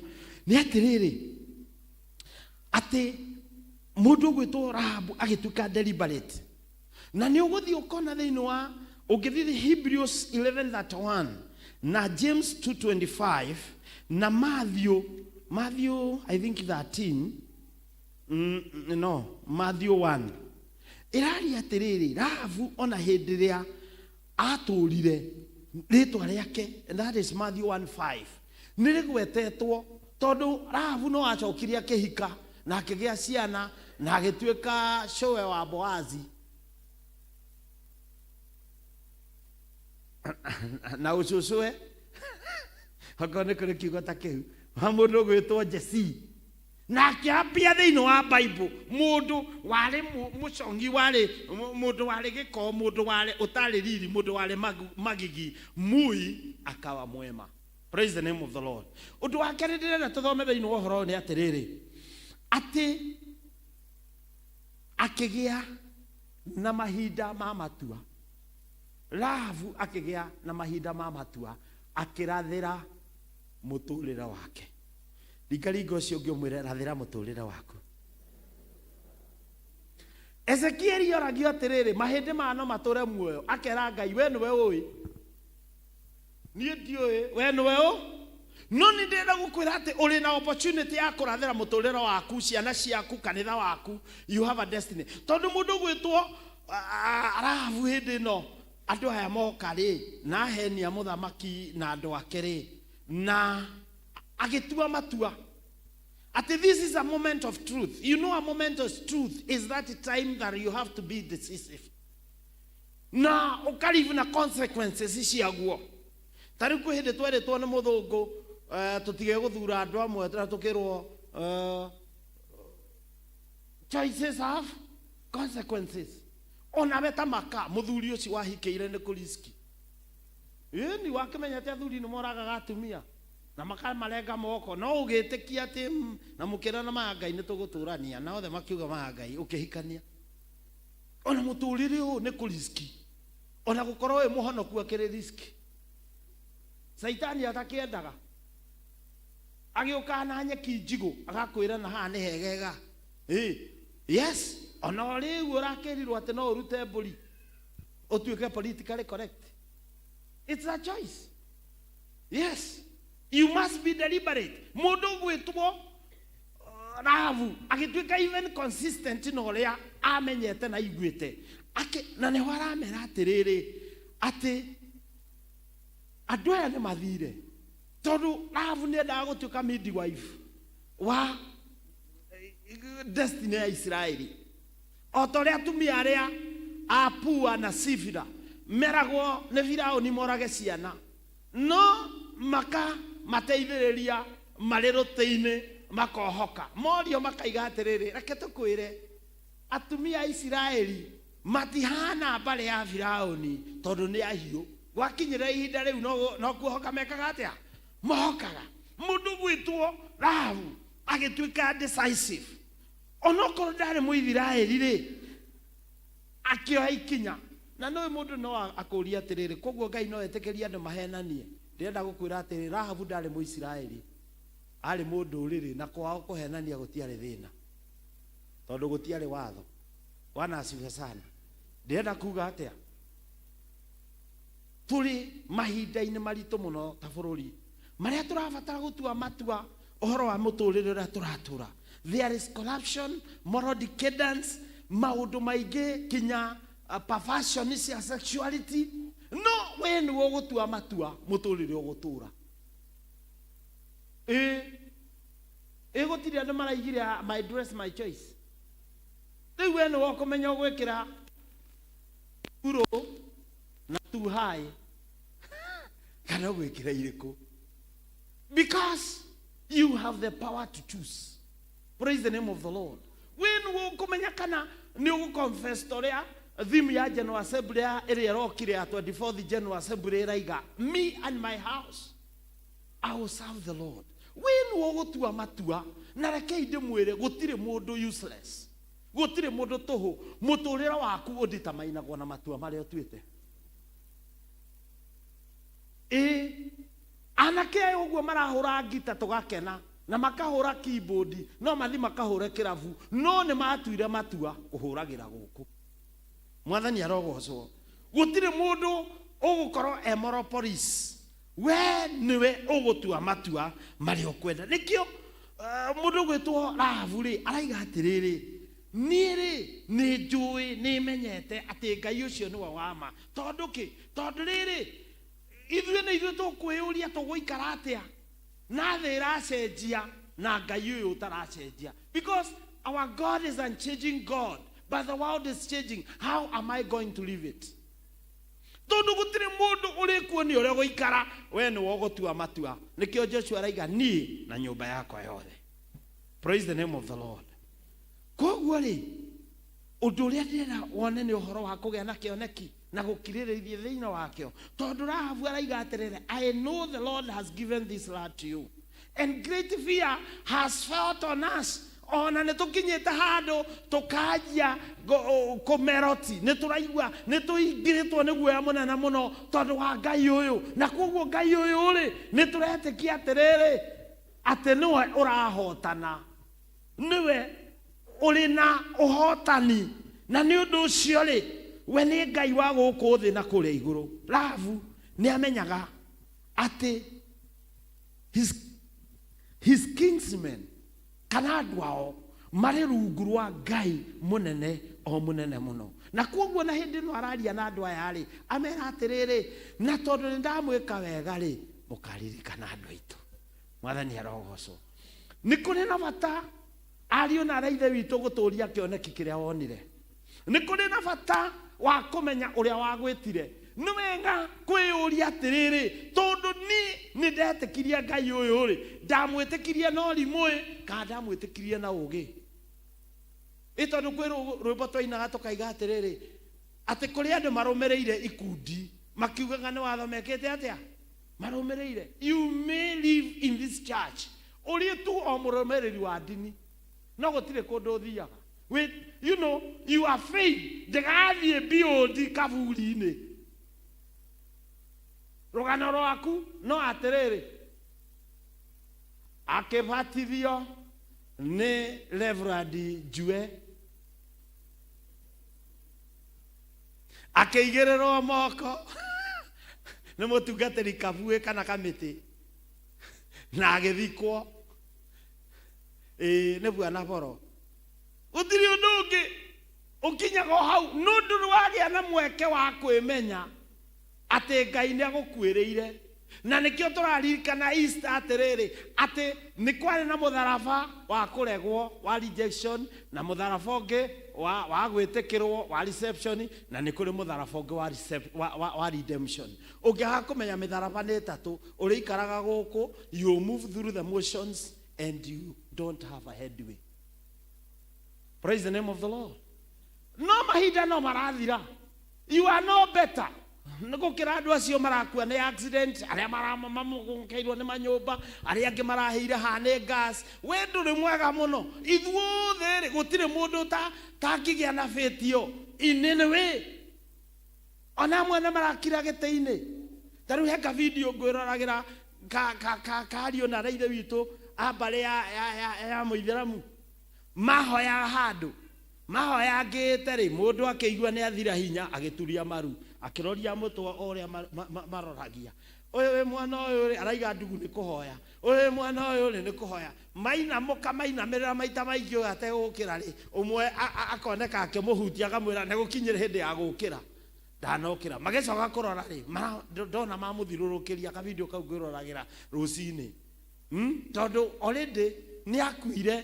nĩ atĩrĩrĩ atĩ mũndũ ũgwĩtwo Rahabu agĩtuĩka deliberate. Na nĩ ũgũthiĩ ũkona thĩinĩ wa, ũngĩthiĩ Hebrews 11:31 na James 2:25 na Matthew I think 13, no, Matthew 1 ĩraria atĩrĩrĩ, Rahabu ona hĩndĩ ĩrĩa atũrire Rĩtwa rĩake, and that is Matthew 1:5, nĩ rĩgwetetwo tondũ Rahabu no acokire akĩhika na akĩgĩa ciana na agĩtuĩka cũwe wa Boazi na ũcũcũe, okorwo nĩ kũrĩ kiugo ta kĩu, wa mũndũ ũgwĩtwo Jesi, na akĩambia thĩinĩ wa Bible mũndũ warĩ mũcongi, warĩ mũndũ warĩ gĩko, mũndũ warĩ ũtarĩ riri, mũndũ warĩ magigi, mui akawa mwema. Praise the name of the Lord. Ũndũ wa kerĩ ndĩrenda tũthome thĩinĩ wa ũhoro ũyũ nĩ atĩrĩrĩ, atĩ akĩgĩa na mahinda ma matua. Rahabu akĩgĩa na mahinda ma matua, akĩrathĩra mũtũrĩre wake. Ringaringa ũcio ũngĩ ũmwĩre, rathĩra mũtũrĩre waku. Ezekieli oragio atĩrĩrĩ, mahĩndĩ maya no matũre muoyo? Akera Ngai, we nĩwe ũĩ, niĩ ndiũĩ, we nĩwe ũ. No nĩ ndĩrenda gũkwĩra atĩ ũrĩ na opportunity ya kũrathĩra mũtũrĩre waku, ciana ciaku, kanitha waku. You have a destiny. Tondũ mũndũ gwĩtwo Rahabu, hĩndĩ ĩno andũ aya moka rĩ, na ahenia mũthamaki na andũ ake rĩ, na agĩtua matua atĩ this is a moment of truth. You know, a moment of truth is that time that you have to be decisive na ũkarivu na consequences ciaguo. Ta rĩu kwĩ hĩndĩ twerĩtwo nĩ mũthũngũ, tũtige gũthura andũ amwe, na tũkĩrwo, choices have consequences. Onawe ta maka mũthuri ũcio wahikĩire nĩ kũriski ĩni, wakĩmenya atĩ athuri nĩ moragaga atumia na makamarenga moko, no ũgĩtĩkia atĩ na mũkĩrana maya Ngai nĩ tũgũtũrania na othe makiuga maya Ngai, ũkĩhikania. Ona mũtũrĩre ũyũ nĩ kũriski, ona gũkorwo wĩ mũhonoku akĩrĩ riski. Caitani atakĩendaga agĩũkaga na nyeki njigũ, agakwĩra na haha nĩ hegega. Ĩ yes, ona rĩu ũrakĩrirwo atĩ no ũrute mbũri ũtuĩke politically correct. It's a choice. Yes, you must be deliberate. Mũndũ ũgwĩtwo Rahabu agĩtuĩka even consistent na ũrĩa amenyete na aiguĩte. Na nĩho aramera atĩrĩrĩ, atĩ andũ aya nĩ mathire, tondũ Rahabu nĩ endaga gũtuĩka midwife wa destiny ya Isiraeli, o ta ũrĩa atumia arĩa a Pua na Sifira meragwo nĩ Firaũni morage ciana, no maka mateithĩrĩria marĩ rũtĩ-inĩ makohoka. Morio makaiga atĩrĩrĩ, reke tũkwĩre, atumia a Isiraeli matihana mbarĩ ya Firaũni, tondũ nĩ ahiũ. Gwakinyĩra ihinda rĩu no kuohoka mekaga atĩa? Mohokaga. Mũndũ gwĩtwo Rahabu agĩtuĩka decisive, onokorwo ndarĩ Mũisiraeli rĩ, akĩoya ikinya. Na nĩ mũndũ no akũria atĩrĩrĩ, koguo Ngai no etĩkĩrie andũ mahenanie? Ndĩrenda gũkwĩra atĩrĩ, Rahabu ndarĩ Mũisiraeli, arĩ mũndũrĩrĩ, na kwao kũhenania gũtiarĩ thĩna, tondũ gũtiarĩ watho. Bwana asifiwe sana. Ndĩrenda kuga atĩa? Tũrĩ mahinda-inĩ maritũ mũno ta bũrũri, marĩa tũrabatara gũtua matua ũhoro wa mũtũrĩre ũrĩa tũratũra. There is corruption, moral decadence, maũndũ maingĩ, kinya perversion cia sexuality. No we nĩwe ũgũtua matua mũtũrĩre ũgũtũra. Ĩ gũtirĩ andũ maraigire my dress my choice. Rĩu we nĩwe ũkũmenya ũgwĩkĩra uro na too high kana ũgwĩkĩra irĩkũ, because you have the power to choose. Praise the name of the Lord. We nĩwe ũkũmenya kana nĩ ũgũconfess ta ũrĩa theme ya General Assembly ya ĩrĩa ĩrokire ya 24th General Assembly ĩraiga, me and my house, I will serve the Lord. We nĩwe ũgũtua matua. Na rekei ndĩmwĩre, gũtirĩ mũndũ useless, gũtirĩ mũndũ tũhũ. Mũtũrĩre waku ũnditamainagwo na matua marĩa ũtuĩte. Ĩ anake aya ũguo marahũra ngita tũgakena, na makahũra keyboard, no mathi makahũre kĩrabu, no nĩ matuire matua kũhũragĩra gũkũ. Mwathani arogocwo. Gũtirĩ mũndũ ũgũkorwo e moral police. We nĩwe ũgũtua matua marĩa ũkwenda. Nĩkĩo mũndũ ũgwĩtwo Rahabu rĩ, araiga atĩrĩrĩ, niĩ rĩ nĩ njũĩ, nĩ menyete atĩ Ngai ũcio nĩwe wa ma. Tondũ kĩ? Tondũ rĩrĩ, Ithuĩ nĩ ithuĩ tũkwĩyũria tũgũikara atĩa na thĩ ĩracenjia na Ngai ũyũ ũtaracenjia, because our God is unchanging God, but the world is changing. How am I going to live it? Tondũ gũtirĩ mũndũ ũrĩkuonia ũrĩa ũgũikara, we nĩwe ũgũtua matua. Nĩkĩo Joshua araiga, niĩ na nyũmba yakwa yothe. Praise the name of the Lord. Koguo rĩ, ũndũ ũrĩa ndĩrenda wone nĩ ũhoro wa kũgĩa na kĩoneki na gũkirĩrĩria thĩinĩ wakĩo, tondũ Rahabu araiga atĩrĩrĩ, I know the Lord has given this land to you, and great fear has felt on us. Ona nĩ tũkinyĩte handũ tũkanjia kũmeroti, nĩ tũraigua nĩ tũingĩrĩtwo nĩ guoya mũnene mũno tondũ wa Ngai ũyũ. Na koguo Ngai ũyũ rĩ, nĩ tũretĩkia atĩrĩrĩ, atĩ nĩwe ũrahotana, nĩwe ũrĩ na ũhotani, na nĩ ũndũ ũcio rĩ, we nĩ Ngai wa gũkũ thĩ na kũrĩa igũrũ. Rahabu nĩ amenyaga atĩ his kinsmen kana andũ ao marĩ rungu rwa Ngai mũnene o mũnene mũno. Na koguo na hĩndĩ ĩno araria na andũ aya rĩ, amera atĩrĩrĩ, na tondũ nĩ ndamwĩka wega rĩ, mũkaririkana andũ aitũ. Mwathani arogocwo. Nĩ kũrĩ na bata ariũ na arĩa ithe witũ gũtũria kĩoneki kĩrĩa wonire. Nĩ kũrĩ na bata wa kũmenya ũrĩa wagwĩtire. Nĩ wega kwĩyũria atĩrĩrĩ, tondũ niĩ nĩ ndetĩkirie Ngai ũyũ rĩ, ndamwĩtĩkirie na ũrimũ ĩ, kana ndamwĩtĩkirie na ũũgĩ? Ĩ tondũ kwĩ rwĩmbo twainaga tũkaiga atĩrĩrĩ, atĩ kũrĩ andũ marũmĩrĩire ikundi makiugaga nĩ watho mekĩte atĩa? Marũmĩrĩire. You may live in this church ũrĩ tu o mũrũmĩrĩri wa ndini, no gũtirĩ kũndũ ũthiaga. With, you know, your faith ndĩgathiĩ beyond kaburi-inĩ. Rũgano rwaku no atĩrĩrĩ, akĩbatithio nĩ Reverend Njue, akĩigĩrĩrwo moko nĩ mũtungatĩri Kabuĩ kana Kamĩtĩ, na agĩthikwo ĩĩ nĩ Bwana Boro. Gũtirĩ ũndũ ũngĩ ũkinyaga o hau, no ndũrĩ wagĩa na mweke wa kwĩmenya atĩ Ngai nĩ agũkuĩrĩire. Na nĩkĩo tũraririkana Easter atĩrĩrĩ, atĩ nĩ kwarĩ na mũtharaba wa kũregwo wa rejection, na mũtharaba ũngĩ wa gwĩtĩkĩrwo wa reception, na nĩ kũrĩ mũtharaba ũngĩ wa redemption. Ũngĩaga kũmenya mĩtharaba nĩ ĩtatũ, ũrĩikaraga gũkũ, you move through the motions and you don't have a headway. Praise the name of the Lord. No mahinda no marathira. You are no better nĩ gũkĩra andũ acio marakua nĩ accident, arĩa mamũgũkeirwo nĩ manyũmba, arĩa angĩ marahĩire haha nĩ gas. We ndũrĩ mwega mũno. Ithuothe rĩ, gũtirĩ mũndũ tangĩgĩa na bĩtio in any way. Ona amwe nĩ marakira gĩtĩ-inĩ. Ta rĩu he ka video ngwĩroragĩra ka ariũ na ithe witũ a mbarĩ ya mũithĩramu mahoyaga handũ mahoyangĩte rĩ, mũndũ akĩigua nĩ athira hinya, agĩturia maru, akĩroria mũtwe o ũrĩa maroragia ũyũ wĩ mwana ũyũ rĩ, araiga ndugu nĩ kũhoya, ũyũ wĩ mwana ũyũ rĩ, nĩ kũhoya. Mainamũka, mainamĩrĩra maita maingĩ, ũyũ ategũkĩra rĩ, ũmwe akoneka akĩmũhutia, akamwĩra nĩ gũkinyĩre hĩndĩ ya gũkĩra, ndanokĩra. Magĩcoka kũrora rĩ, ndona mamũthiũrũrũkĩria kavideo kau ngwĩroragĩra rũcinĩ. Tondũ already nĩ akuire,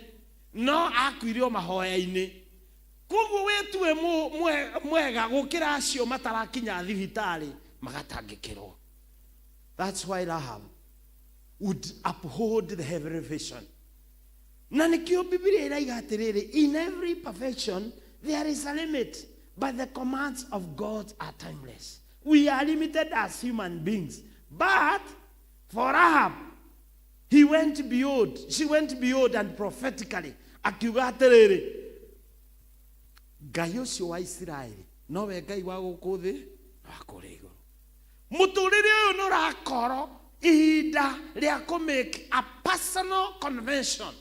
no akuire o mahoya-inĩ. Koguo wĩtue mwega gũkĩra acio matarakinya thibitarĩ magatangĩkĩrwo. That's why Rahab would uphold the heavenly vision. Na nĩkĩo Bibilia ĩraiga atĩrĩrĩ, in every perfection there is a limit, but the commands of God are timeless. We are limited as human beings, but for Rahab, he went beyond, she went beyond, and prophetically akiuga atĩrĩrĩ, Ngai ũcio wa Isiraeli nowe Ngai wa gũkũ thĩ na wa kũrĩa igũrũ. Mũtũrĩre ũyũ nĩ ũrakorwo ihinda rĩa kũ make a personal convention,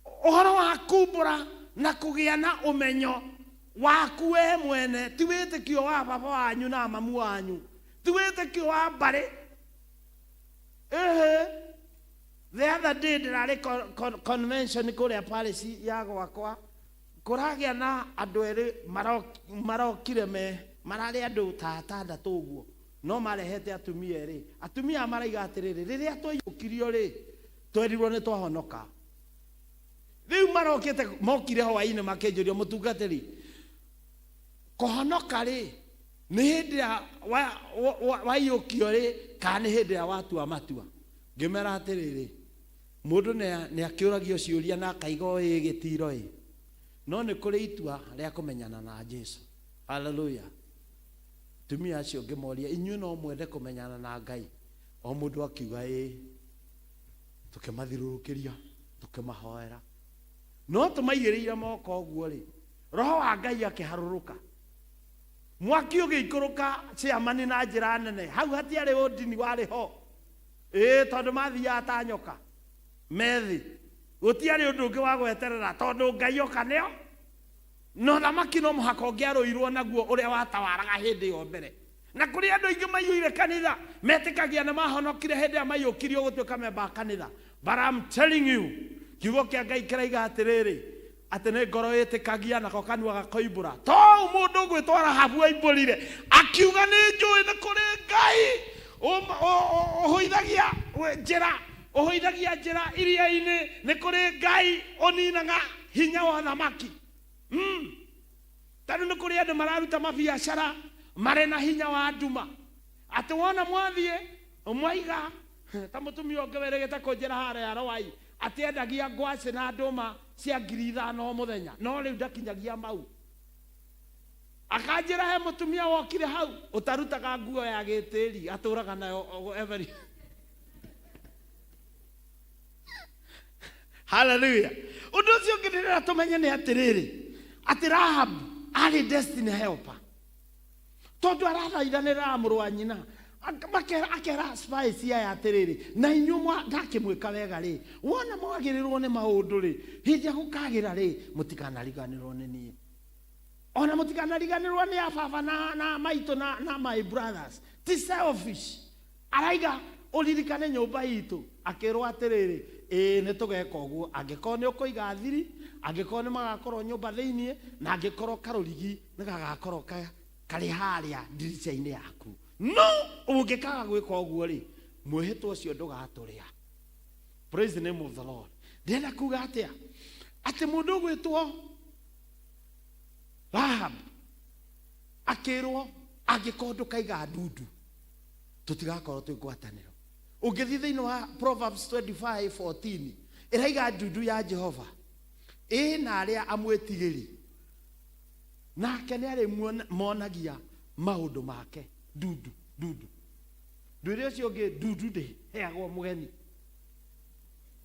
ũhoro wa kumbũra na kũgĩa na ũmenyo waku we mwene, ti wĩtĩkio wa baba wanyu na mamu wanyu, ti wĩtĩkio wa mbarĩ. Ehe, the other day ndĩrarĩ convention kũrĩa parish ya gwakwa, kũragĩa na andũ erĩ marokire, me mararĩ andũ ta atandatũ ũguo. No marehete atumia erĩ. Atumia aya maraiga atĩrĩrĩ, rĩrĩa twaiyũkirio rĩ, twerirwo nĩ twahonoka. Rĩu marokĩte mokire hwainĩ makĩnjũria mũtungatĩri, kũhonoka rĩ nĩ hĩndĩ ya waiyũkio rĩ kana nĩ hĩndĩ ya watua matua? Ngĩmera atĩrĩrĩ, mũndũ nĩ akĩũragio ciũria na akaiga o ĩ gĩtiro ĩ, no nĩ kũrĩ itua rĩa kũmenyana na Jesu. Haleluya. Atumia acio ngĩmoria, inyuĩ no mwende kũmenyana na Ngai? O mũndũ akiuga ĩĩ. Tũkĩmathirũrũkĩria, tũkĩmahoera. No tũmaigĩrĩire moko ũguo rĩ, Roho wa Ngai akĩharũrũka. Mwaki ũgĩikũrũka chairman na njĩra nene. Hau hatiarĩ ũndini warĩ ho. Ĩĩ, tondũ mathiaga ta nyoka me thĩ. Gũtiarĩ ũndũ ũngĩ wa gweterera tondũ Ngai oka nĩo. Na ũthamaki no mũhaka ũngĩarũirwo naguo ũrĩa watawaraga hĩndĩ ĩyo mbere. Na kũrĩ andũ aingĩ maiyũire kanitha metĩkagia nĩ mahonokire hĩndĩ ĩrĩa maiyũkirio gũtuĩka memba a kanitha. But I'm telling you, kiugo kĩa Ngai kĩraiga atĩrĩrĩ, atĩ nĩ ngoro ĩtĩkagia nako kanua gakoimbũra. To ũũ mũndũ ũgwĩtwo Rahabu oimbũrire akiuga nĩ njũĩ nĩ kũrĩ Ngai ũhũithagia njĩra, ũhũithagia njĩra iria-inĩ, nĩ kũrĩ Ngai ũninaga hinya wa ũthamaki. Tondũ nĩ kũrĩ andũ mararuta mabiacara marĩ na hinya wa nduma, atĩ wona mwathiĩ mwaiga ta mũtumia ũngĩ wĩrĩgĩte kũnjĩra harĩa Rwai atĩ endagia ngwacĩ na ndũma cia 5,000 o mũthenya, no rĩu ndakinyagia mau. Akanjĩra he mũtumia wokire hau ũtarutaga nguo ya gĩtĩri, atũraga nayo every Hallelujah. Ũndũ ũcio ũngĩ ndĩrenda tũmenye nĩ atĩrĩrĩ, atĩ Rahab arĩ destiny helper. Tondũ arathaithanĩrĩra mũrũ wa nyina, akera spies aya atĩrĩrĩ, na inyuĩ ndakĩmwĩka wega rĩ, wona mwagĩrĩrwo nĩ maũndũ rĩ, hĩndĩ ĩrĩa gũkagĩra rĩ, mũtikanariganĩrwo nĩ niĩ. Ona mũtikanariganĩrwo nĩ ababa na maitũ na my brothers. Ti selfish. Araiga ũririkane nyũmba itũ. Akĩrwo atĩrĩrĩ, ĩĩ nĩ tũgeka ũguo, angĩkorwo nĩ ũkũiga thiri, angĩkorwo nĩ magakorwo nyũmba thĩiniĩ, na angĩkorwo karũrigi nĩ gagakorwo karĩ harĩa ndirica-inĩ yaku. No ũngĩkaga gwĩka ũguo rĩ, mwĩhĩtwa ũcio ndũgatũrĩa. Praise the name of the Lord. Ndĩrenda kuga atĩa? Atĩ mũndũ ũgwĩtwo Rahab akĩrwo angĩkorwo ndũkaiga ndundu tũtigakorwo twĩ ngwatanĩro. Ũngĩthiĩ thĩinĩ wa Proverbs 25:14 ĩraiga ndundu ya Jehova ĩ na arĩa amwĩtigĩri, nake nĩ arĩmonagia maũndũ make. Ndundu, ndundu. Ndwĩre ũcio ũngĩ ndundu ndĩheagwo mũgeni.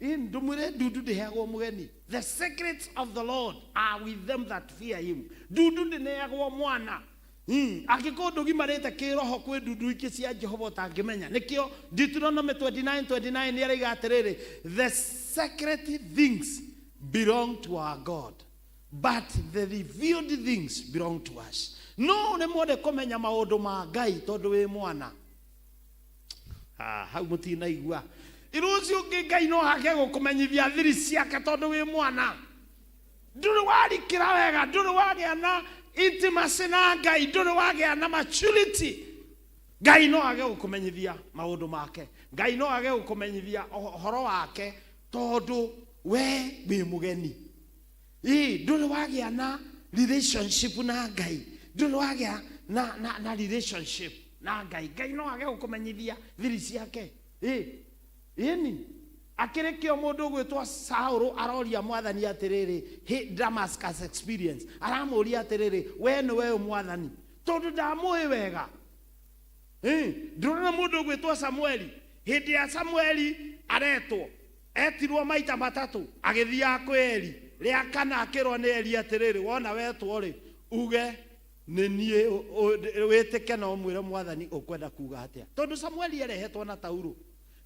Ĩ, ndũmwĩre ndundu ndĩheagwo mũgeni. The secrets of the Lord are with them that fear him. Ndundu ndĩneagwo mwana. Angĩkorwo ndũgimarĩte kĩroho kwĩ ndundu ingĩ cia Jehova ũtangĩmenya. Nĩkĩo Deuteronomy 29:29 nĩ araiga atĩrĩrĩ, the secret things belong to our God, but the revealed things belong to us. No ũremwo nĩ kũmenya maũndũ ma Ngai tondũ wĩ mwana. Hau mũtinaigua. Rũciũ ũngĩ Ngai no age gũkũmenyithia thiri ciake tondũ wĩ mwana. Ndũrĩ warikĩra wega, ndũrĩ wagĩa na intimacy na Ngai, ndũrĩ wagĩa na maturity. Ngai no age gũkũmenyithia maũndũ make. Ngai no age gũkũmenyithia ũhoro wake tondũ we wĩ mũgeni. Ĩ, ndũrĩ wagĩa na relationship na Ngai. Ndũrĩ wagĩa na relationship na Ngai. Ngai no age gũkũmenyithia thiri ciake. Ĩ, ĩni. Akĩrĩ kĩo mũndũ ũgwĩtwo Saũlũ aroria mwathani atĩrĩrĩ, he Damascus experience, aramũria atĩrĩrĩ, we nĩwe ũ mwathani? Tondũ ndamũĩ wega. Ndĩrona mũndũ ũgwĩtwo Samueli, hĩndĩ ya Samueli aretwo, etirwo maita matatũ, agĩthiaga kwĩ Eli. Rĩa kana akĩrwo nĩ Eli atĩrĩrĩ, wona wetwo rĩ, uge nĩ niĩ, wĩtĩke na ũmwĩre mwathani ũkwenda kuga atĩa. Tondũ Samueli arehetwo na taurũ.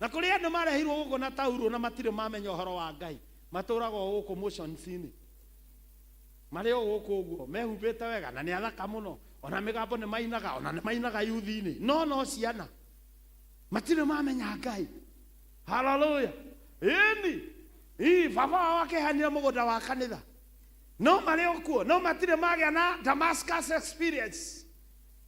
Na kũrĩ andũ marehirwo gũkũ na taurũ na matirĩ mamenya ũhoro wa Ngai. Matũraga o gũkũ motions-inĩ. Marĩ o gũkũ ũguo, mehumbĩte wega na nĩ athaka mũno. Ona mĩgambo nĩ mainaga, ona nĩ mainaga youth-inĩ. No no ciana. Matirĩ mamenya Ngai. Hallelujah. Ĩni. Ii, baba wao akĩheanire mũgũnda wa kanitha. No marĩ o kuo, no matirĩ magĩa na Damascus experience.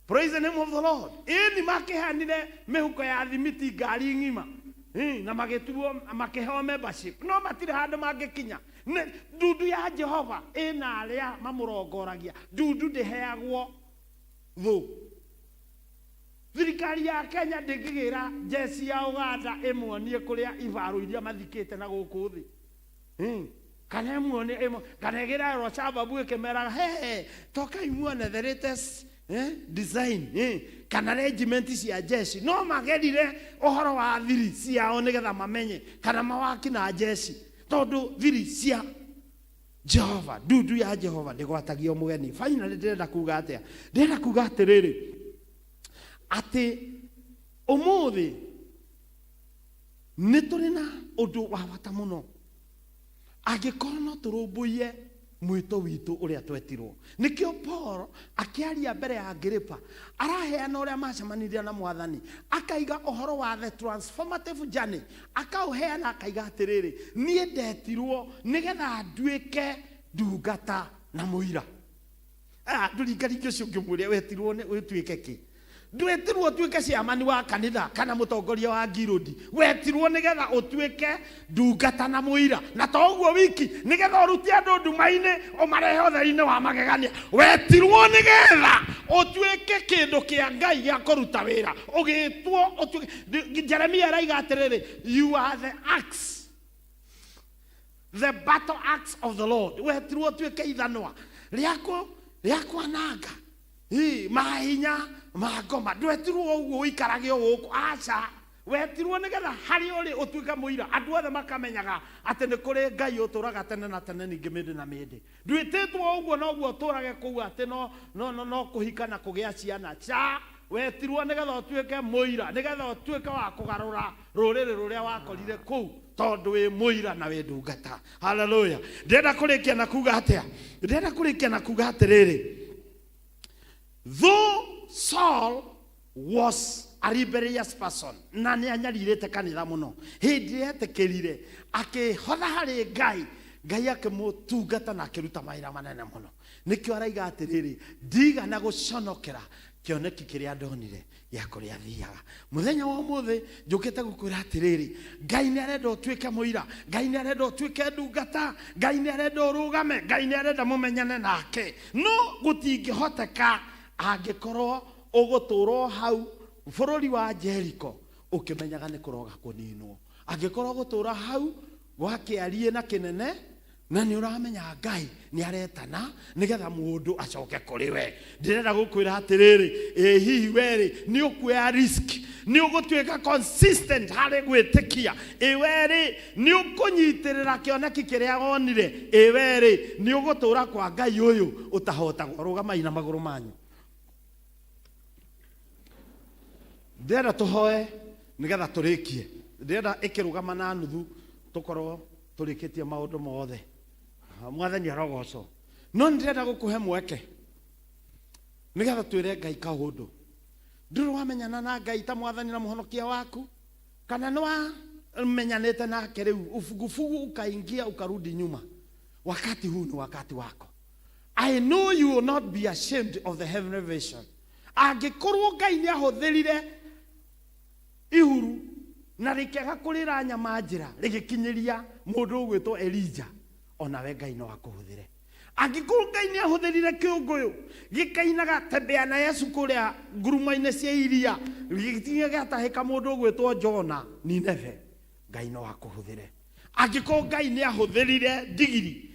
Praise the name of the Lord. Ĩni makĩheanire mĩhuko ya thimiti ngari ng'ima. Ĩ, na magĩtuo makĩheo membership no matirĩ handũ mangĩkinya. Nĩ- Ndundu ya Jehova ĩna arĩa mamũrongoragia. Ndundu ndĩheagwo thũ. Thirikari ya Kenya ndĩngĩgĩra njeci ya Uganda ĩmuonie kũrĩa ibaro iria mathikĩte na gũkũ thĩ. Kana ĩmuonie ĩmũ kana ĩgĩre Al-Shabaab ĩkĩmeraga he tokai muone the latest design kana regiment cia jeshi no magerire ũhoro wa thiri ciao nĩgetha mamenye kana mawaki na jeshi tondũ thiri cia Jehova ndundu ya Jehova ndĩgwatagio mũgeni. Finally ndĩrenda kuga atĩa? Ndĩrenda kuga atĩrĩrĩ atĩ ũmũthĩ nĩ tũrĩ na ũndũ wa bata mũno angĩkorwo no tũrũmbũiye mwĩto witũ ũrĩa twetirwo. Nĩkĩo Paul akĩaria mbere ya Agripa araheana ũrĩa macemanirie na mwathani, akaiga ũhoro wa the transformative journey, akaũheana akaiga atĩrĩrĩ, niĩ ndetirwo nĩgetha nduĩke ndungata na mũira. Ah, ndũringaringe ũcio ũngĩmwĩre wetirwo nĩ ũtuĩke kĩ? Ndwetirwo ũtuĩke ciamani wa kanitha kana mũtongoria wa ngirũndi. Wetirwo nĩgetha ũtuĩke ndungata na mũira. Na to ũguo wiki, nĩgetha ũrute andũ nduma-inĩ ũmarehe ũtheri-inĩ wa magegania. Wetirwo nĩgetha ũtuĩke kĩndũ kĩa Ngai gĩa kũruta wĩra. Ũgĩtwo ũtuĩke. Jeremia araiga atĩrĩrĩ, you are the axe, the battle axe of the Lord. Wetirwo ũtuĩke ithanwa rĩa rĩa kwananga Ĩ, mahinya ma ngoma. Ndwetirwo ũguo ũikarage o gũkũ, aca. Wetirwo nĩgetha harĩa ũrĩ ũtuĩke mũira, andũ othe makamenyaga atĩ nĩ kũrĩ Ngai ũtũraga tene na tene ningĩ mĩndĩ na mĩndĩ. Ndwĩtĩtwo ũguo noguo ũtũrage kũu atĩ no, no, no, no kũhika na kũgĩa ciana, ca. Wetirwo nĩgetha ũtuĩke mũira, nĩgetha ũtuĩke wa kũgarũra rũrĩrĩ rũrĩa wakorire kũu, tondũ wĩ mũira na wĩ ndungata. Haleluya. Ndĩrenda kũrĩkia na kuga atĩa? Ndĩrenda kũrĩkia na kuga atĩrĩrĩ, though Saul was a rebellious person na nĩ anyarirĩte kanitha mũno, hĩndĩ ĩrĩa etĩkĩrire akĩhotha harĩ Ngai, Ngai akĩmũtungata na akĩruta mawĩra manene mũno. Nĩkĩo araiga atĩrĩrĩ, ndigana gũconokera kĩoneki kĩrĩa ndonire gĩa kũrĩa thiaga. Mũthenya wa ũmũthĩ njũkĩte gũkwĩra atĩrĩrĩ, Ngai nĩ arenda ũtuĩke mũira, Ngai nĩ arenda ũtuĩke ndungata, Ngai nĩ arenda ũrũgame, Ngai nĩ arenda mũmenyane nake. No gũtingĩhoteka angĩkorwo ũgũtũra o hau bũrũri wa Jeriko ũkĩmenyaga nĩ kũroga kũninwo. Angĩkorwo ũgũtũra hau gwa kĩariĩ na kĩnene na nĩ ũramenya Ngai nĩ aretana nĩgetha mũndũ acoke kũrĩ we. Ndĩrenda gũkwĩra atĩrĩrĩ, ĩ hihi werĩ nĩ ũkuoya risk, nĩ ũgũtuĩka consistent harĩ gwĩtĩkia, ĩ werĩ nĩ ũkũnyitĩrĩra kĩoneki kĩrĩa wonire, ĩ werĩ nĩ ũgũtũra kwa Ngai ũyũ ũtahotagwo. Rũgamai na magũrũ manyu. Ndĩrenda tũhoe nĩgetha tũrĩkie. Ndĩrenda ĩkĩrũgama na nuthu tũkorwo tũrĩkĩtie maũndũ mothe. Mwathani arogocwo. No nĩ ndĩrenda gũkũhe mweke nĩgetha twĩre Ngai kaũndũ. Ndũrĩ wamenyana na Ngai ta mwathani na mũhonokia waku, kana nĩ wamenyanĩte nake rĩu ufugufugu ukaingia ukarudi nyuma. Wakati huu ni wakati wako. I know you will not be ashamed of the heavenly vision. Angĩkorwo Ngai nĩ ahũthĩrire ihuru na rĩkĩaga kũrĩra nyama njĩra rĩgĩkinyĩria mũndũ ũgwĩtwo Elija, onawe Ngai no akũhũthĩre. Angĩkorwo Ngai nĩ ahũthĩrire kĩũngũyũ gĩkainaga tembea na Yesu kũrĩa ngurumo-inĩ cia iria gĩgĩkinya gĩatahĩka mũndũ ũgwĩtwo Jona Nineve, Ngai no akũhũthĩre. Angĩkorwo Ngai nĩ ahũthĩrire ndigiri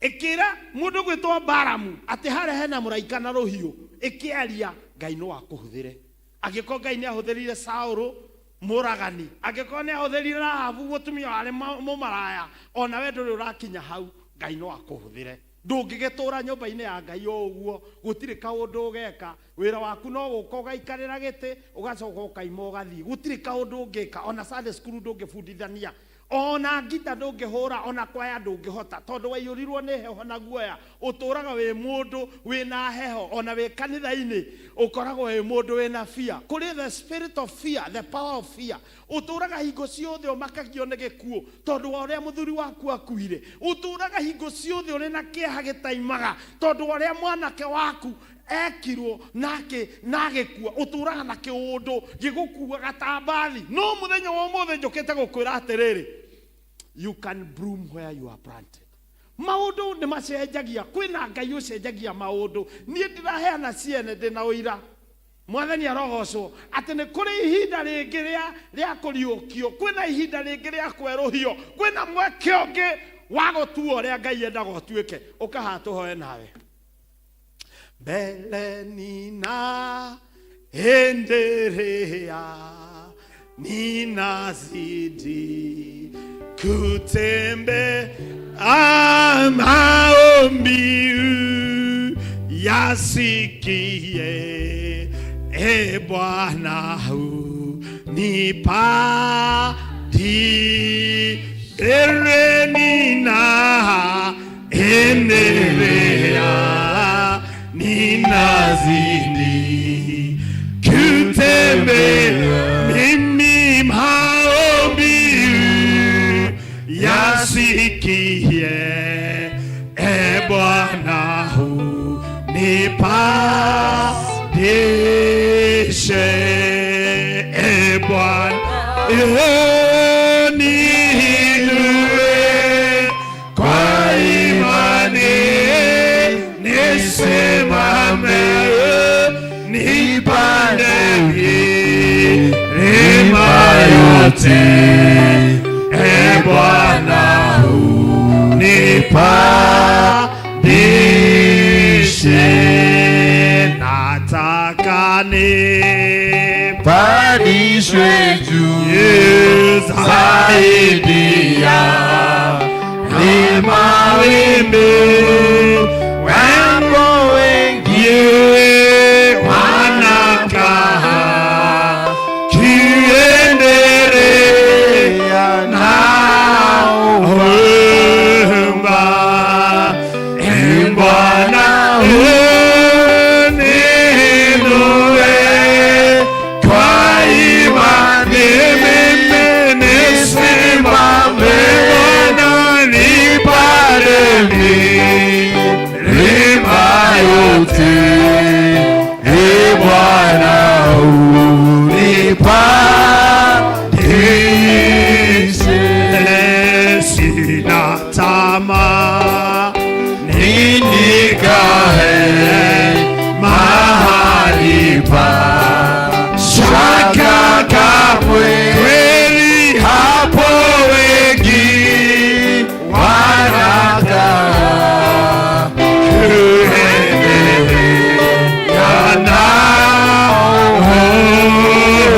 ĩkĩra mũndũ ũgwĩtwo Balamu atĩ harĩa hena mũraika na rũhiũ ĩkĩaria, Ngai no akũhũthĩre. Angĩkorwo Ngai nĩ ahũthĩrire Saũlũ mũragani, angĩkorwo nĩ ahũthĩrire Rahabu mũtumia warĩ mũmaraya, ona we ndũrĩ ũrakinya hau, Ngai no akũhũthĩre. Ndũngĩgĩtũra nyũmba-inĩ ya Ngai o ũguo, gũtirĩ kaũndũ ũgeka, wĩra waku no gũka ũgaikarĩra gĩtĩ, ũgacoka ũkaima ũgathiĩ. Gũtirĩ kaũndũ ũngĩka, ona Sunday school ndũngĩbundithania, ona ngita ndũngĩhũra, ona kwaya ndũngĩhota, tondũ waiyũrirwo nĩ heho na guoya. Ũtũraga wĩ mũndũ wĩna heho, ona wĩ kanitha-inĩ ũkoragwo wĩ mũndũ wĩna fear. Kũrĩ the spirit of fear, the power of fear. Ũtũraga hingo ciothe ũmakagio nĩ gĩkuũ tondũ wa ũrĩa mũthuri waku akuire. Ũtũraga hingo ciothe ũrĩ na kĩeha gĩtaimaga tondũ wa ũrĩa mwanake waku Ekirwo nake na agĩkua. Ũtũraga na kĩũndũ gĩgũkuaga ta mbathi. No mũthenya wa ũmũthĩ njũkĩte gũkwĩra atĩrĩrĩ, you can bloom where you are planted. Maũndũ nĩ macenjagia, kwĩna Ngai ũcenjagia maũndũ. Niĩ ndĩraheana ciene ndĩna ũira. Mwathani arogocwo atĩ nĩ kũrĩ ihinda rĩngĩ rĩa rĩa kũriũkio, kwĩna ihinda rĩngĩ rĩa kwerũhio, kwĩna mweke ũngĩ wa gũtua ũrĩa Ngai endaga ũtuĩke. Ũka haha tũhoe nawe. Mbele nina endelea, ninazidi kutembea, maombi yasikie, e Bwana unipadi mbele nina endelea, ninazidi kutembea, mimi maombi yasikie, e Bwana unipandishe, e Bwana niinue kwa imani, nisimame, nipande milima yote, e Bwana unipandishe, nataka nipandishwe juu zaidi ya mawimbi, wapo wengi wanakaa kiendelea naomba, e Bwana uniinue kwa imani, mimi nisimame, Bwana nipande milima yote, e Bwana unipandishe, sina tamaa nikae mahali pa shaka kamwe, kweli hapo wengi wanakaa kuendelea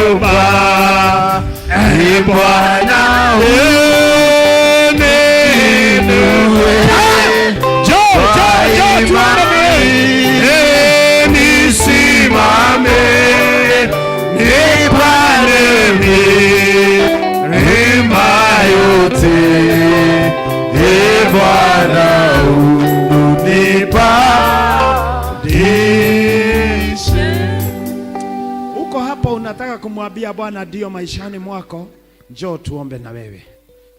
naomba, e Bwana uniinue. Njoo, njoo, njoo, tuombe. Nisimame, nipande milima yote, e Bwana unipandishe. Uko hapa unataka kumwambia Bwana ndio maishani mwako, njoo tuombe na wewe.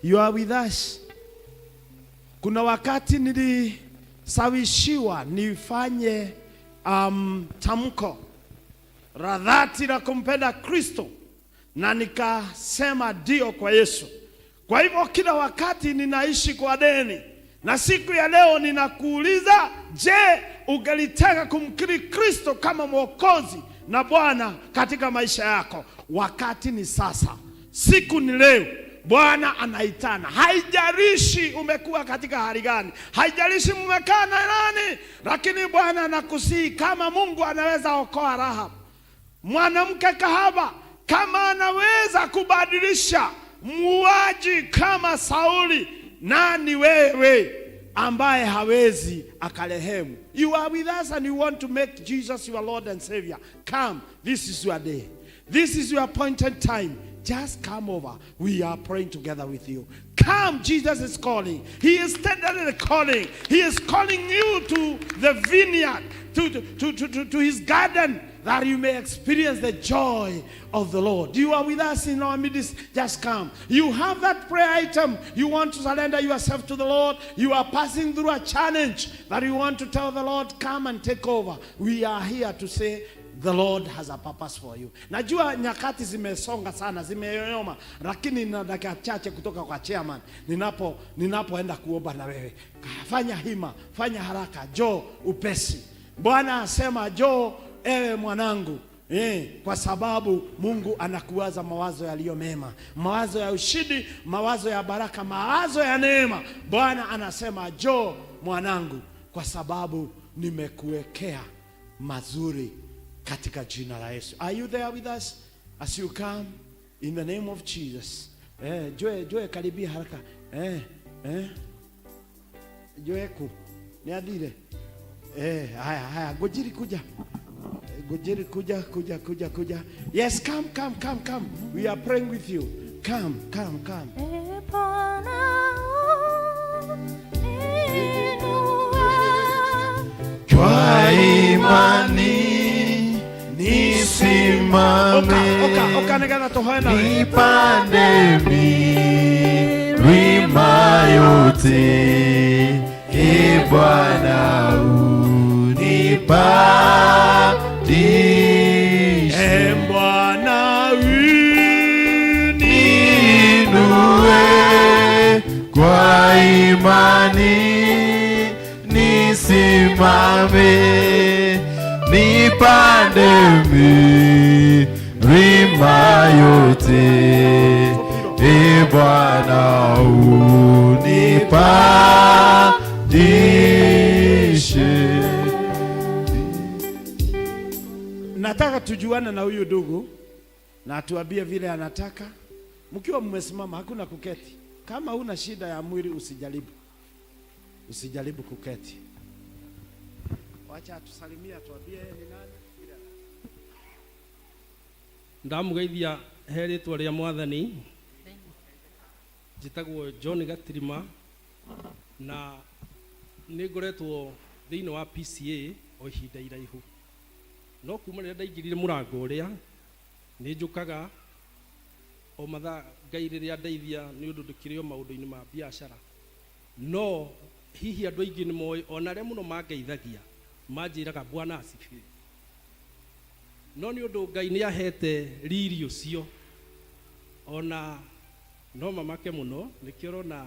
You are with us. Kuna wakati nilisawishiwa nifanye tamko la dhati la kumpenda Kristo na nikasema ndio kwa Yesu. Kwa hivyo kila wakati ninaishi kwa deni, na siku ya leo ninakuuliza, je, ungelitaka kumkiri Kristo kama Mwokozi na Bwana katika maisha yako? Wakati ni sasa, siku ni leo. Bwana anaitana. Haijalishi umekuwa katika hali gani, haijalishi mmekaa na nani, lakini Bwana anakusihi. Kama Mungu anaweza okoa Rahab mwanamke kahaba, kama anaweza kubadilisha muuaji kama Sauli, nani wewe ambaye hawezi akarehemu? You are with us and you want to make Jesus your Lord and Savior. Come, this is your day. This is your appointed time. Just come over. We are praying together with you. Come, Jesus is calling. He is tenderly calling. He is calling you to the vineyard, to his garden. that you may experience the joy of the Lord. You are with us in our midst. Just come. You have that prayer item. You want to surrender yourself to the Lord. You are passing through a challenge that you want to tell the Lord, come and take over. We are here to say, the Lord has a purpose for you. Najua nyakati zimesonga sana, zimeyoyoma, lakini nina dakika chache kutoka kwa chairman ninapoenda kuomba na wewe. Fanya hima, fanya haraka, njoo upesi. Bwana asema njoo ewe mwanangu. Kwa sababu Mungu anakuwaza mawazo yaliyo mema, mawazo ya ushindi, mawazo ya baraka, mawazo ya neema. Bwana anasema njoo mwanangu, kwa sababu nimekuwekea mazuri katika jina la Yesu. Are you there with us as you come in the name of Jesus? Joe karibia haraka. Joe ku ni adire. Haya haya, Ngojiri kuja. Ngojiri kuja kuja kuja kuja. Yes, come come come come. We are praying with you. Come come come. Kwa imani nisimame, Oka nĩgetha tũhoe nawe. nipande milima yote, e Bwana unipandishe. E Bwana uniinue kwa imani nisimame, nipande milima yote, e Bwana unipandishe. Nataka tujuane na huyu ndugu na atuambie vile anataka. Mkiwa mmesimama, hakuna kuketi. Kama huna shida ya mwili usijaribu, usijaribu kuketi. Wacha atusalimie, atuambie yeye ni nani. Ndamugeithia he rĩtwa rĩa mwathani. Njĩtagwo John Gatirima na nĩ ngoretwo thĩinĩ wa PCA o ihinda iraihu, no kuma rĩrĩa ndaingĩrire mũrango ũrĩa nĩ njũkaga o mathaa Ngai rĩrĩa ndeithia nĩ ũndũ ndĩkĩrĩ o maũndũ-inĩ ma biacara, no hihi andũ aingĩ nĩ moĩ ona arĩa mũno mangeithagia manjĩraga Bwana asifiwe, no nĩ ũndũ Ngai nĩ ahete riri ũcio ona no mamake mũno, nĩkĩo ũrona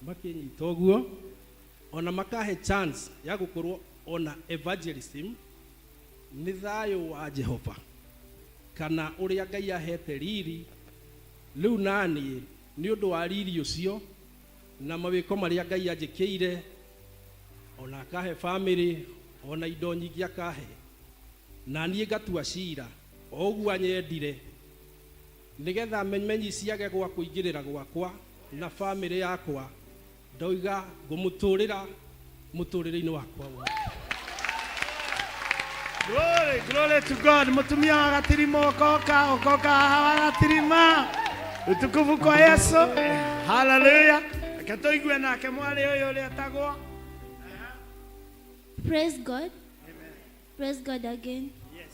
makĩnyita ũguo, ona makahe chance ya gũkorwo ona evangelism. Nĩ thayũ wa Jehova kana ũrĩa Ngai ahete riri rĩu naniĩ nĩ ũndũ wa riri ũcio na mawĩko marĩa Ngai anjĩkĩire, ona akahe family, ona indo nyingĩ akahe, na niĩ ngatua cira o ũguo anyendire, nĩgetha menyi ciage gwa kũingĩrĩra gwakwa na family yakwa, ndoiga ngũmũtũrĩra mũtũrĩre-inĩ wakwa wothe. Glory, glory to God. Mutumia wa Gatirima, okoka, okoka wa Gatirima. Utukufu kwa Yesu. Hallelujah. Reke tũigue nake mwarĩ ũyũ ũrĩa etagwo. Praise God. Praise God again. Yes.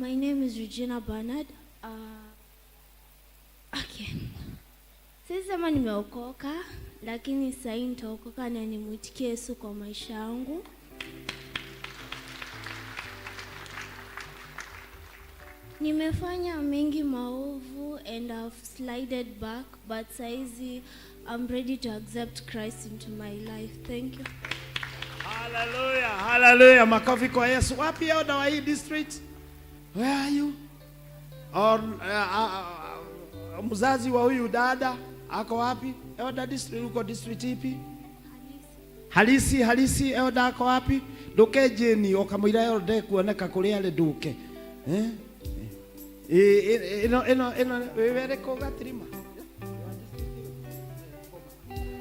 My name is Regina Bernard. Okay. Sisema nimeokoka, lakini sasa nitaokoka na nimwitikie Yesu kwa maisha yangu. Nimefanya mengi maovu and I've slided back, but saizi I'm ready to accept Christ into my life. Thank you. Hallelujah, hallelujah. Makofi kwa Yesu. Wapi elder wa hii district? Where are you? Or mzazi wa huyu dada ako wapi? Elder district, uko district ipi? Halisi, halisi elder ako wapi? Nduke jeni okamwira elder kuoneka kuria ari nduke. Ino ino ino wewe ko Gatirima.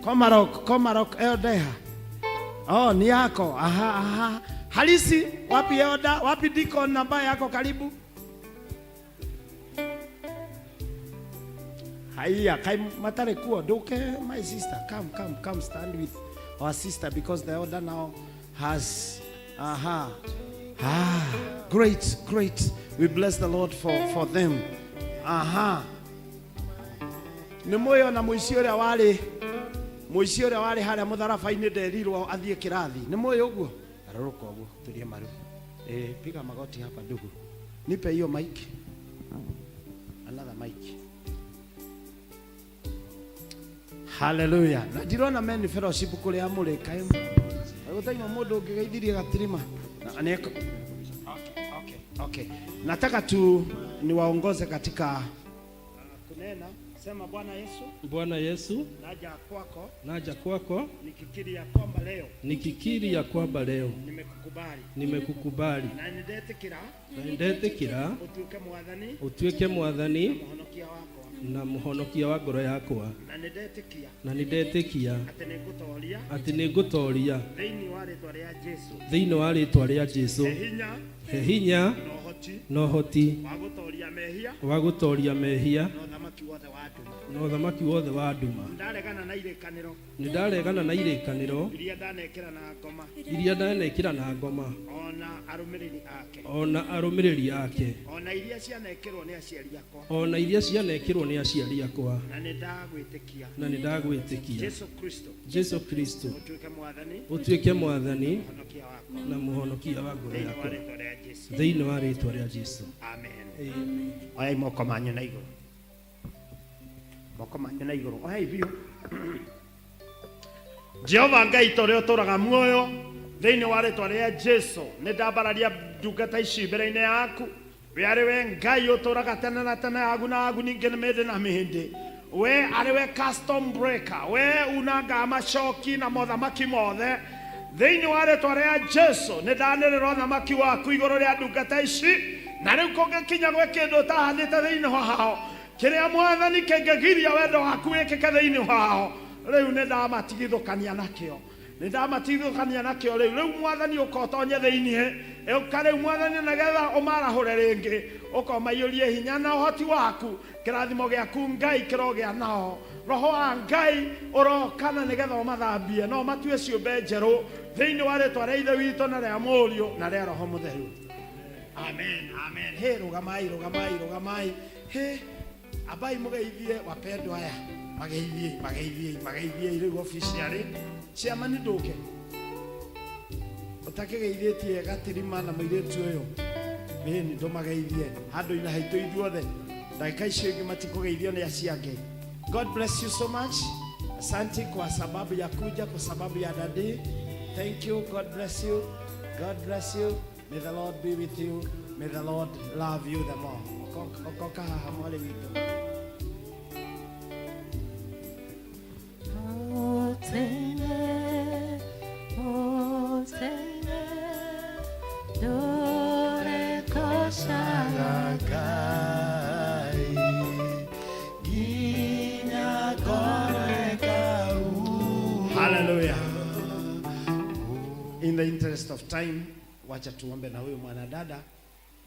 Komarok, Komarok elder. Oh, ni yako. Aha, aha. Halisi, wapi elder? Wapi deacon namba yako karibu? Haiya, kai matare kuo. Duke, my sister, come, come, come stand with our sister because the elder now has, aha. Ah, great, great. We bless the Lord for them. Aha. Nĩ mũĩ ona mũici ũrĩa warĩ mũici ũrĩa warĩ harĩa mũtharaba-inĩ nderirwo athiĩ kĩrathi. Nĩ mũĩ ũguo? Garũrũka ũguo, turie maru. Eh, piga magoti hapa ndugu. Nipe hiyo mic. Another mic. Hallelujah. Na ndirona men fellowship kũrĩa mũrĩ kaĩ gũtaima mũndũ ũngĩgeithirie gatirima. Na nĩ okay, okay. Nataka tu niwaongoze katika kunena. Sema Bwana Yesu, Bwana Yesu, naja kwako naja kwako nikikiri ya kwamba leo nikikiri ya kwamba leo nimekukubali nimekukubali na nĩndetĩkĩra na nĩndetĩkĩra ũtuĩke mwathani ũtuĩke mwathani mũhonokia wakwa na mũhonokia wa ngoro yakwa na nĩndetĩkia na nĩndetĩkia atĩ nĩngũtoria atĩ nĩngũtoria thĩinĩ wa rĩtwa rĩa Jesu thĩinĩ wa rĩtwa rĩa Jesu. He hinya He hinya na ũhoti na ũhoti wa gũtoria mehia wa gũtoria mehia na ũthamaki wothe wa nduma. na ũthamaki wothe wa nduma. Ndaregana na irĩkanĩro Nĩndaregana na irĩkanĩro iria ndanekĩra na ngoma iria ndanekĩra na ngoma ona arũmĩrĩri ake ona arũmĩrĩri ake ona iria cianekĩrwo nĩ aciari akwa ona iria cianekĩrwo nĩ aciari akwa na nĩndagwĩtĩkia na nĩndagwĩtĩkia Jesu Kristo Jesu Kristo ũtuĩke mwathani ũtuĩke mwathani mũhonokia wakwa na mũhonokia wa ngoro thĩinĩ wa yakwa rĩtwa rĩa Jesu thĩinĩ wa rĩtwa rĩa Jesu. Amen. Oyai moko manyu na igũrũ, moko manyu na igũrũ, oyai biũ. Jehova Ngai ta ũrĩa ũtũũraga muoyo thĩinĩ wa rĩtwa rĩa Jesu nĩ ndambararia ndungata ici mbere-inĩ yaku. We arĩ we Ngai ũtũũraga tene na tene, agu na agu, ningĩ nĩ mĩndĩ na mĩhĩndĩ. We arĩ we custom breaker, we unangaga macoki na mothamaki mothe. Thĩinĩ wa rĩtwa rĩa Jesu nĩ ndanĩrĩra ũthamaki waku igũrũ rĩa ndungata ici, na rĩu kũngĩkinya gwĩ kĩndũ ũtahandĩte thĩinĩ wao kĩrĩa mwathani kĩngĩgiria wendo waku wĩkĩke thĩinĩ wao, rĩu nĩ ndamatigithũkania nakĩo, nĩ ndamatigithũkania nakĩo rĩu. Rĩu mwathani ũka ũtonye thĩinĩ, ũka rĩu mwathani nĩgetha ũmarahũre rĩngĩ, ũka ũmaiyũrie hinya na ũhoti waku, kĩrathimo gĩaku Ngai kĩrogĩa nao, roho wa Ngai ũrokana nĩgetha ũmathambie na ũmatue ciũmbe njerũ thĩinĩ wa rĩtwa rĩa Ithe witũ na rĩa Mũriũ na rĩa Roho Mũtheru. Amen, amen. He, rũgamai, rũgamai, rũgamai. He, ambai mũgeithie wapendwa aya, mageithiei, mageithiei, mageithiei rĩu officially. Chairman ndũke ũtakĩgeithĩtie gatirima na mũirĩtu ũyũ, ĩni ndũmageithie handũ-inĩ haitũ ithuothe, ndagĩka icio ingĩ matikũgeithio nĩ acio angĩ. God bless you so much. Asante kwa sababu ya kuja, kwa sababu ya dadi. Thank you. God bless you. God bless you. May the Lord be with you. May the Lord love you the more. Okoka haha mwarĩ witũ. Hallelujah. In the interest of time, wacha tuombe na huyu mwanadada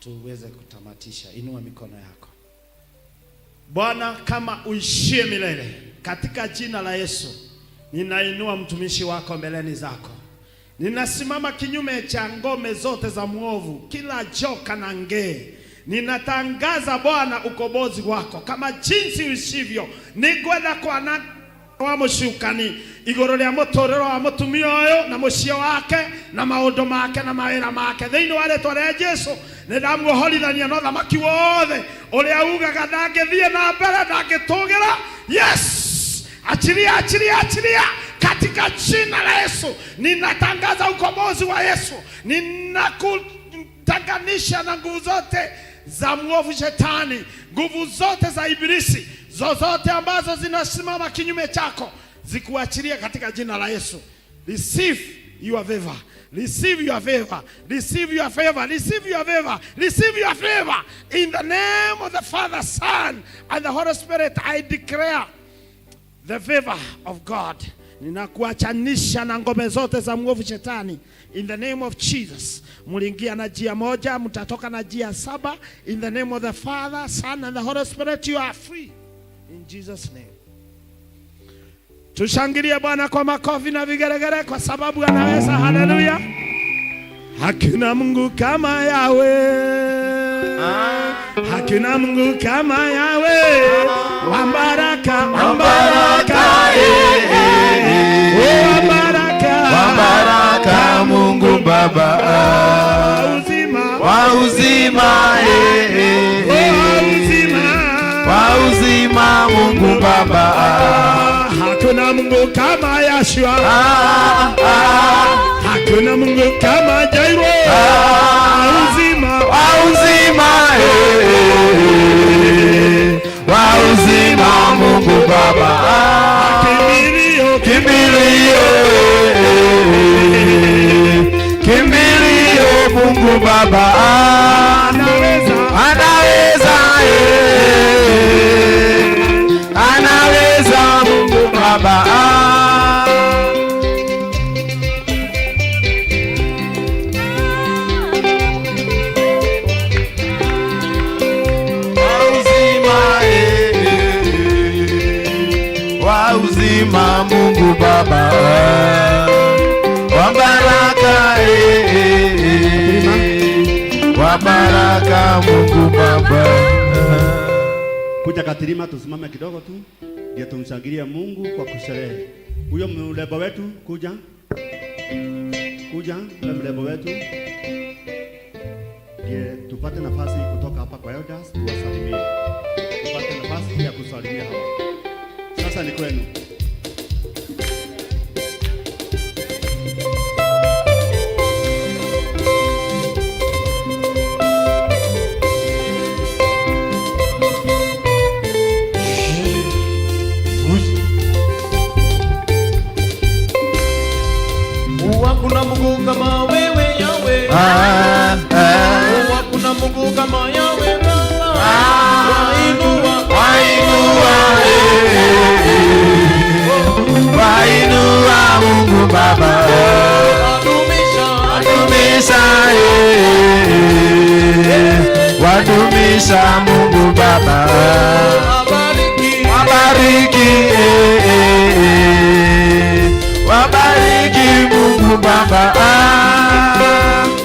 tuweze kutamatisha. Inua mikono yako. Bwana, kama uishie milele, katika jina la Yesu, ninainua mtumishi wako mbeleni zako. Ninasimama kinyume cha ngome zote za mwovu, kila joka na ngee. Ninatangaza Bwana ukombozi wako kama jinsi uishivyo. Ningwenda kwana wa mũcukani igũrũ rĩa mũtũrĩre wa mũtumia ũyũ na mũciĩ wake na maũndũ make na mawĩra make thĩinĩ wa rĩtwa rĩa Jesu nĩ ndamuohorithania na ũthamaki wothe ũrĩa ugaga ndangĩthiĩ na mbere ndangĩtũgĩra. Yes, achilia, achilia, achilia katika jina la Yesu. Ninatangaza ukombozi wa Yesu. Ninakutanganisha na nguvu zote za mwovu shetani, nguvu zote za ibilisi, zozote ambazo zinasimama kinyume chako zikuachilia katika jina la Yesu. Receive your favor. Receive your favor. Receive your favor. Receive your favor. Receive your favor. In the name of the Father, Son, and the Holy Spirit, I declare the favor of God. Ninakuachanisha na ngome zote za mwovu shetani. In the name of Jesus. Mliingia na njia moja, mtatoka na njia saba. In the name of the Father, Son, and the Holy Spirit, you are free. In Jesus' name. Tushangilie Bwana kwa makofi na vigeregere kwa sababu anaweza. Haleluya. Hakuna Mungu kama Yawe, hakuna Mungu kama Yawe, wa baraka, wa baraka, wa baraka, wa baraka Mungu Baba, wa uzima, wa uzima Mungu Baba, hakuna Mungu kama Yashua, hakuna Mungu kama Jairo, wa uzima, wa uzima Mungu Baba, kimbilio, kimbilio, kimbilio Mungu Baba, anaweza, anaweza, anaweza Mungu Baba. Wa uzima Mungu Baba, wa baraka, wa baraka Mungu Baba. Kuja Katirima, tusimame kidogo tu ndio tumshangilie Mungu kwa kusherehe. Huyo mrembo wetu kuja, kuja ule mrembo wetu ndiye tupate nafasi kutoka hapa kwa elders tuwasalimie, tupate nafasi ya kusalimia hawa. Sasa ni kwenu. Hakuna Mungu kama wewe Yahweh. Hakuna Mungu kama Yahweh Baba. Wainua, wainua, wainua Mungu Baba. Wadumisha, wadumisha, wadumisha Mungu Baba. Wabariki, wabariki, wabariki Mungu Baba.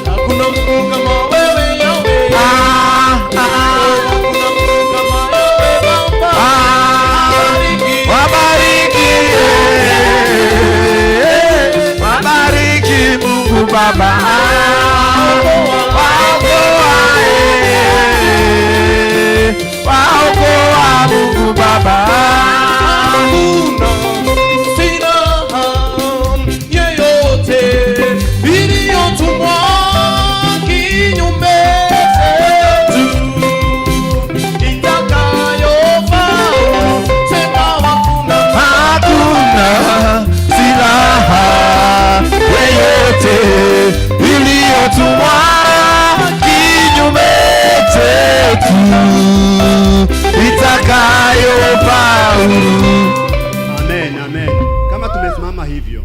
Hakuna Mungu kama wewe Yahweh. Hakuna Mungu kama wewe Baba. Wabariki, wabariki, wabariki Mungu Baba. Waokoa, waokoa Mungu Baba. Hakuna silaha yeyote iliyotumwa kinyume chetu itakayofaulu. Sema hakuna, hakuna silaha yeyote iliyotumwa kinyume chetu itakayofaulu. Amen, amen. Kama tumesimama hivyo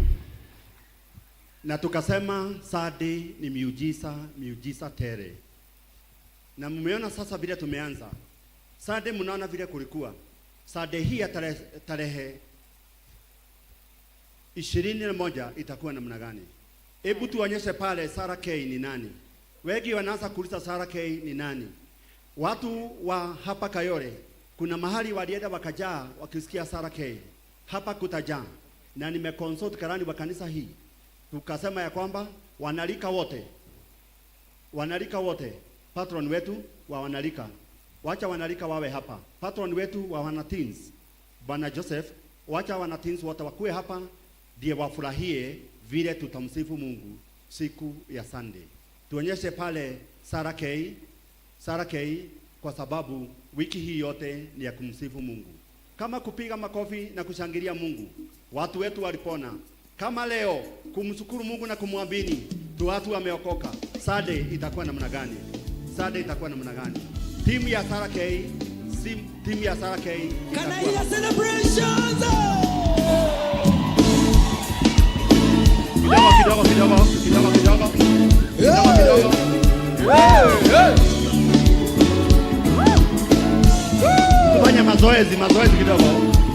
na tukasema Sunday ni miujiza, miujiza tele, na mmeona sasa vile tumeanza Sunday, mnaona vile kulikuwa Sunday hii ya tarehe 21 itakuwa namna gani? Hebu tuonyeshe pale Sarah K ni nani. Wengi wanaanza kuuliza Sarah K ni nani. Watu wa hapa Kayole kuna mahali walienda wakajaa wakisikia Sarah K. Hapa kutajaa. Na nimeconsult karani wa kanisa hii, tukasema ya kwamba wanalika wote, wanalika wote, patron wetu wa wanalika, wacha wanalika wawe hapa. Patron wetu wa wana teens Bwana Joseph, wacha wana teens wote wakuwe hapa, ndiye wafurahie vile tutamsifu Mungu siku ya Sunday. Tuonyeshe pale Sarah K, Sarah K, kwa sababu wiki hii yote ni ya kumsifu Mungu. Kama kupiga makofi na kushangilia Mungu, watu wetu walipona. Kama leo kumshukuru Mungu na kumwamini tu watu wameokoka, Sunday itakuwa namna gani? Sunday itakuwa namna gani? Timu ya Sarah K, timu ya Sarah K. Can I hear celebrations? Kidogo kidogo kidogo kidogo kidogo kidogo kidogo. Tufanye mazoezi, mazoezi kidogo,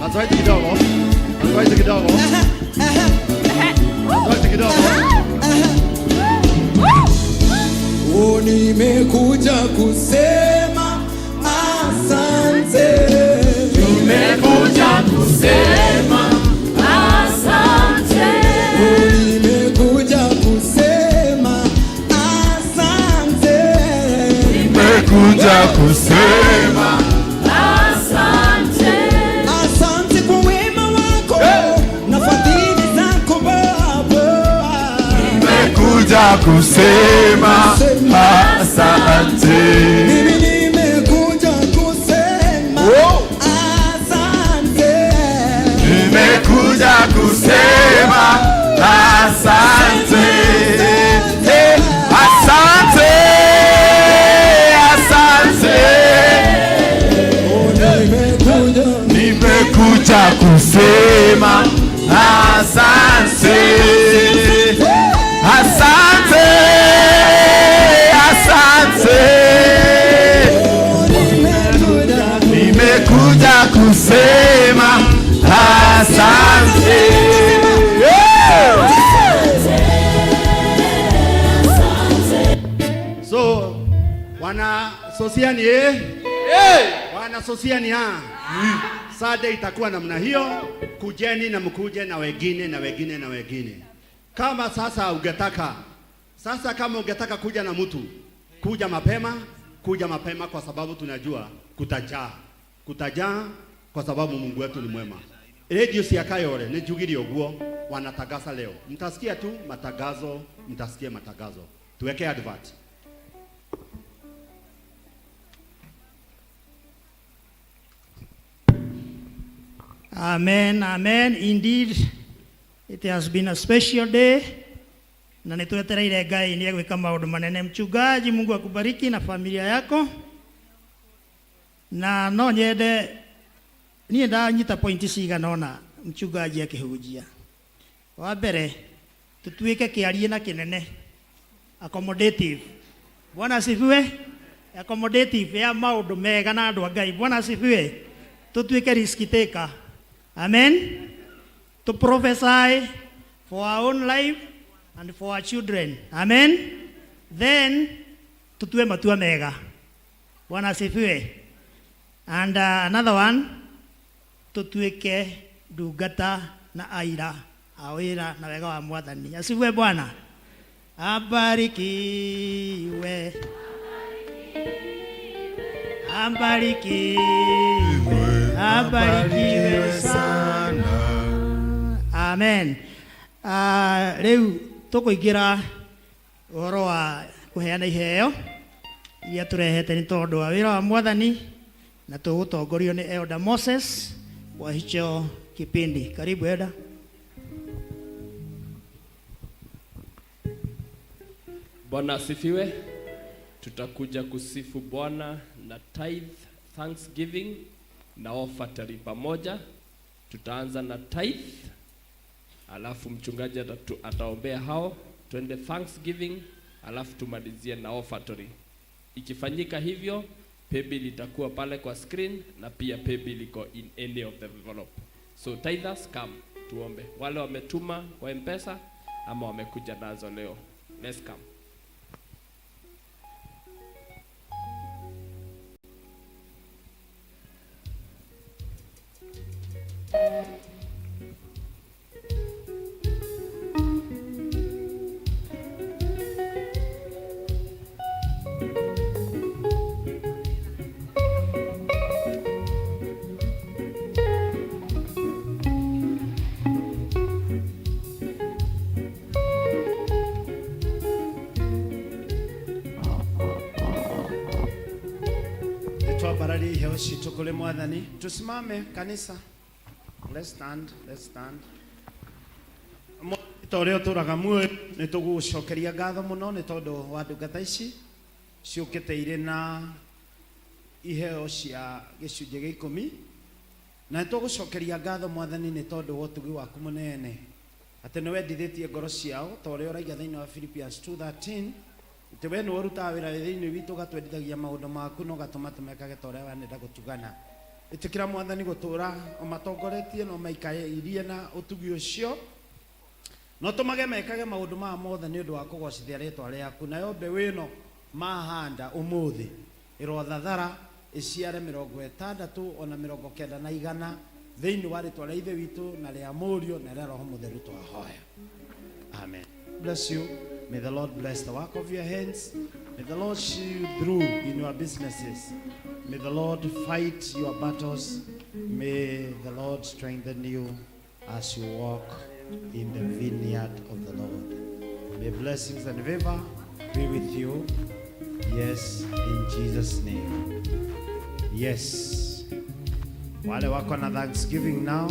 mazoezi kidogo, mazoezi kidogo, mazoezi kidogo. Nimekuja kusema Asante. Asante kwa wema wako na fadhili zako Baba. Nimekuja kusema asante. Mimi nimekuja kusema asante. Nimekuja kusema asante. Eh, asante. Asante. Nimekuja kusema asante. Asante. Asante. Nimekuja kusema asante. Yeah! So wana sosiani eh? Wana sosiani ha. Sunday itakuwa namna hiyo, kujeni na mkuje na wengine na wengine na wengine. Kama sasa ungetaka sasa, kama ungetaka kuja na mtu, kuja mapema, kuja mapema, kwa sababu tunajua kutajaa, kutajaa kwa sababu Mungu wetu ni mwema. Radio cia Kayole nĩ njugire ũguo, wanatangaza leo, mtasikia tu matangazo, mtasikia matangazo. Tuweke advert. Amen, amen. Indeed, it has been a special day na nĩtwetereire Ngai nĩ egwĩka maũndũ manene. Mchungaji, Mungu akubariki na familia yako, na no nyende niĩ ndanyita pointi cigana ũna mchungaji akĩhunjia. Wa mbere, tũtuĩke kĩarie na kĩnene, accommodative. Bwana asifiwe. Accommodative ya maũndũ mega na andũ a Ngai. Bwana asifiwe. Tũtuĩke risk taker. Amen. To prophesy for our own life and for our children. Amen. Then tutue matua mega. Bwana asifiwe. And another one, tutuike ndungata na aira a wĩra na wega wa Mwathani. Asifiwe Bwana. Abarikiwe. Abarikiwe. Abarikiwe sana. Amen. Rĩu tũkũingĩra ũhoro wa kũheana iheo iria tũrehete nĩ tondũ wa wĩra wa Mwathani na tũgũtongorio nĩ Elder Moses kwa hicho kipindi. Karibu Elder. Bwana asifiwe. Tutakuja kusifu Bwana na tithe, thanksgiving na offertory pamoja. Tutaanza na tithe, alafu mchungaji ataombea hao, twende thanksgiving, alafu tumalizie na offertory. Ikifanyika hivyo, paybill itakuwa pale kwa screen na pia paybill iko in any of the envelope. So tithers come, tuombe. Wale wametuma kwa M-Pesa ama wamekuja nazo leo. Let's come. Nitwambararie iheo citũ kũrĩ Mwathani. Tusimame kanisa. Let's stand, let's stand. Ta ũrĩa ũtũraga muoyo nĩ tũgũcokeria ngatho mũno nĩ tondũ wa ndungata ici ciũkĩte irĩ na iheo cia gĩcunjĩ gĩa ikũmi, na nĩ tũgũcokeria ngatho Mwathani nĩ tondũ wa ũtugi waku mũnene atĩ nĩ wendithĩtie ngoro ciao ta ũrĩa ũraiga thĩinĩ wa Philippians 2:13 atĩ we nĩwe ũrutaga wĩra wĩ thĩinĩ witũ ũgatwendithagia maũndũ maku na ũgatũma tũmekage ta ũrĩa wanenda gũtugana. Ĩtĩkĩra Mwathani gũtũũra ũmatongoretie na ũmaikairie na ũtugi ũcio, na ũtũmage mekage maũndũ maya mothe nĩ ũndũ wa kũgocithia rĩtwa rĩaku. Nayo mbeũ ĩno mahanda ũmũthĩ ĩrothathara ĩciare mĩrongo ĩtandatũ ona mĩrongo kenda na igana thĩinĩ wa rĩtwa rĩa Ithe witũ na rĩa Mũriũ na rĩa Roho Mũtheru twahoya. Amen. Bless you. May the Lord bless the work of your hands. May the Lord see you through in your businesses. May the Lord fight your battles. May the Lord strengthen you as you walk in the vineyard of the Lord. May blessings and favor be with you. Yes, in Jesus' name. Yes. Wale wako na Thanksgiving now,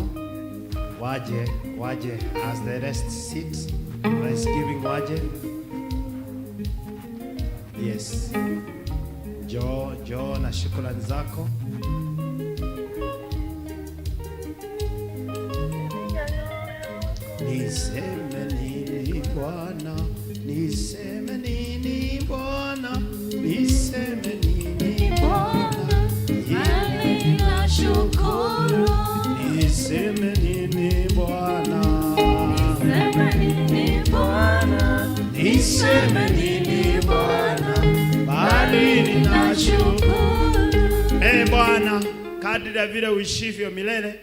waje, waje, as the rest sit. Thanksgiving waje. Yes. Njoo, njoo na shukrani zako. Niseme nini Bwana, niseme nini Bwana, niseme nini Bwana, Bali nashukuru. niseme nini Bwana, Niseme nini Bwana? niseme nini Bwana, bali ninashukuru. Ee Bwana, kadri ya vile uishivyo milele,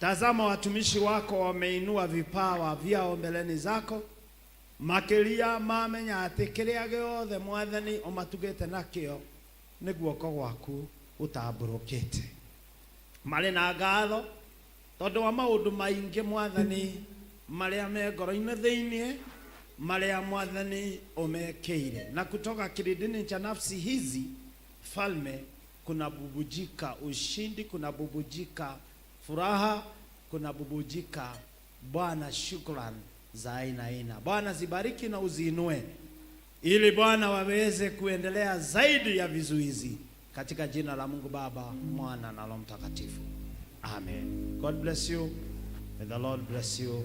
tazama watumishi wako wameinua vipawa vyao mbeleni zako makiria mamenya atĩ kĩrĩa gĩothe mwathani ũmatugĩte nakĩo nĩ guoko gwaku gũtambũrũkĩte. Marĩ na ngatho tondũ wa maũndũ maingĩ mwathani marĩa me ngoro-inĩ thĩinĩ marĩa mwathani ũmekĩire, na kutoka kilindini cha nafsi hizi falme kuna bubujika ushindi, kuna bubujika furaha, kuna bubujika Bwana shukran za aina aina. Bwana zibariki na uziinue, ili Bwana waweze kuendelea zaidi ya vizuizi, katika jina la Mungu Baba, Mwana na Roho Mtakatifu. Amen. God bless you. May the Lord bless you.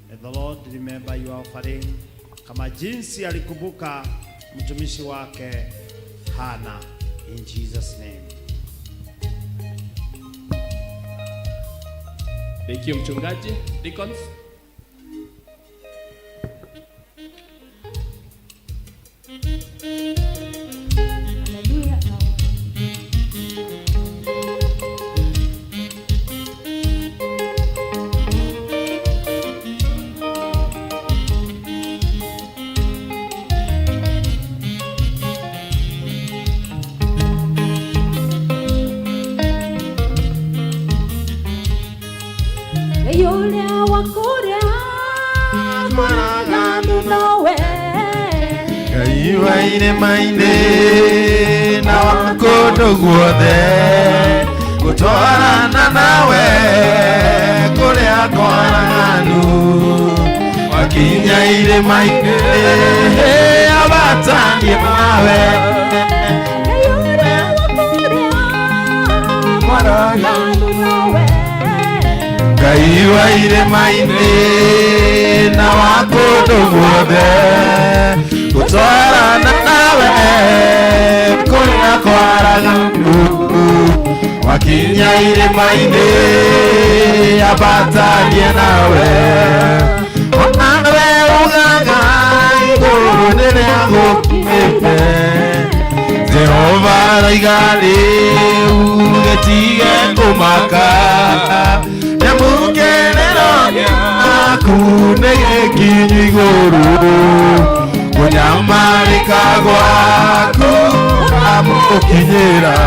May the Lord remember your offering, kama jinsi alikumbuka mtumishi wake Hana. In Jesus name. Thank you mchungaji. Deacons. Yule wa kũrĩa kũraganu nowe. Ngai wa irĩma-inĩ na wa kũndũ guothe gũtwarana nawe kũrĩa kwaraganu wakinya irĩma-inĩ abatanie nawe Ngai wa irĩma-inĩ na wa kũndũ guothe gũtwarana nawe kũrĩa kwaraganu wakinya irĩma-inĩ ambatanie nawe onawe ugaga igũrũ rĩrĩa gũkĩte Jehova araiga rĩu gĩtige kũmaka nĩamũkĩrĩro gĩaku nĩ gĩkinyu igũrũ kũnyamarĩka gwaku amũkinyĩra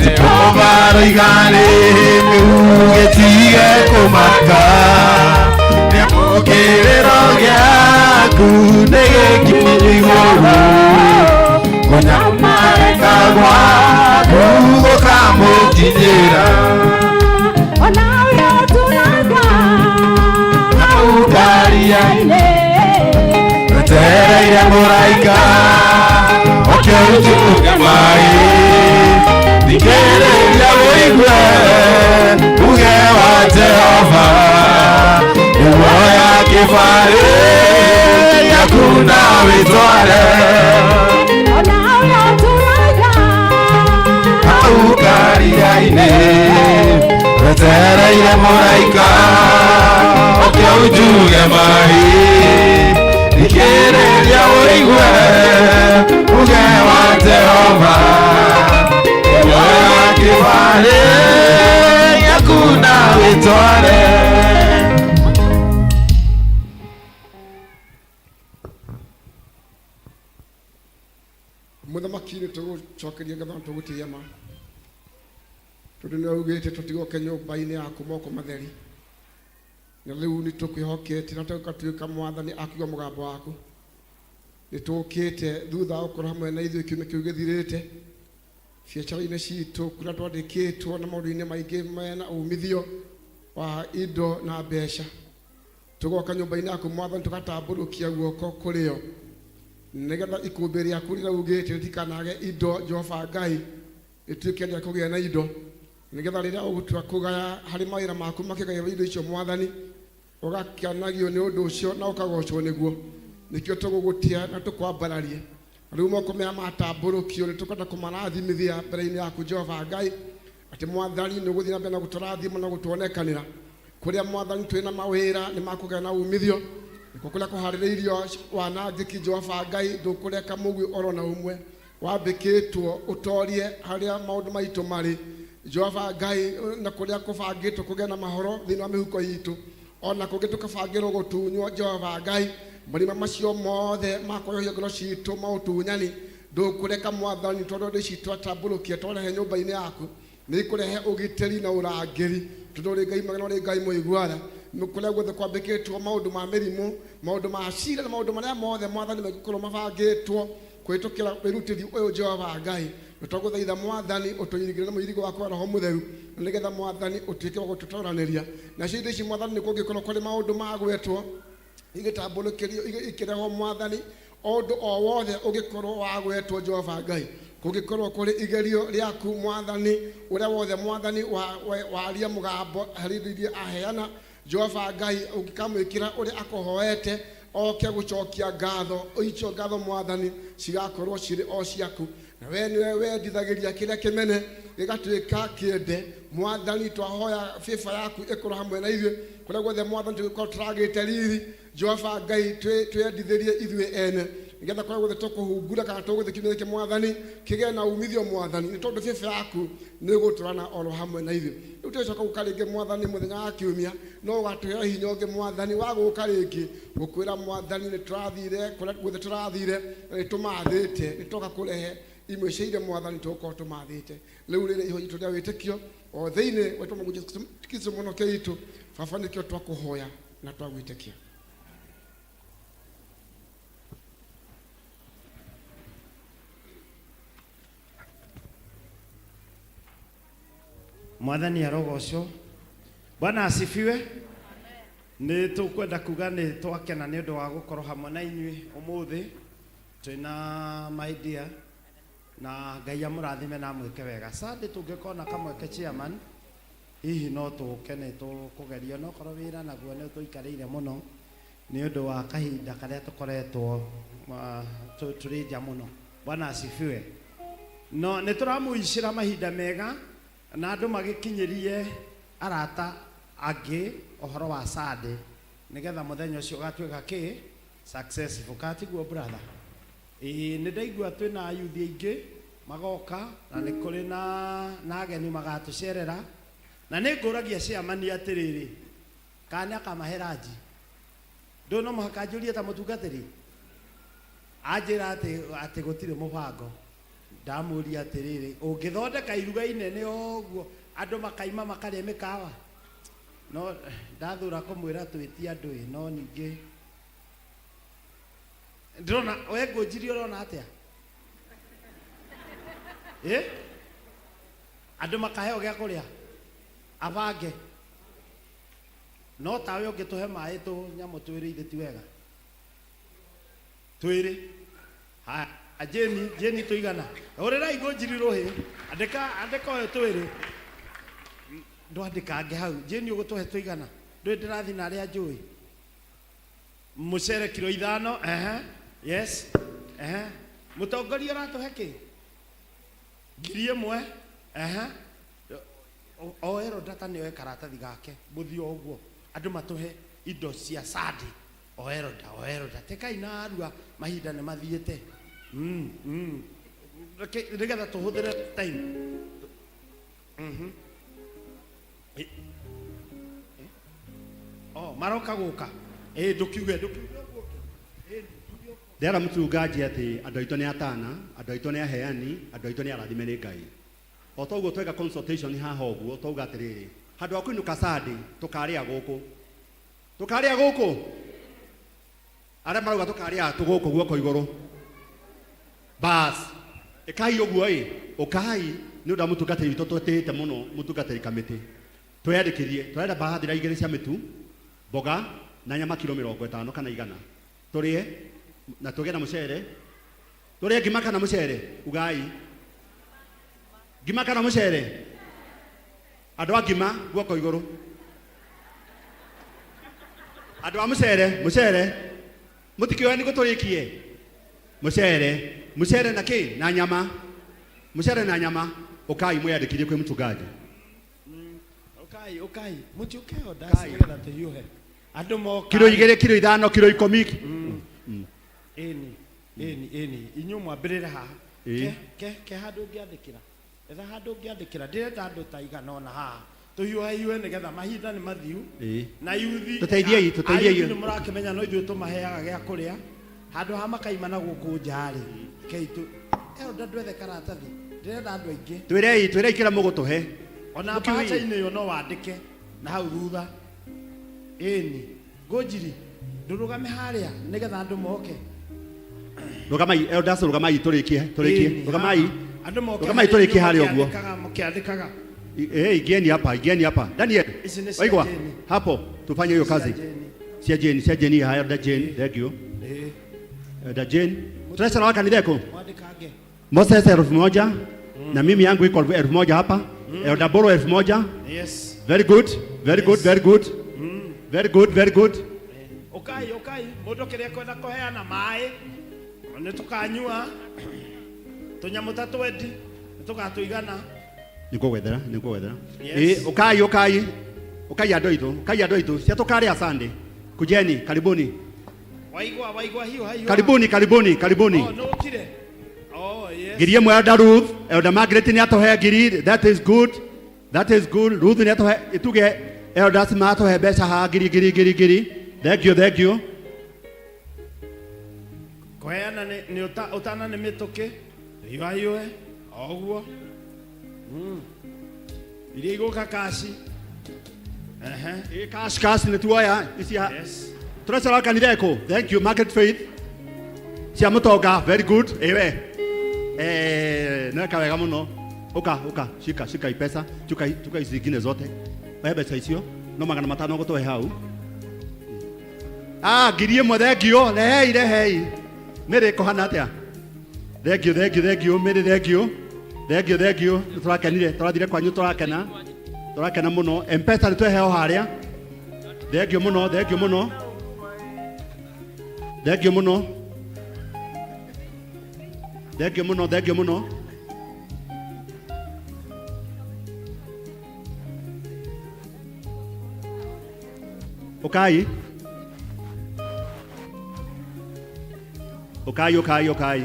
Jehova aroiga rĩu gĩtige kũmaka nĩamũkĩrĩro gĩaku nĩ gĩkinyu igũrũ kũnyamarĩka gwaku gũkamũkinyĩra Onawe ũtũraga Ukaria-inĩ wetereire mũraika oke ũtuge maĩ thikĩrĩria ũigue uge wa Jehova nĩguo ya kĩbarĩ gĩaku na wĩtware Onawe ũtũraga hau karia-inĩ wetereire mũraika oke ũnjuge maĩ thikĩrĩria ũigue uge wa Jehova nĩguo ya kĩbarĩ gĩaku na wĩtware. Tũgũcokeria ngatho na tũgũtĩĩa ma tondũ nĩ augĩte tũtigoke nyũmba-inĩ yaku moko matheri na rĩu nĩ tũkwĩhokete na tũgatuĩka mwathani akiuga mũgambo waku nĩ tũkĩte thutha wa gũkorwo hamwe na ithuĩ kiumia kĩu gĩthirĩte biacara-inĩ citũ kũrĩa twandĩkĩtwo na maũndũ-inĩ maingĩ mena umithio wa indo na mbeca tũgoka nyũmba-inĩ yaku mwathani tũgatambũrũkia guoko kũrĩo nĩgetha ikũmbĩ rĩaku rĩrĩa ugĩte rĩtikanage indo Jehova Ngai rĩtuĩke rĩa kũgĩa na indo nĩgetha rĩrĩa ũgũtua kũgaya harĩ mawĩra maku makĩgaĩrwo indo icio mwathani ũgakenagio nĩ ũndũ ũcio na ũkagocwo nĩguo nĩkĩo tũgũgũtĩa na tũkwambararie rĩu moko maya matambũrũkio nĩ tũkwenda kũmarathimithia mbere-inĩ yaku Jehova Ngai atĩ mwathani nĩ ũgũthiĩ na mbere na gũtũrathima na gũtuonekanĩra kũrĩa mwathani twĩ na mawĩra nĩ makũgĩa na umithio nĩkuo kũrĩa kũharĩrĩirio wanangĩki Jehova Ngai ndũkũreka mũgui oro na ũmwe wambĩkĩtwo ũtorie harĩa maũndũ maitũ marĩ Jehova Ngai na kũrĩa kũbangĩtwo kũgĩe na mahoro thĩinĩ wa mĩhuko itũ ona kũngĩ tũkabangĩrwo gũtunywo Jehova Ngai marima macio mothe makũrehia ngoro citũ ma ũtunyani ndũkũreka mwathani tondũ ndĩ citũ atambũrũkie twarehe nyũmba-inĩ yaku nĩ ikũrehe ũgitĩri na ũrangĩri tondũ ũrĩ Ngai mwega na ũrĩ Ngai mũiguara kũrĩa guothe kwambĩkĩtwo maũndũ ma mĩrimũ maũndũ ma cira na maũndũ marĩa mothe mwathani mangĩkorwo mabangĩtwo kũhĩtũkĩra wĩrutĩri ũyũ Jehova Ngai nĩtwagũthaitha mwathani ũtũirigĩre na mũirigo waku wa roho mũtheru na nĩgetha mwathani ũtuĩke wa gũtũtoranĩria nacio indo ici mwathani nĩ kũngĩkorwo kũrĩ maũndũ magwetwo igĩtambũrũkĩrio ikĩrehwo mwathani o ũndũ o wothe ũngĩkorwo wagwetwo Jehova Ngai kũngĩkorwo kũrĩ igerio rĩaku mwathani ũrĩa wothe mwathani waria mũgambo harĩ indo iria aheana Jehova Ngai ũngĩkamwĩkĩra ũrĩa akũhoete oke gũcokia ngatho icio ngatho mwathani cigakorwo cirĩ o ciaku na we nĩwe wendithagĩria kĩrĩa kĩmene gĩgatuĩka kĩende mwathani twahoya bĩba yaku ĩkorwo hamwe na ithuĩ kũrĩa guothe mwathani tũgĩkorwo tũragĩte riri Jehova Ngai twĩendithĩrie ithuĩ ene nĩgetha kũrĩa guothe tũkũhungura kana tũgũthiĩ kiumia gĩkĩ mwathani kĩgĩe na umithio mwathani nĩ tondũ bĩba yaku nĩ ĩgũtũrana oro hamwe na ithuĩ rĩu tũgĩcoka gũka rĩngĩ mwathani mũthenya wa kiumia no ũgatũhe hinya ũngĩ mwathani wa gũka rĩngĩ gũkwĩra mwathani nĩ tũrathire kũrĩa guothe tũrathire na nĩ tũmathĩte nĩ twoka kũrehe imwe cia iria mwathani tũgũkorwo tũmathĩte rĩu rĩrĩ ihoya itũ rĩa wĩtĩkio o thĩinĩ wetwo Mwathani Jesũ Kristo mũhonokia witũ baba nĩkĩo twakũhoya na twagwĩtĩkia. Mwathani arogocwo. Bwana asifiwe. Nĩ tũkwenda kuga nĩ twakena nĩ ũndũ wa gũkorwo hamwe na inyuĩ ũmũthĩ twĩna my dear na Ngai amũrathime na amwĩke wega. Sunday tũngĩkorwo na kamweke chairman hihi no tũke nĩ tũkũgeria no korwo wĩra naguo nĩ ũtũikarĩire mũno nĩ ũndũ wa kahinda karĩa tũkoretwo tũrĩ nja mũno. Bwana asifiwe. No nĩ tũramũicĩra mahinda mega na andũ magĩkinyĩrie arata angĩ ũhoro wa Sunday nĩgetha mũthenya ũcio ũgatuĩka kĩ successful katiguo brother. Ĩĩ nĩ ndaigua twĩna ayuthi aingĩ magoka na nĩ kũrĩ na ageni magatũcerera na nĩ ngũragia chairman atĩrĩrĩ kana nĩ akamahe ranji ndũ no mũhaka njũrie ta mũtungatĩri anjĩra atĩ gũtirĩ mũbango ndamũria atĩrĩrĩ ũngĩthondeka iruga inene ũguo andũ makaima makarĩa mĩkawa no ndathura kũmwĩra twĩtie andũ ĩ no ningĩ ndĩrona we ngũnjiri ũrona atĩa ĩ andũ makaheo gĩa kũrĩa abange no tawe ũngĩtũhe maĩ tũ nyamũ twĩrĩ ithe ti wega twĩrĩ haya Jeni Jeni tũigana ũrĩrai ngũnjiri rũhĩ andĩka andĩka ũyũ twĩrĩ ndwandĩkange hau Jeni ũgũtũhe tũigana ndũĩ ndĩrathi na arĩa njũĩ mũcere kiro 5 ehe yes ehe mũtongoria ũratũhe kĩ 1000 ehe o ero ndata nĩoe karatathi gake mũthiĩ o ũguo andũ matũhe indo cia Sunday o eroda tekai na arua mahinda nĩ mathiĩte nĩgetha tũhũthĩre time oh maroka gũka ĩ ndũkiuge ndũkiuge ũguo ĩ ndũkiuge ũguo. Ndĩrera mũchungaji atĩ andũ aitũ nĩ atana, andũ aitũ nĩ aheani, andũ aitũ nĩ arathime nĩ Ngai. O toguo tweka consultation haha ũguo twauga atĩrĩrĩ, handũ ha kũinũka Sunday tũkarĩa gũkũ. Tũkarĩa gũkũ? Arĩa marauga tũkarĩa tũ gũkũ guoko igũrũ. Bas, ĩkai ũguo ĩ, ũkai nĩ ũndũ wa mũtungatĩri witũ twĩtĩte mũno, mũtungatĩri kamĩtĩ. Twĩyandĩkithie, tũrenda mbahathira igĩrĩ cia mĩtu, mboga na nyama kiro 50 kana 100. Tũrĩe na tũgĩe na mũcere. Tũrĩe ngima kana mũcere? Ugai. Ngima kana mũcere? Andũ a ngima guoko igũrũ. Andũ a mũcere, mũcere. Mũtikĩoe nĩguo tũrĩkie. Mũcere, mũcere na kĩ? Na nyama. Mũcere na nyama. Ũkai mwĩyandĩkithie kwĩ mchungaji. Ũkai, ũkai. Mũtiũke o ndaci nĩgetha tũhiũhe. Andũ moka. Kiro 2, kiro 5, kiro 10. Ĩni, ĩni, ĩni. Inyuĩ mwambĩrĩre haha. Ĩĩ. Ke, ke, ke handũ ũngĩandĩkĩra. Etha handũ ũngĩandĩkĩra. Ndĩrenda andũ ta igana ũna haha. Tũhiũha hiũhe nĩgetha mahinda nĩ mathiru. Ĩĩ. Na yuthi. Tũteithiei, tũteithiei. Ayuthi nĩ mũrakĩmenya no ithuĩ tũmaheaga gĩa kũrĩa. Handũ ha makaima na gũkũ nja rĩ. Rekei tũ. Elder ndwethe karatathi. Ndĩrenda andũ aingĩ. Twĩrei, twĩrei kĩrĩa mũgũtũhe. Ona Mũkiugi. mbaca-inĩ ĩyo no wandĩke na hau thutha. Ĩni. Ngũnjiri, ndũrũgame harĩa nĩgetha andũ moke. Rũgamai, elders rũgamai tũrĩkie, tũrĩkie. Ĩni, Rũgamai. haha. Andũ moke Rũgamai harĩa tũrĩkie inyuĩ harĩa ũguo. mũkĩandĩkaga, mũkĩandĩkaga. Eh, ingieni hapa, ingieni hapa. Daniel, Ici nĩ cia waigua? Jane. Hapo tufanye hiyo Cia kazi. Jane. Cia Jane, cia Jane haya, Elder Jane, thank you. Ĩĩ. Elder Jane. Treasurer wa kanitha eko? Mwandĩkange. Moses 1000 na mimi yangu iko 1000 hapa. Elder Boro 1000. Yes. Very good, very good, very good. Very good, very good. Ũkai, ũkai, mũndũ kĩrĩa kwenda kũheana maĩ, nĩ tũkanyua, tũnyamũ ta twendi, nĩ tũgatũigana. Nĩngũgwethera, nĩngũgwethera. Yes. Ĩ, ũkai, ũkai. Ũkai andũ aitũ, ũkai andũ aitũ. Cia tũkarĩa Sunday. Kujeni, karibuni. Waigua, waigua, hiũha, hiũha. Karibuni, karibuni, karibuni. Oh, nĩ ũkire? Oh, yes. Ngiri ĩmwe Elder Ruth, Elder Margaret nĩ atũhe ngiri, that is good. That is good. Ruth nĩ atũhe, ituge elders matũhe mbeca haha ngiri ngiri ngiri ngiri. Thank you, thank you. Kũheana nĩ nĩ ũta, ũtana nĩ mĩtũkĩ, hiũha hiũhe, o ũguo. Iria igũka kaci. Ehe. Ĩ, cash cash nĩ tuoya ici ha. Yes. Treasurer kanitha ĩkũ? Thank you, Margaret Faith. Cia mũtonga, very good. Ĩwe. Eh, nĩweka wega mũno. Ũka, ũka, shika, shika ipesa. Chuka, chuka ici zingine zote. Oya mbeca icio. No 500 gũtũhe hau. Ah, 1000, thank you. Rehei, rehei. Mĩrĩ kũhana atĩa? Thank you, thank you, thank you. Mĩrĩ, thank you. Thank you, thank you. Nĩ tũrakenire, tũrathire kwanyu tũrakena. Tũrakena mũno. M-Pesa nĩ tweheo harĩa. Thank you mũno, thank you mũno. Thank you mũno. Thank you mũno, thank you mũno. Ũkai. Ũkai, ũkai, ũkai.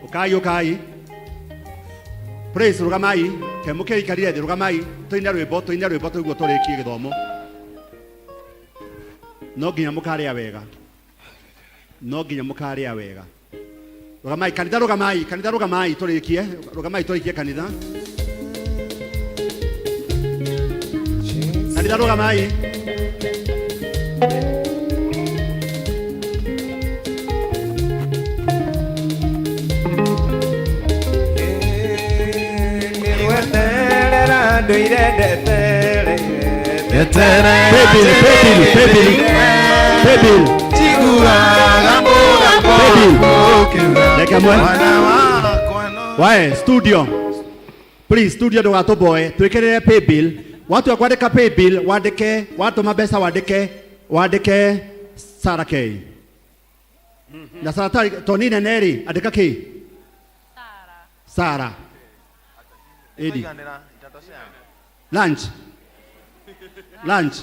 Ũkai, ũkai. Praise, rũgamai. Ke mũkĩikarire thĩ, rũgamai. Tũine rwĩmbo, tũine rwĩmbo tũiguo tũrĩkie gĩthomo. No nginya mũkarĩa wega. No nginya mũkarĩa wega. Rũgamai, kanitha rũgamai, kanitha rũgamai tũrĩkie, rũgamai tũrĩkie kanitha. Kanitha rũgamai. Nĩgweterera ndũire ndetereire. Paybill, paybill, paybill. Paybill. Njiguaga mũgambo Paybill. ũkiuga, Reke mwe. "Mwana wakwa no Wae, studio. Please, studio ndũgatũboe. Twĩkĩrĩre paybill. Watua kwandĩka paybill, wandĩke, watũma mbeca wandĩke, wandĩke Sarah K. Na Sarah to nĩ nene rĩ, andĩka kĩ? Sarah. Edi. Lunch. Lunch.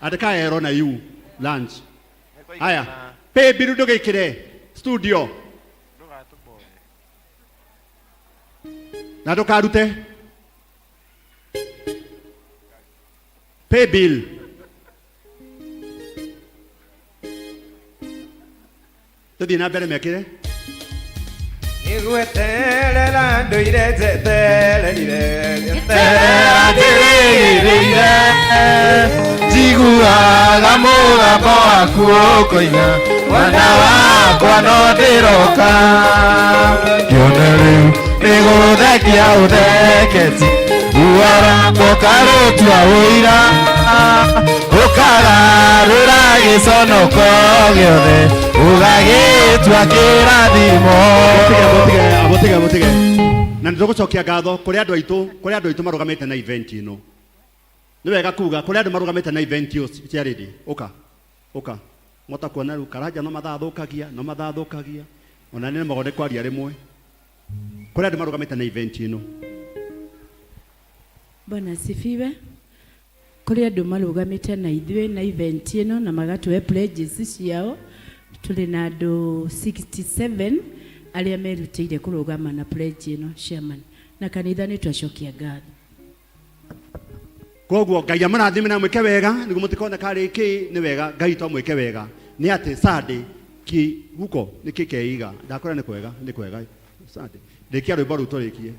Andĩka ero na you. Lunch. Haya. Paybill ndũgĩkĩre studio. Na ndũkarute. Pay bill. Tuthiĩ na mbere mekĩre. Nĩgweterera ndũire njetererire njeterera ndĩrĩgĩrĩire njiguaga mũgambo waku ũkoiga mwana wakwa no ndĩroka kĩone rĩu nĩgũthekia ũtheketi uwara ũkarũtua ũira ũkagarũra gĩconoko gĩothe ũgagĩtua kĩrathimo. Mũtige, mũtige, na nĩtũgũcokia ngatho kũrĩ andũ aitũ, kũrĩ andũ aitũ marũgamĩte na event ĩno. Nĩ wega kuga kũrĩ andũ marũgamĩte na event ĩyo charity. Ũka ũka mwota kuona rĩu Karanja no mathaa thũkagia, no mathaa thũkagia, ona nĩ magwo nĩ kwaria rĩmwe. Kũrĩ andũ marũgamĩte na event ĩno. Bwana asifiwe. Kũrĩ andũ marũgamĩte na ithuĩ na event ĩno na magatũhe pledges ciao. Tũrĩ na andũ 67 arĩa merutĩire kũrũgama na pledge ĩno, chairman. Na kanitha nĩ twacokia ngatho. Koguo Ngai amũrathime na mwĩke wega nĩguo mũtikone karĩ kĩ nĩ wega Ngai to mwĩke wega nĩ atĩ Sunday ki huko nĩ kĩ keiga ndakora nĩ kwega, nĩ kwega Sunday. Rĩkia rwĩmbo rũu tũrĩkie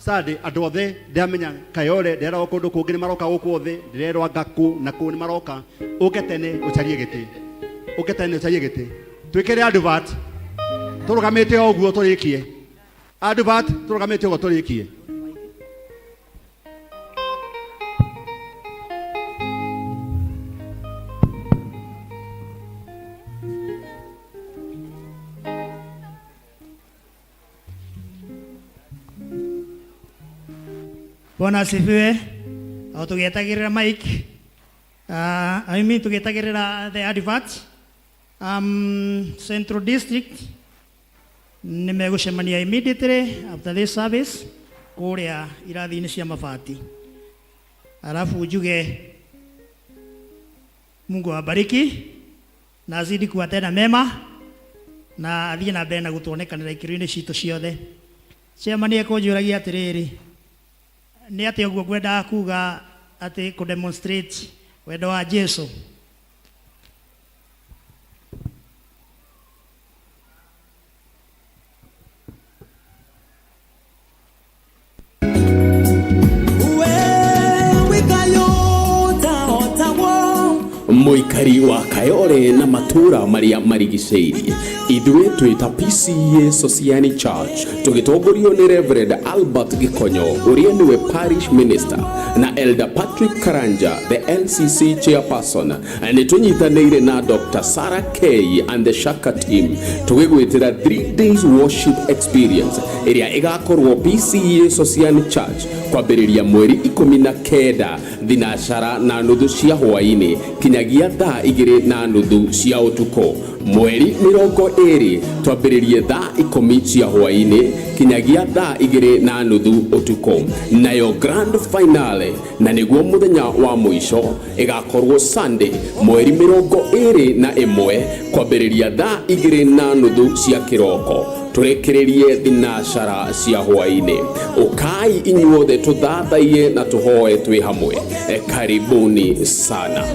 Sunday. Andũ othe ndĩramenya Kayole, ndĩrerwo kũndũ kũngĩ nĩ maroka gũkũ othe, ndĩrerwo Ngakũ na kũ nĩ maroka. Ũke tene ũcarie gĩtĩ, ũke tene ũcarie gĩtĩ. Twĩkĩre advert tũrũgamĩte o ũguo tũrĩkie advert, tũrũgamĩte ũguo tũrĩkie. Bwana asifiwe. O tugietagĩrĩra mic. I mean tugietagĩrĩra the advert. Central District nĩ megũcemania immediately after this service kũrĩa irathi-inĩ cia mabati. Alafu njuge Mungu awabariki na azidi kuwatenda mema na athiĩ na mbere na gũtuonekanĩra ikĩro-inĩ citũ ciothe. Chairman ekũnjũragia atĩrĩrĩ, nĩ atĩa ũguo ngwendaga kuga atĩ kũ demonstrate wendo wa Jesu? Mũikari wa Kayole na matũra marĩa marigicĩirie, ithuĩ twĩta PCEA Sociani Church tũgĩtongorio nĩ Reverend Albert Gikonyo ũrĩa nĩwe parish minister na Elder Patrick Karanja, the LCC chairperson, nĩ tũnyitanĩire na Dr. Sarah K and the Shaka team tũgĩgwĩtĩra 3 days worship experience ĩrĩa ĩgakorwo PCEA Sociani Church kwambĩrĩria mweri 19 thinashara na nuthu cia hwaĩ-inĩ kinyagia thaa 2:30 cia ũtukũ. Mweri 20 twambĩrĩrie thaa 10 cia hwaĩ-inĩ kinyagia thaa 2:30 ũtukũ. Nayo grand finale, na nĩguo mũthenya wa mũico, ĩgakorwo Sunday mweri 21 kwambĩrĩria thaa 2:30 cia kĩroko tũrĩkĩrĩrie thinacara cia hwaĩ-inĩ. Ũkai inyuothe tũthathaiye na tũhoe twĩ hamwe. Karibuni sana.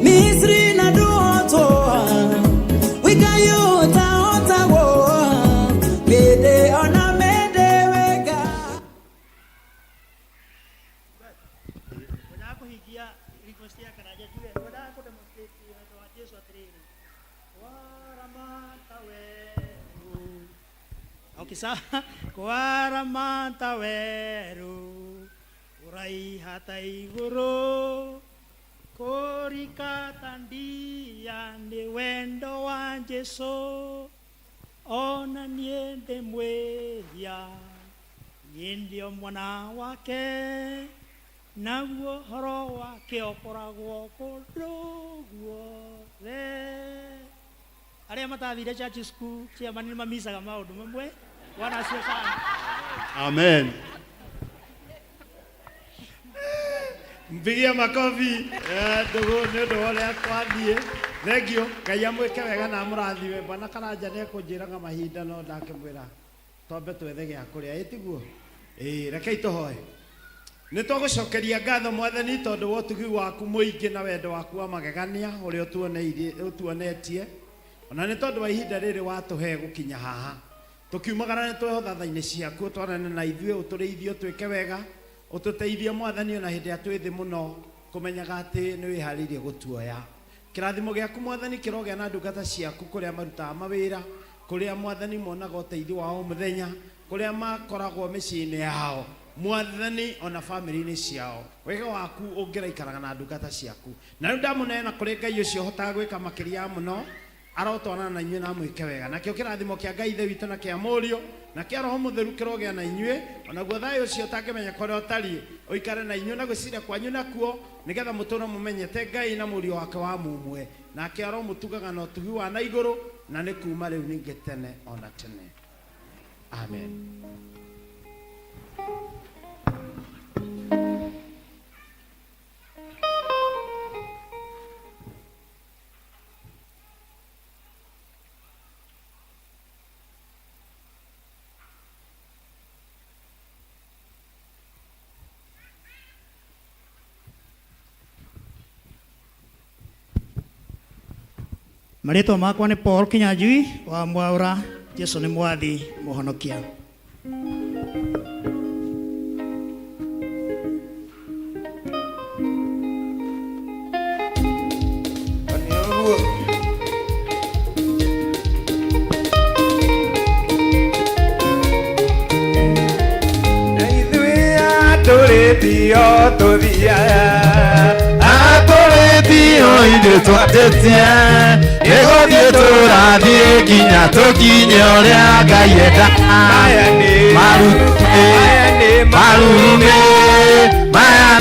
Misri na duotoa wikayuta otawo mede ona mede wega. Ngwendaga kũhingia request ya Karanja njuge ngwendaga kũ demonstrate wendo wa Jesu atĩrĩrĩ, kwaramata werũ. Okay, sawa. Kwaramata werũ ũraiha ta igũrũ kũrika ta ndia nĩ wendo wa Jesu ona niĩ ndĩ mwĩhia niĩ ndio mwana wake naguo horo wake ũkoragwo kũndũ guothe. Arĩa matathire church school, chairman, nĩ mamicaga maũndũ mamwe. Bwana asifiwe sana. Amen. Mpigie makofi ndugu nĩ ũndũ wa ũrĩa twathiĩ. Thengio, Ngai amwĩke wega na amũrathime. Bwana Karanja nĩ ekũnjĩraga mahinda no ndakĩmwĩra twambe twethe gĩa kũrĩa, ĩ tiguo? Ĩĩ, rekei tũhoe. Nĩ twagũcokeria ngatho Mwathani tondũ wa ũtugi waku mũingĩ na wendo waku wa magegania ũrĩa ũtuonetie, ona nĩ tondũ wa ihinda rĩrĩ watũhe gũkinya haha. Tũkiumagara nĩ twehotha tha-inĩ ciaku, ũtwarane na ithuĩ, ũtũrĩithie, ũtwĩke wega, ũtũteithie Mwathani ona hĩndĩ ĩrĩa twĩ thĩ mũno kũmenyaga atĩ nĩ wĩharĩirie gũtuoya. Kĩrathimo gĩaku Mwathani kĩrogĩa na ndungata ciaku kũrĩa marutaga mawĩra, kũrĩa Mwathani monaga ũteithio wa o mũthenya, kũrĩa makoragwo mĩciĩ-inĩ yao, Mwathani ona bamĩrĩ-inĩ ciao. Wega waku ũngĩraikaraga na ndungata ciaku. Na rĩu ndamũneana kũrĩ Ngai ũcio ũhotaga gwĩka makĩria ya mũno, arotwarana na inyuĩ na amwĩke wega. Nakĩo kĩrathimo kĩa Ngai Ithe witũ na kĩa Mũriũ na kĩa Roho Mũtheru kĩrogĩa na inyuĩ, onaguo thayũ ũcio ũtangĩmenyeka ũrĩa ũtariĩ ũikare na inyuĩ na gwĩciria kwanyu nakuo, nĩgetha mũtũũre mũmenyete Ngai na Mũriũ wake wa mũmwe. Nake aromũtugaga na ũtugi wa na igũrũ, na nĩ kuuma rĩu ningĩ tene o na tene. Amen. Marĩtwa makwa nĩ Paul Kinyanjui wa Mwaũra. Jesu nĩ Mwathi Mũhonokia. Atũrĩtio tũthiaga, atũrĩtio ithuĩ twatĩtie, nĩgũthiĩ tũrathiĩ nginya tũkinye ũrĩa Ngai enda. Maya nĩ marurumĩ, maya.